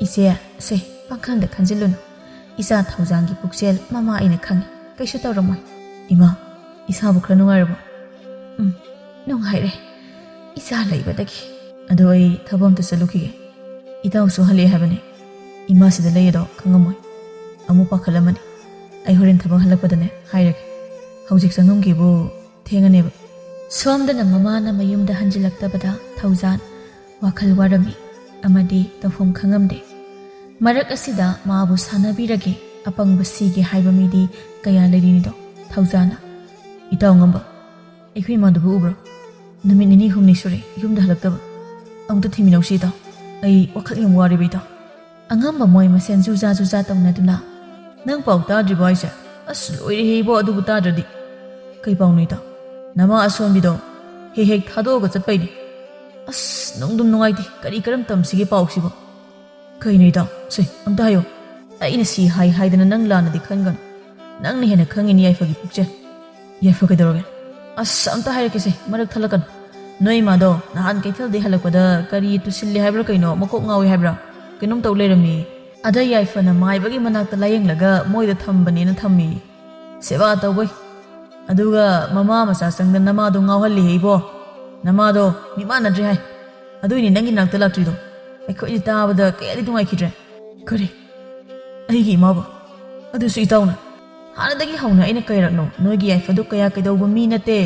ꯏꯆꯦ, ꯁꯦ, ꯄꯪꯈꯟꯗ ꯈꯟꯖꯤꯜꯂꯨꯅꯨ꯫ ꯏꯆꯥ ꯊꯧꯖꯥꯟꯒꯤ ꯄꯨꯛꯆꯦꯜ ꯃꯃꯥ ꯑꯩꯅ ꯈꯪꯏ, ꯀꯩꯁꯨ ꯇꯧꯔꯝꯃꯣꯏ꯫ ꯏꯃꯥ, ꯏꯁꯥꯕꯨ ꯈꯔ ꯅꯨꯡꯉꯥꯏꯔꯕꯣ? ꯎꯝ, ꯅꯨꯡꯉꯥꯏꯔꯦ꯫ ꯏꯆꯥ ꯂꯩꯕꯗꯒꯤ꯫ ꯑꯗꯣ ꯑꯩ ꯊꯕꯛ ꯑꯝꯇ ꯆꯠꯂꯨꯈꯤꯒꯦ꯫ ꯏꯇꯥꯎꯁꯨ ꯍꯜꯂꯛꯑꯦ ꯍꯥꯏꯕꯅꯦ꯫ ꯏꯃꯥ ꯁꯤꯗ ꯂꯩ ꯑꯗꯣ ꯈꯪꯉꯝꯃꯣꯏ꯫ ꯑꯃꯨꯛ ꯄꯥꯈꯠꯂꯝꯃꯅꯤ꯫ ꯑꯩ ꯍꯣꯔꯦꯟ ꯊꯕꯛ ꯍꯜꯂꯛꯄꯗꯅꯦ ꯍꯥꯏꯔꯒꯦ꯫ ꯍꯧꯖꯤꯛ ꯆꯪꯉꯝꯒꯦꯕꯨ ꯊꯦꯡꯉꯅꯦꯕ꯫ ꯁꯣꯝꯗꯅ ꯃꯃꯥꯅ ꯃꯌꯨꯝꯗ ꯍꯟꯖꯤꯜꯂꯛꯇꯕꯗ ꯊꯧꯖꯥꯟ ꯋꯥꯈꯜ ꯋꯥꯔꯝꯃꯤ ꯑꯃꯗꯤ ꯇꯧꯐꯝ ꯈꯪꯉꯝꯗꯦ꯫ ꯃꯔꯛ ꯑꯁꯤꯗ ꯃꯥꯕꯨ ꯁꯥꯟꯅꯕꯤꯔꯒꯦ, ꯑꯄꯪꯕ ꯁꯤꯒꯦ ꯍꯥꯏꯕ ꯃꯤꯗꯤ ꯀꯌꯥ ꯂꯩꯔꯤꯅꯤꯗꯣ꯫ ꯊꯧꯖꯥꯟꯅ, "ꯏꯇꯥꯎ ꯉꯝꯕ, ꯑꯩꯈꯣꯏ ꯏꯃꯥꯗꯨꯕꯨ ꯎꯕ꯭ꯔꯣ? ꯅꯨꯃꯤꯠ ꯅꯤꯅꯤ ꯍꯨꯝꯅꯤ ꯁꯨꯔꯦ ꯌꯨꯝꯗ ꯍꯜꯂꯛꯇꯕ꯫ ꯑꯃꯨꯛꯇ ꯊꯤꯃꯤꯟꯅꯧꯁꯤ ꯏꯇꯥꯎ꯫ ꯑꯩ ꯋꯥꯈꯜ ꯌꯥꯝ ꯋꯥꯔꯦꯕ ꯏꯇꯥꯎ꯫" ꯑꯉꯝꯕ ꯃꯣꯏ ꯃꯁꯦꯟ ꯖꯨꯖꯥ ꯖꯨꯖꯥ ꯇꯧꯅꯗꯨꯅ, "ꯅꯪ ꯄꯥꯎ ꯇꯥꯗ꯭ꯔꯤꯕꯣ ꯍꯥꯏꯁꯦ? ꯑꯁ, ꯂꯣꯏꯔꯦꯍꯦ ꯏꯕꯣ, ꯑꯗꯨꯕꯨ ꯇꯥꯗ꯭ꯔꯗꯤ꯫ ꯀꯩ ꯄꯥꯎꯅꯣ ꯏꯇꯥꯎ? ꯅꯃꯥ ꯑꯁꯣꯟꯕꯤꯗꯣ ꯍꯦꯛ ꯍꯦꯛ ꯊꯥꯗꯣꯛꯑꯒ ꯆꯠꯄꯩꯅꯦ꯫ ꯑꯁ, ꯅꯨꯡꯗꯨꯝ ꯅꯨꯡꯉꯥꯏꯇꯦ, ꯀꯔꯤ ꯀꯔꯝ ꯇꯝꯁꯤꯒꯦ ꯄꯥꯎꯁꯤꯕꯣ?" "ꯀꯩꯅꯣ ꯏꯇꯥꯎ? ꯁꯦ, ꯑꯝꯇ ꯍꯥꯏꯌꯣ꯫ ꯑꯩꯅ ꯁꯤ ꯍꯥꯏ ꯍꯥꯏꯗꯅ ꯅꯪ ꯂꯥꯟꯅꯗꯤ ꯈꯟꯒꯅꯨ꯫ ꯅꯪꯅ ꯍꯦꯟꯅ ꯈꯪꯉꯤꯅꯤ ꯌꯥꯏꯐꯒꯤ ꯄꯨꯛꯆꯦꯜ꯫ ꯌꯥꯏꯐ ꯀꯩꯗꯧꯔꯒꯦ? ꯑꯁ, ꯑꯝꯇ ꯍꯥꯏꯔꯛꯀꯦꯁꯦ, ꯃꯔꯛ ꯊꯠꯂꯛꯀꯅꯨ꯫ ꯅꯣꯏ ꯏꯃꯥꯗꯣ ꯅꯍꯥꯟ ꯀꯩꯊꯦꯜꯗꯩ ꯍꯜꯂꯛꯄꯗ ꯀꯔꯤ ꯇꯨꯁꯤꯜꯂꯦ ꯍꯥꯏꯕ꯭ꯔꯥ ꯀꯩꯅꯣ, ꯃꯀꯣꯛ ꯉꯥꯎꯏ ꯍꯥꯏꯕ꯭ꯔꯥ ꯀꯩꯅꯣꯝ ꯇꯧ ꯂꯩꯔꯝꯃꯤ꯫ ꯑꯗ ꯌꯥꯏꯐꯅ ꯃꯥꯏꯕꯒꯤ ꯃꯅꯥꯛꯇ ꯂꯥꯌꯦꯡꯂꯒ ꯃꯣꯏꯗ ꯊꯝꯕꯅꯦꯅ ꯊꯝꯃꯤ꯫ ꯁꯦꯕꯥ ꯇꯧꯕꯩ꯫ ꯑꯗꯨꯒ ꯃꯃꯥ ꯃꯆꯥ ꯆꯪꯗꯅ ꯅꯃꯥꯗꯣ ꯉꯥꯎꯍꯜꯂꯤ ꯏꯕꯣ꯫ ꯅꯃꯥꯗꯣ ꯃꯤ ꯃꯥꯟꯅꯗ꯭ꯔꯦ ꯍꯥꯏ꯫ ꯑꯗꯨꯏꯅꯤ ꯅꯪꯒꯤ ꯅꯥꯛꯇ ꯂꯥꯛꯇ꯭ꯔꯤꯗꯣ꯫ ꯑꯩꯈꯣꯏꯗꯤ ꯇꯥꯕꯗ ꯀꯌꯥꯗꯤ ꯅꯨꯡꯉꯥꯏꯈꯤꯗ꯭ꯔꯦ꯫" "ꯀꯔꯤ? ꯑꯩꯒꯤ ꯏꯃꯥꯕꯨ? ꯑꯗꯨꯁꯨ ꯏꯇꯥꯎꯅ?" "ꯍꯥꯟꯅꯗꯒꯤ ꯍꯧꯅ ꯑꯩꯅ ꯀꯩꯔꯛꯅꯣ? ꯅꯣꯏꯒꯤ ꯌꯥꯏꯐꯗꯨ ꯀꯌꯥ ꯀꯩꯗꯧꯕ ꯃꯤ ꯅꯠꯇꯦ꯫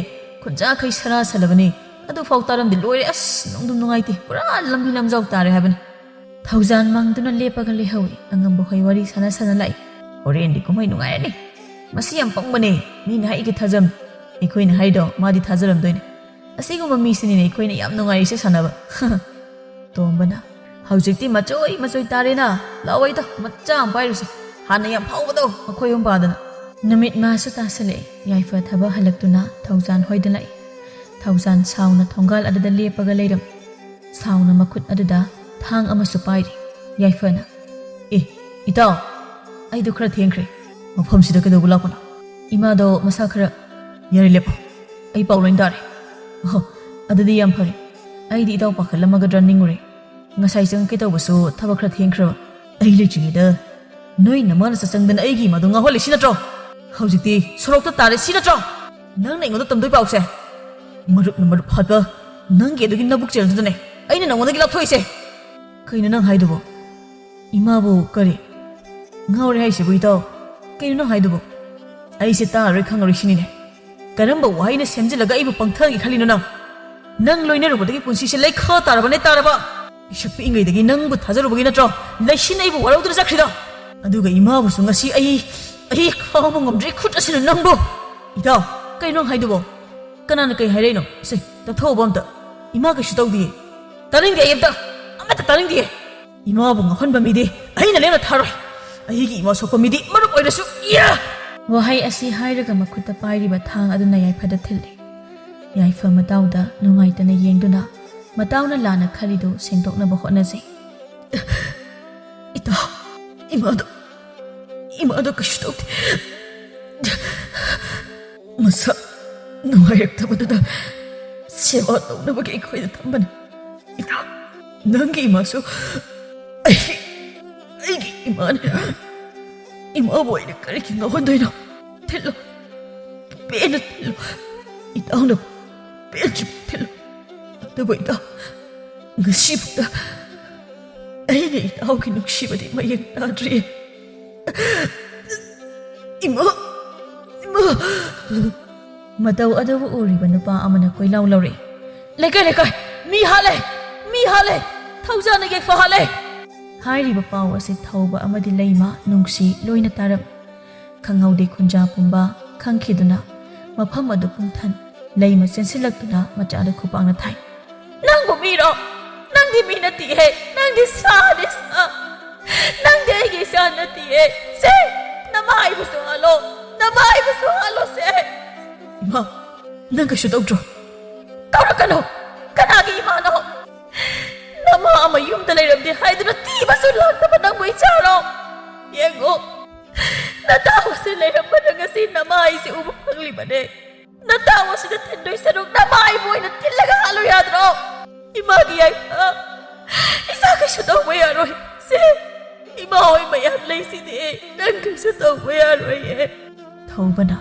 ꯈꯨꯟꯖꯥꯈꯩ ꯁꯔꯥ ꯁꯜꯂꯕꯅꯤ꯫ ꯑꯗꯨꯐꯥꯎ ꯇꯥꯔꯝꯗꯦ꯫ ꯂꯣꯏꯔꯦ꯫ ꯑꯁ, ꯅꯨꯡꯗꯨꯝ ꯅꯨꯡꯉꯥꯏꯇꯦ꯫ ꯄꯨꯔꯥ ꯂꯝꯕꯤ ꯂꯝꯖꯥꯎ ꯇꯥꯔꯦ ꯍꯥꯏꯕꯅꯤ꯫" ꯊꯧꯖꯥꯟ ꯃꯪꯗꯨꯅ ꯂꯦꯞꯄꯒ ꯂꯩꯍꯧꯏ꯫ ꯑꯉꯝꯕ ꯍꯣꯏ ꯋꯥꯔꯤ ꯁꯥꯟꯅ ꯁꯥꯟꯅ ꯂꯥꯛꯏ꯫ "ꯍꯣꯔꯦꯟꯗꯤ ꯀꯨꯝꯍꯩ ꯅꯨꯡꯉꯥꯏꯔꯅꯤ꯫ ꯃꯁꯤ ꯌꯥꯝ ꯄꯪꯕꯅꯦ꯫ ꯃꯤꯅ ꯍꯥꯏꯒꯦ ꯊꯥꯖꯝ꯫ ꯑꯩꯈꯣꯏꯅ ꯍꯥꯏꯗꯣ ꯃꯥꯗꯤ ꯊꯥꯖꯔꯝꯗꯣꯏꯅꯦ꯫ ꯑꯁꯤꯒꯨꯝꯕ ꯃꯤꯁꯤꯅꯤꯅꯦ ꯑꯩꯈꯣꯏꯅ ꯌꯥꯝ ꯅꯨꯡꯉꯥꯏꯔꯤꯁꯦ ꯁꯥꯟꯅꯕ꯫" ꯇꯣꯝꯕꯅ, "ꯍꯧꯖꯤꯛꯇꯤ ꯃꯆꯣꯏ ꯃꯆꯣꯏ ꯇꯥꯔꯦꯅ꯫ ꯂꯥꯛꯑꯣꯏꯗ, ꯃꯆꯥ ꯑꯃ ꯄꯥꯏꯔꯨꯁꯦ꯫ ꯍꯥꯟꯅ ꯌꯥꯝ ꯐꯥꯎꯕꯗꯣ ꯃꯈꯣꯏ ꯑꯍꯨꯝ ꯄꯥꯗꯅ꯫" ꯅꯨꯃꯤꯠ ꯃꯥꯁꯨ ꯇꯥꯁꯜꯂꯛꯑꯦ꯫ ꯌꯥꯏꯐ ꯊꯕꯛ ꯍꯜꯂꯛꯇꯨꯅ ꯊꯧꯖꯥꯟ ꯍꯣꯏꯗ ꯂꯥꯛꯏ꯫ ꯊꯧꯖꯥꯟ ꯁꯥꯎꯅ ꯊꯣꯡꯒꯥꯜ ꯑꯗꯨꯗ ꯂꯦꯞꯄꯒ ꯂꯩꯔꯝꯃꯤ꯫ ꯁꯥꯎꯅ ꯃꯈꯨꯠ ꯑꯗꯨꯗ ꯊꯥꯡ ꯑꯃꯁꯨ ꯄꯥꯏꯔꯤ꯫ ꯌꯥꯏꯐꯅ, "ꯑꯦ, ꯏꯇꯥꯎ, ꯑꯩꯗꯣ ꯈꯔ ꯊꯦꯡꯈ꯭ꯔꯦ꯫ ꯃꯐꯝꯁꯤꯗ ꯀꯩꯗꯧꯕ ꯂꯥꯛꯄꯅꯣ? ꯏꯃꯥꯗꯣ ꯃꯁꯥ ꯈꯔ... ꯌꯥꯔꯦ, ꯂꯦꯞꯄꯣ꯫ ꯑꯩ ꯄꯥꯎ ꯂꯣꯏ ꯇꯥꯔꯦ꯫ ꯑꯣꯍꯣ, ꯑꯗꯨꯗꯤ ꯌꯥꯝ ꯐꯔꯦ꯫ ꯑꯩꯗꯤ ꯏꯇꯥꯎ ꯄꯥꯈꯠꯂꯝꯃꯒꯗ꯭ꯔꯥ ꯅꯤꯡꯉꯨꯔꯦ꯫ ꯉꯁꯥꯏ ꯆꯪꯉꯛꯀꯦ ꯇꯧꯕꯁꯨ ꯊꯕꯛ ꯈꯔ ꯊꯦꯡꯈ꯭ꯔꯕ꯫ ꯑꯩ ꯂꯩꯇ꯭ꯔꯤꯉꯩꯗ ꯅꯣꯏ ꯅꯃꯥꯅ ꯆꯠꯆꯪꯗꯅ ꯑꯩꯒꯤ ꯏꯃꯥꯗꯣ ꯉꯥꯎꯍꯜꯂꯤ ꯁꯤ ꯅꯠꯇ꯭ꯔꯣ? ꯍꯧꯖꯤꯛꯇꯤ ꯁꯣꯔꯣꯛꯇ ꯇꯥꯔꯦ ꯁꯤ ꯅꯠꯇ꯭ꯔꯣ? ꯅꯪꯅ ꯑꯩꯉꯣꯟꯗ ꯇꯝꯗꯣꯏ ꯄꯥꯎꯁꯦ? ꯃꯔꯨꯞꯅ ꯃꯔꯨꯞ ꯍꯥꯠꯄ ꯅꯪꯒꯤ ꯑꯗꯨꯒꯤ ꯅꯕꯨꯛ ꯆꯦꯜꯗꯨꯗꯅꯦ ꯑꯩꯅ ꯅꯉꯣꯟꯗꯒꯤ ꯂꯥꯞꯊꯣꯛꯏꯁꯦ꯫ ꯀꯩꯅꯣ ꯅꯪ ꯍꯥꯏꯗꯨꯕꯣ? ꯏꯃꯥꯕꯨ ꯀꯔꯤ? ꯉꯥꯎꯔꯦ ꯍꯥꯏꯁꯤꯕꯨ ꯏꯇꯥꯎ? ꯀꯩꯅꯣ ꯅꯪ ꯍꯥꯏꯗꯨꯕꯣ? ꯑꯩꯁꯦ ꯇꯥꯔꯔꯣꯏ ꯈꯪꯉꯔꯣꯏ ꯁꯤꯅꯤꯅꯦ꯫ ꯀꯔꯝꯕ ꯋꯥꯍꯩꯅ ꯁꯦꯝꯖꯤꯜꯂꯒ ꯑꯩꯕꯨ ꯄꯪꯊꯒꯦ ꯈꯜꯂꯤꯅꯣ ꯅꯪ? ꯅꯪ ꯂꯣꯏꯅꯔꯨꯕꯗꯒꯤ ꯄꯨꯟꯁꯤꯁꯦ ꯂꯩꯈꯥ ꯇꯥꯔꯕꯅꯦ ꯇꯥꯔꯕ꯫ ꯄꯤꯁꯛ ꯄꯤꯛꯏꯉꯩꯗꯒꯤ ꯅꯪꯕꯨ ꯊꯥꯖꯔꯨꯕꯒꯤ ꯅꯠꯇ꯭ꯔꯣ ꯂꯩꯁꯤꯅ ꯑꯩꯕꯨ ꯋꯥꯔꯧꯗꯨꯅ ꯆꯠꯈ꯭ꯔꯤꯗꯣ? ꯑꯗꯨꯒ ꯏꯃꯥꯕꯨꯁꯨ ꯉꯁꯤ ꯑꯩ, ꯑꯩ ꯈꯥꯡꯕ ꯉꯝꯗ꯭ꯔꯦ ꯈꯨꯠ ꯑꯁꯤꯅ ꯅꯪꯕꯨ꯫ ꯏꯇꯥꯎ, ꯀꯩꯅꯣ ꯅꯪ ꯍꯥꯏꯗꯨꯕꯣ? ꯀꯅꯥꯅ ꯀꯩ ꯍꯥꯏꯔꯛꯏꯅꯣ? ꯁꯦ, ꯇꯞꯊꯣꯛꯑꯣꯕ ꯑꯝꯇ꯫ ꯏꯃꯥ ꯀꯩꯁꯨ ꯇꯧꯗꯤꯌꯦ꯫ ꯇꯥꯅꯤꯡꯗꯦ ꯑꯩ ꯑꯝꯇ, ꯑꯃꯠꯇ ꯇꯥꯅꯤꯡꯗꯤꯌꯦ꯫ ꯏꯃꯥꯕꯨ ꯉꯥꯎꯍꯟꯕ ꯃꯤꯗꯤ ꯑꯩꯅ ꯂꯦꯝꯅ ꯊꯥꯔꯣꯏ꯫ ꯑꯩꯒꯤ ꯏꯃꯥ ꯁꯣꯛꯄ ꯃꯤꯗꯤ ꯃꯔꯨꯞ ꯑꯣꯏꯔꯁꯨ ꯏꯌꯥ! ꯋꯥꯍꯩ ꯑꯁꯤ ꯍꯥꯏꯔꯒ ꯃꯈꯨꯠꯇ ꯄꯥꯏꯔꯤꯕ ꯊꯥꯡ ꯑꯗꯨꯅ ꯌꯥꯏꯐꯗ ꯊꯤꯜꯂꯤ꯫ ꯌꯥꯏꯐ ꯃꯇꯥꯎꯗ ꯅꯨꯡꯉꯥꯏꯇꯅ ꯌꯦꯡꯗꯨꯅ ꯃꯇꯥꯎꯅ ꯂꯥꯟꯅ ꯈꯜꯂꯤꯗꯨ ꯁꯦꯡꯗꯣꯛꯅꯕ ꯍꯣꯠꯅꯖꯩ꯫ ꯏꯇꯥꯎ, ꯏꯃꯥꯗꯣ, ꯏꯃꯥꯗꯣ ꯀꯩꯁꯨ ꯇꯧꯗꯦ꯫ ꯃꯁꯥ ꯅꯨꯡꯉꯥꯏꯔꯛꯇꯕꯗꯨꯗ ꯁꯦꯕꯥ ꯇꯧꯅꯕꯒꯤ ꯑꯩꯈꯣꯏꯗ ꯊꯝꯕꯅꯤ꯫ ꯏꯇꯥꯎ, ꯅꯪꯒꯤ ꯏꯃꯥꯁꯨ ꯑꯩꯒꯤ, ꯑꯩꯒꯤ ꯏꯃꯥꯅꯤ꯫ ꯏꯃꯥꯕꯨ ꯑꯩꯅ ꯀꯔꯤꯒꯤ ꯉꯥꯎꯍꯟꯗꯣꯏꯅꯣ? ꯊꯤꯜꯂꯣ, ꯄꯦꯟꯅ ꯊꯤꯜꯂꯣ꯫ ꯏꯇꯥꯎꯅ ꯄꯦꯟꯗ꯭ꯔꯤꯕ ꯊꯤꯜꯂꯣ꯫ ꯑꯗꯨꯕꯨ ꯏꯇꯥꯎ, ꯉꯁꯤꯐꯥꯎꯗ ꯑꯩꯅ ꯏꯇꯥꯎꯒꯤ ꯅꯨꯡꯁꯤꯕꯗꯤ ꯃꯌꯦꯡ ꯇꯥꯗ꯭ꯔꯤꯌꯦ꯫ ꯏꯃꯥ, ꯏꯃꯥ꯫ ꯃꯇꯧ ꯑꯗꯨꯕꯨ ꯎꯔꯤꯕ ꯅꯨꯄꯥ ꯑꯃꯅ ꯀꯣꯏꯂꯥꯎ ꯂꯧꯔꯛꯏ, "ꯂꯩꯀꯥꯏ, ꯂꯩꯀꯥꯏ, ꯃꯤ ꯍꯥꯠꯂꯦ! ꯃꯤ ꯍꯥꯠꯂꯦ! ꯊꯧꯖꯥꯅ ꯌꯦꯛꯄ ꯍꯥꯠꯂꯦ!" ꯍꯥꯏꯔꯤꯕ ꯄꯥꯎ ꯑꯁꯤ ꯊꯧꯕ ꯑꯃꯗꯤ ꯂꯩꯃ, ꯅꯨꯡꯁꯤ ꯂꯣꯏꯅ ꯇꯥꯔꯝꯃꯤ꯫ ꯈꯪꯍꯧꯗꯦ ꯈꯨꯟꯖꯥ ꯄꯨꯝꯕ ꯈꯪꯈꯤꯗꯨꯅ ꯃꯐꯝ ꯑꯗꯨ ꯄꯨꯡꯊꯟ꯫ ꯂꯩꯃ ꯆꯦꯟꯁꯤꯜꯂꯛꯇꯨꯅ ꯃꯆꯥꯗ ꯈꯨꯄꯥꯛꯅ ꯊꯥꯏ꯫ "ꯅꯪꯕꯨ ꯃꯤꯔꯣ? ꯅꯪꯗꯤ ꯃꯤ ꯅꯠꯇꯤꯌꯦ, ꯅꯪꯗꯤ ꯁꯥꯅꯤ ꯁꯥ꯫ ꯅꯪꯗꯤ ꯑꯩꯒꯤ ꯏꯆꯥ ꯅꯠꯇꯤꯌꯦ꯫ ꯁꯦ, ꯅꯃꯥꯏꯕꯨꯁꯨ ꯍꯥꯠꯂꯣ, ꯅꯃꯥꯏꯕꯨꯁꯨ ꯍꯥꯠꯂꯣ ꯁꯦ꯫" "ꯏꯃꯥ, ꯅꯪ ꯀꯩꯁꯨ ꯇꯧꯗ꯭ꯔꯣ?" "ꯇꯧꯔꯛꯀꯅꯨ꯫ ꯀꯅꯥꯒꯤ ꯏꯃꯥꯅꯣ? ꯅꯃꯥ ꯑꯃ ꯌꯨꯝꯗ ꯂꯩꯔꯝꯗꯦ ꯍꯥꯏꯗꯨꯅ ꯊꯤꯕꯁꯨ ꯂꯥꯛꯇꯕ ꯅꯪꯕꯨ ꯏꯆꯥꯔꯣ? ꯌꯦꯡꯉꯨ, ꯅꯇꯥꯎ ꯑꯁꯤ ꯂꯩꯔꯝꯕꯅ ꯉꯁꯤ ꯅꯃꯥꯏꯁꯤ ꯎꯕ ꯐꯪꯂꯤꯕꯅꯦ꯫ ꯅꯇꯥꯎ ꯑꯁꯤꯗ ꯊꯤꯟꯗꯣꯏ ꯁꯔꯨꯛ ꯅꯃꯥꯏꯕꯨ ꯑꯣꯏꯅ ꯊꯤꯜꯂꯒ ꯍꯥꯠꯂꯨ ꯌꯥꯗ꯭ꯔꯣ? ꯏꯃꯥꯒꯤ ꯌꯥꯏꯐ, ꯏꯆꯥ ꯀꯩꯁꯨ ꯇꯧꯕ ꯌꯥꯔꯣꯏ꯫ ꯁꯦ, ꯏꯃꯥ ꯍꯣꯏ ꯃꯌꯥꯝ ꯂꯩꯁꯤꯗꯤ, ꯅꯪ ꯀꯩꯁꯨ ꯇꯧꯕ ꯌꯥꯔꯣꯏꯌꯦ꯫ ꯊꯧꯕꯅ,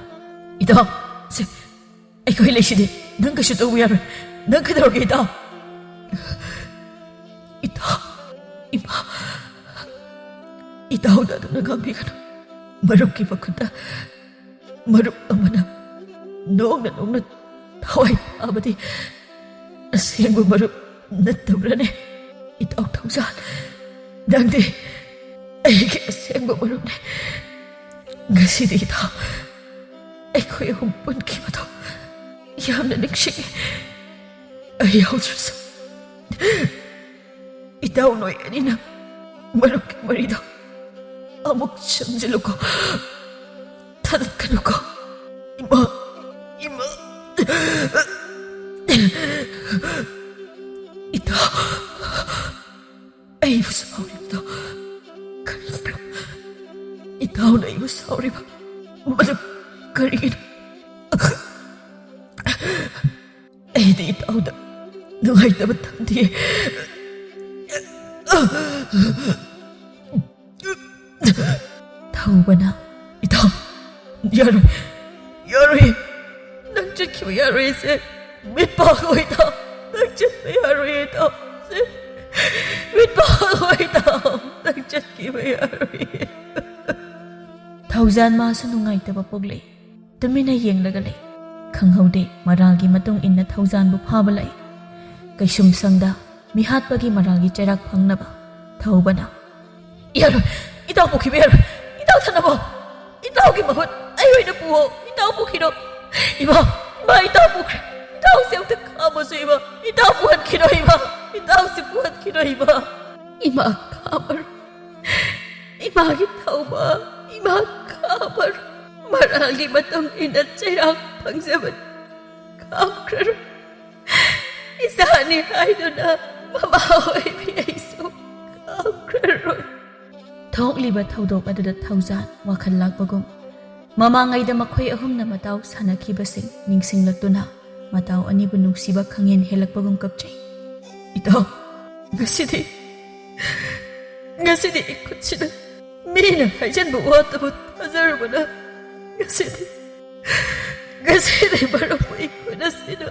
"ꯏꯇꯥꯎ, ꯁꯦ, ꯑꯩꯈꯣꯏ ꯂꯩꯁꯤꯗꯤ, ꯅꯪ ꯀꯩꯁꯨ ꯇꯧꯕ ꯌꯥꯔꯣꯏ꯫ ꯅꯪ ꯀꯩꯗꯧꯔꯒꯦ, ꯏꯇꯥꯎ?" "ꯏꯇꯥꯎ, ꯏꯃꯥ, ꯏꯇꯥꯎꯗ ꯑꯗꯨꯅ ꯉꯥꯡꯕꯤꯒꯅꯨ꯫ ꯃꯔꯨꯞꯀꯤ ꯃꯈꯨꯠꯇ ꯃꯔꯨꯞ ꯑꯃꯅ ꯅꯣꯡꯅ ꯅꯣꯡꯅ ꯊꯋꯥꯏ ꯊꯥꯕꯗꯤ ꯑꯁꯦꯡꯕ ꯃꯔꯨꯞ ꯅꯠꯇꯕ꯭ꯔꯅꯦ? ꯏꯇꯥꯎ ꯊꯧꯖꯥꯜ, ꯅꯪꯗꯤ ꯑꯩꯒꯤ ꯑꯁꯦꯡꯕ ꯃꯔꯨꯞꯅꯦ꯫ ꯉꯁꯤꯗꯤ ꯏꯇꯥꯎ, ꯑꯩꯈꯣꯏ ꯑꯍꯨꯝ ꯄꯨꯟꯈꯤꯕꯗꯣ ꯌꯥꯝꯅ ꯅꯤꯡꯁꯤꯡꯉꯤ꯫ ꯑꯩ ꯌꯥꯎꯗ꯭ꯔꯁꯨ ꯏꯇꯥꯎ ꯅꯣꯏ ꯑꯅꯤꯅ ꯃꯔꯨꯞꯀꯤ ꯃꯔꯤꯗꯣ ꯑꯃꯨꯛ ꯁꯦꯝꯖꯤꯜꯂꯨꯀꯣ, ꯊꯥꯗꯠꯀꯅꯨꯀꯣ꯫ ꯏꯃꯥ, ꯏꯃꯥ, ꯏꯇꯥꯎ, ꯑꯩꯕꯨ ꯁꯥꯎꯔꯤꯕꯗꯣ ꯀꯔꯤꯒꯤꯅꯣ? ꯏꯇꯥꯎꯅ ꯑꯩꯕꯨ ꯁꯥꯎꯔꯤꯕ ꯃꯗꯨ ꯀꯔꯤꯒꯤꯅꯣ? ꯑꯩꯗꯤ ꯏꯇꯥꯎꯗ ꯅꯨꯡꯉꯥꯏꯇꯕ ꯊꯝꯗꯤꯌꯦ꯫" ꯊꯧꯕꯅ, "ꯏꯇꯥꯎ, ꯌꯥꯔꯣꯏ, ꯌꯥꯔꯣꯏ, ꯅꯪ ꯆꯠꯈꯤꯕ ꯌꯥꯔꯣꯏꯁꯦ꯫ ꯃꯤꯠ ꯄꯥꯡꯉꯣ ꯏꯇꯥꯎ, ꯅꯪ ꯆꯠꯄ ꯌꯥꯔꯣꯏ ꯏꯇꯥꯎ꯫ ꯁꯦ, ꯃꯤꯠ ꯄꯥꯡꯉꯣ ꯏꯇꯥꯎ, ꯅꯪ ꯆꯠꯈꯤꯕ ꯌꯥꯔꯣꯏ꯫" ꯊꯧꯖꯥꯟ ꯃꯥꯁꯨ ꯅꯨꯡꯉꯥꯏꯇꯕ ꯄꯣꯛꯂꯦ꯫ ꯇꯨꯃꯤꯟꯅ ꯌꯦꯡꯂꯒ ꯂꯩ꯫ ꯈꯪꯍꯧꯗꯦ ꯃꯔꯥꯜꯒꯤ ꯃꯇꯨꯡ ꯏꯟꯅ ꯊꯧꯖꯥꯟꯕꯨ ꯐꯥꯕ ꯂꯥꯛꯏ꯫ ꯀꯩꯁꯨꯝꯁꯪꯗ ꯃꯤꯍꯥꯠꯄꯒꯤ ꯃꯔꯥꯜꯒꯤ ꯆꯩꯔꯥꯛ ꯐꯪꯅꯕ ꯊꯧꯕꯅ, "ꯌꯥꯔꯣꯏ, ꯏꯇꯥꯎ ꯄꯨꯈꯤꯕ ꯌꯥꯔꯣꯏ, ꯏꯇꯥꯎ ꯊꯅꯕꯣ, ꯏꯇꯥꯎꯒꯤ ꯃꯍꯨꯠ ꯑꯩ ꯑꯣꯏꯅ ꯄꯨꯑꯣ, ꯏꯇꯥꯎ ꯄꯨꯈꯤꯅꯣ꯫ ꯏꯃꯥ, ꯏꯃꯥ, ꯏꯇꯥꯎ ꯄꯨꯈ꯭ꯔꯦ, ꯏꯇꯥꯎꯁꯦ ꯑꯝꯇ ꯈꯥꯝꯃꯣꯁꯦ ꯏꯃꯥ, ꯏꯇꯥꯎ ꯄꯨꯍꯟꯈꯤꯅꯣ ꯏꯃꯥ, ꯏꯇꯥꯎꯁꯦ ꯄꯨꯍꯟꯈꯤꯅꯣ ꯏꯃꯥ꯫" ꯏꯃꯥ ꯈꯥꯝꯃꯔꯣꯏ, ꯏꯃꯥꯒꯤ ꯊꯧꯕ, ꯏꯃꯥ ꯈꯥꯝꯃꯔꯣꯏ꯫ ꯃꯔꯥꯜꯒꯤ ꯃꯇꯨꯡ ꯏꯟꯅ ꯆꯩꯔꯥꯛ ꯐꯪꯖꯕꯅꯤ꯫ ꯈꯥꯝꯈ꯭ꯔꯔꯣꯏ꯫ ꯏꯆꯥꯅꯤ ꯍꯥꯏꯗꯨꯅ ꯃꯃꯥ ꯑꯣꯏꯕꯤ ꯑꯩꯁꯨ ꯈꯥꯝꯈ꯭ꯔꯔꯣꯏ꯫ ꯊꯣꯛꯂꯤꯕ ꯊꯧꯗꯣꯛ ꯑꯗꯨꯗ ꯊꯧꯖꯥꯟ ꯋꯥꯈꯜ ꯂꯥꯛꯄꯒꯨꯝ, ꯃꯃꯥꯡꯉꯩꯗ ꯃꯈꯣꯏ ꯑꯍꯨꯝꯅ ꯃꯇꯥꯎ ꯁꯥꯟꯅꯈꯤꯕꯁꯤꯡ ꯅꯤꯡꯁꯤꯡꯂꯛꯇꯨꯅ ꯃꯇꯥꯎ ꯑꯅꯤꯕꯨ ꯅꯨꯡꯁꯤꯕ ꯈꯪꯍꯦꯟ ꯍꯦꯜꯂꯛꯄꯒꯨꯝ ꯀꯞꯆꯩ꯫ "ꯏꯇꯥꯎ, ꯉꯁꯤꯗꯤ, ꯉꯁꯤꯗꯤ ꯏꯈꯨꯠꯁꯤꯅ ꯃꯤꯅ ꯍꯥꯏꯖꯟꯕ ꯋꯥꯇꯕꯨ ꯊꯥꯖꯔꯨꯕꯅ, ꯉꯁꯤꯗꯤ, ꯉꯁꯤꯗꯤ ꯃꯔꯨꯞꯄꯨ ꯏꯈꯨꯠ ꯑꯁꯤꯅ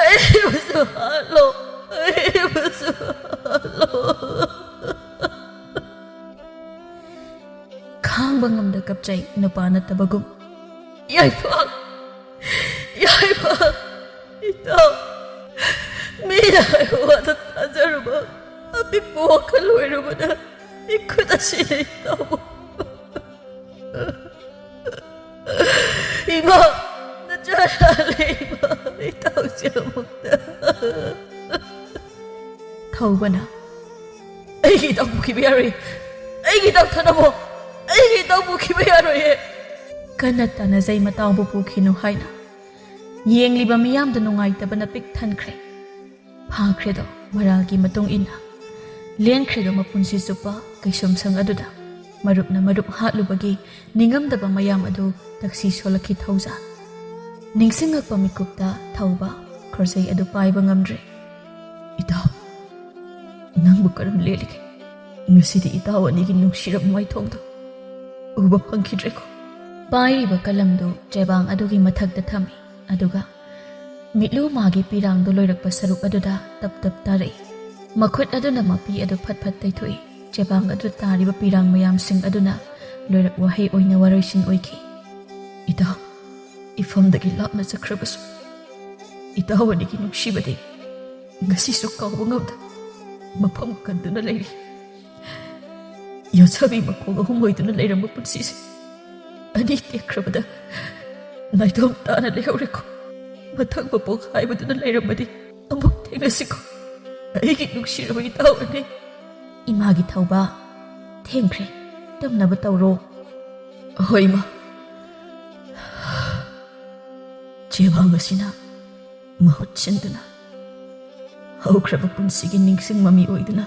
ꯑꯩꯕꯨꯁꯨ ꯍꯥꯠꯂꯣ, ꯑꯩꯕꯨꯁꯨ ꯍꯥꯠꯂꯣ!" ꯈꯥꯡꯕ ꯉꯝꯗ ꯀꯞꯆꯩ ꯅꯨꯄꯥ ꯅꯠꯇꯕꯒꯨꯝ꯫ "ꯌꯥꯏꯐ! ꯌꯥꯏꯐ! ꯏꯇꯥꯎ, ꯃꯤꯅ ꯍꯥꯏꯕ ꯋꯥꯗ ꯊꯥꯖꯔꯨꯕ ꯑꯄꯤꯛꯄ ꯋꯥꯈꯜ ꯑꯣꯏꯔꯨꯕꯅ ꯏꯈꯨꯠ ꯑꯁꯤꯅ ꯏꯇꯥꯎꯕꯨ, ꯏꯃꯥ, ꯅꯆꯥ ꯂꯥꯜꯂꯦ ꯏꯃꯥ, ꯏꯇꯥꯎꯁꯦ ꯑꯃꯨꯛꯇ!" ꯊꯧꯕꯅ, "ꯑꯩꯒꯤ ꯏꯇꯥꯎ ꯄꯨꯈꯤꯕ ꯌꯥꯔꯣꯏ, ꯑꯩꯒꯤ ꯏꯇꯥꯎ ꯊꯅꯃꯣ, ꯑꯩꯒꯤ ꯏꯇꯥꯎ ꯄꯨꯈꯤꯕ ꯌꯥꯔꯣꯏꯌꯦ!" ꯀꯟꯅ ꯇꯥꯟꯅꯖꯩ ꯃꯇꯥꯎꯕꯨ ꯄꯨꯈꯤꯅꯨ ꯍꯥꯏꯅ꯫ ꯌꯦꯡꯂꯤꯕ ꯃꯤꯌꯥꯝꯗ ꯅꯨꯡꯉꯥꯏꯇꯕꯅ ꯄꯤꯛ ꯊꯟꯈ꯭ꯔꯦ꯫ ꯐꯥꯈ꯭ꯔꯦꯗꯣ ꯃꯔꯥꯜꯒꯤ ꯃꯇꯨꯡ ꯏꯟꯅ꯫ ꯂꯦꯟꯈ꯭ꯔꯦꯗꯣ ꯃꯄꯨꯟꯁꯤ ꯆꯨꯞꯄ ꯀꯩꯁꯨꯝꯁꯪ ꯑꯗꯨꯗ꯫ ꯃꯔꯨꯞꯅ ꯃꯔꯨꯞ ꯍꯥꯠꯂꯨꯕꯒꯤ ꯅꯤꯡꯉꯝꯗꯕ ꯃꯌꯥꯝ ꯑꯗꯨ ꯇꯛꯁꯤ ꯁꯣꯜꯂꯛꯈꯤ ꯊꯧꯖꯥꯟ꯫ ꯅꯤꯡꯁꯤꯡꯉꯛꯄ ꯃꯤꯀꯨꯞꯇ ꯊꯧꯕ ꯈꯣꯔꯖꯩ ꯑꯗꯨ ꯄꯥꯏꯕ ꯉꯝꯗ꯭ꯔꯦ꯫ "ꯏꯇꯥꯎ, ꯅꯪꯕꯨ ꯀꯔꯝ ꯂꯦꯜꯂꯤꯒꯦ? ꯉꯁꯤꯗꯤ ꯏꯇꯥꯎ ꯑꯅꯤꯒꯤ ꯅꯨꯡꯁꯤꯔꯕ ꯃꯥꯏꯊꯣꯡꯗꯣ ꯎꯕ ꯐꯪꯈꯤꯗ꯭ꯔꯦꯀꯣ!" ꯄꯥꯏꯔꯤꯕ ꯀꯂꯝꯗꯨ ꯆꯦꯕꯥꯡ ꯑꯗꯨꯒꯤ ꯃꯊꯛꯇ ꯊꯝꯃꯤ, ꯑꯗꯨꯒ ꯃꯤꯠꯂꯨ ꯃꯥꯒꯤ ꯄꯤꯔꯥꯡꯗꯨ ꯂꯣꯏꯔꯛꯄ ꯁꯔꯨꯛ ꯑꯗꯨꯗ ꯇꯞ ꯇꯞ ꯇꯥꯔꯛꯏ꯫ ꯃꯈꯨꯠ ꯑꯗꯨꯅ ꯃꯄꯤ ꯑꯗꯨ ꯐꯠ ꯐꯠ ꯇꯩꯊꯣꯛꯏ꯫ ꯆꯦꯕꯥꯡ ꯑꯗꯨ ꯇꯥꯔꯤꯕ ꯄꯤꯔꯥꯡ ꯃꯌꯥꯝꯁꯤꯡ ꯑꯗꯨꯅ ꯂꯣꯏꯔꯛ ꯋꯥꯍꯩ ꯑꯣꯏꯅ ꯋꯥꯔꯣꯏꯁꯤꯟ ꯑꯣꯏꯈꯤ꯫ "ꯏꯇꯥꯎ, ꯏꯐꯝꯗꯒꯤ ꯂꯥꯞꯅ ꯆꯠꯈ꯭ꯔꯕꯁꯨ ꯏꯇꯥꯎ ꯑꯅꯤꯒꯤ ꯅꯨꯡꯁꯤꯕꯗꯤ ꯉꯁꯤꯁꯨ ꯀꯥꯎꯕ ꯉꯝꯗ ꯃꯐꯝ ꯀꯟꯗꯨꯅ ꯂꯩꯔꯤ꯫ ꯌꯣꯠꯁꯥꯕꯤ ꯃꯈꯣꯡ ꯑꯍꯨꯝ ꯑꯣꯏꯗꯨꯅ ꯂꯩꯔꯝꯕ ꯄꯨꯟꯁꯤꯁꯦ ꯑꯅꯤ ꯇꯦꯛꯈ꯭ꯔꯕꯗ ꯅꯥꯏꯇꯣꯝ ꯇꯥꯅ ꯂꯩꯍꯧꯔꯦꯀꯣ꯫ ꯃꯊꯪ ꯃꯄꯣꯛ ꯍꯥꯏꯕꯗꯨꯅ ꯂꯩꯔꯝꯃꯗꯤ ꯑꯃꯨꯛ ꯊꯦꯡꯅꯁꯤꯀꯣ, ꯑꯩꯒꯤ ꯅꯨꯡꯁꯤꯔꯕ ꯏꯇꯥꯎ ꯑꯅꯤ!" ꯏꯃꯥꯒꯤ ꯊꯧꯕ, "ꯊꯦꯡꯈ꯭ꯔꯦ, ꯇꯨꯝꯅꯕ ꯇꯧꯔꯣ꯫" "ꯍꯣꯏ, ꯏꯃꯥ꯫" ꯆꯦꯕꯥꯡ ꯑꯁꯤꯅ ꯃꯍꯨꯠ ꯁꯤꯟꯗꯨꯅ ꯍꯧꯈ꯭ꯔꯕ ꯄꯨꯟꯁꯤꯒꯤ ꯅꯤꯡꯁꯤꯡ ꯃꯃꯤ ꯑꯣꯏꯗꯨꯅ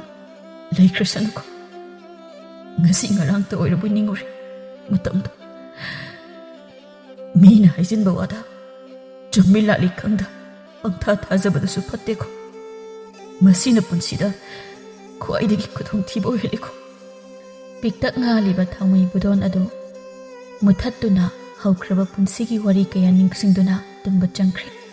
ꯂꯩꯈ꯭ꯔꯁꯅꯨꯀꯣ꯫ ꯉꯁꯤ ꯉꯔꯥꯡꯇ ꯑꯣꯏꯔꯕꯣꯏ ꯅꯤꯡꯉꯨꯔꯦ ꯃꯇꯝꯗꯣ꯫ ꯃꯤꯅ ꯍꯥꯏꯖꯤꯟꯕ ꯋꯥꯗ ꯆꯨꯝꯃꯤ ꯂꯥꯜꯂꯤ ꯈꯪꯗ ꯄꯪꯊꯥ ꯊꯥꯖꯕꯗꯨꯁꯨ ꯐꯠꯇꯦꯀꯣ꯫ ꯃꯁꯤꯅ ꯄꯨꯟꯁꯤꯗ ꯈ꯭ꯋꯥꯏꯗꯒꯤ ꯈꯨꯗꯣꯡꯊꯤꯕ ꯑꯣꯏꯍꯜꯂꯤꯀꯣ꯫ ꯄꯤꯛꯇꯛ ꯉꯥꯜꯂꯤꯕ ꯊꯥꯎꯃꯩ ꯕꯨꯗꯣꯟ ꯑꯗꯨ ꯃꯨꯊꯠꯇꯨꯅ ꯍꯧꯈ꯭ꯔꯕ ꯄꯨꯟꯁꯤꯒꯤ ꯋꯥꯔꯤ ꯀꯌꯥ ꯅꯤꯡꯁꯤꯡꯗꯨꯅ ꯇꯨꯝꯕ ꯆꯪꯈ꯭ꯔꯦ꯫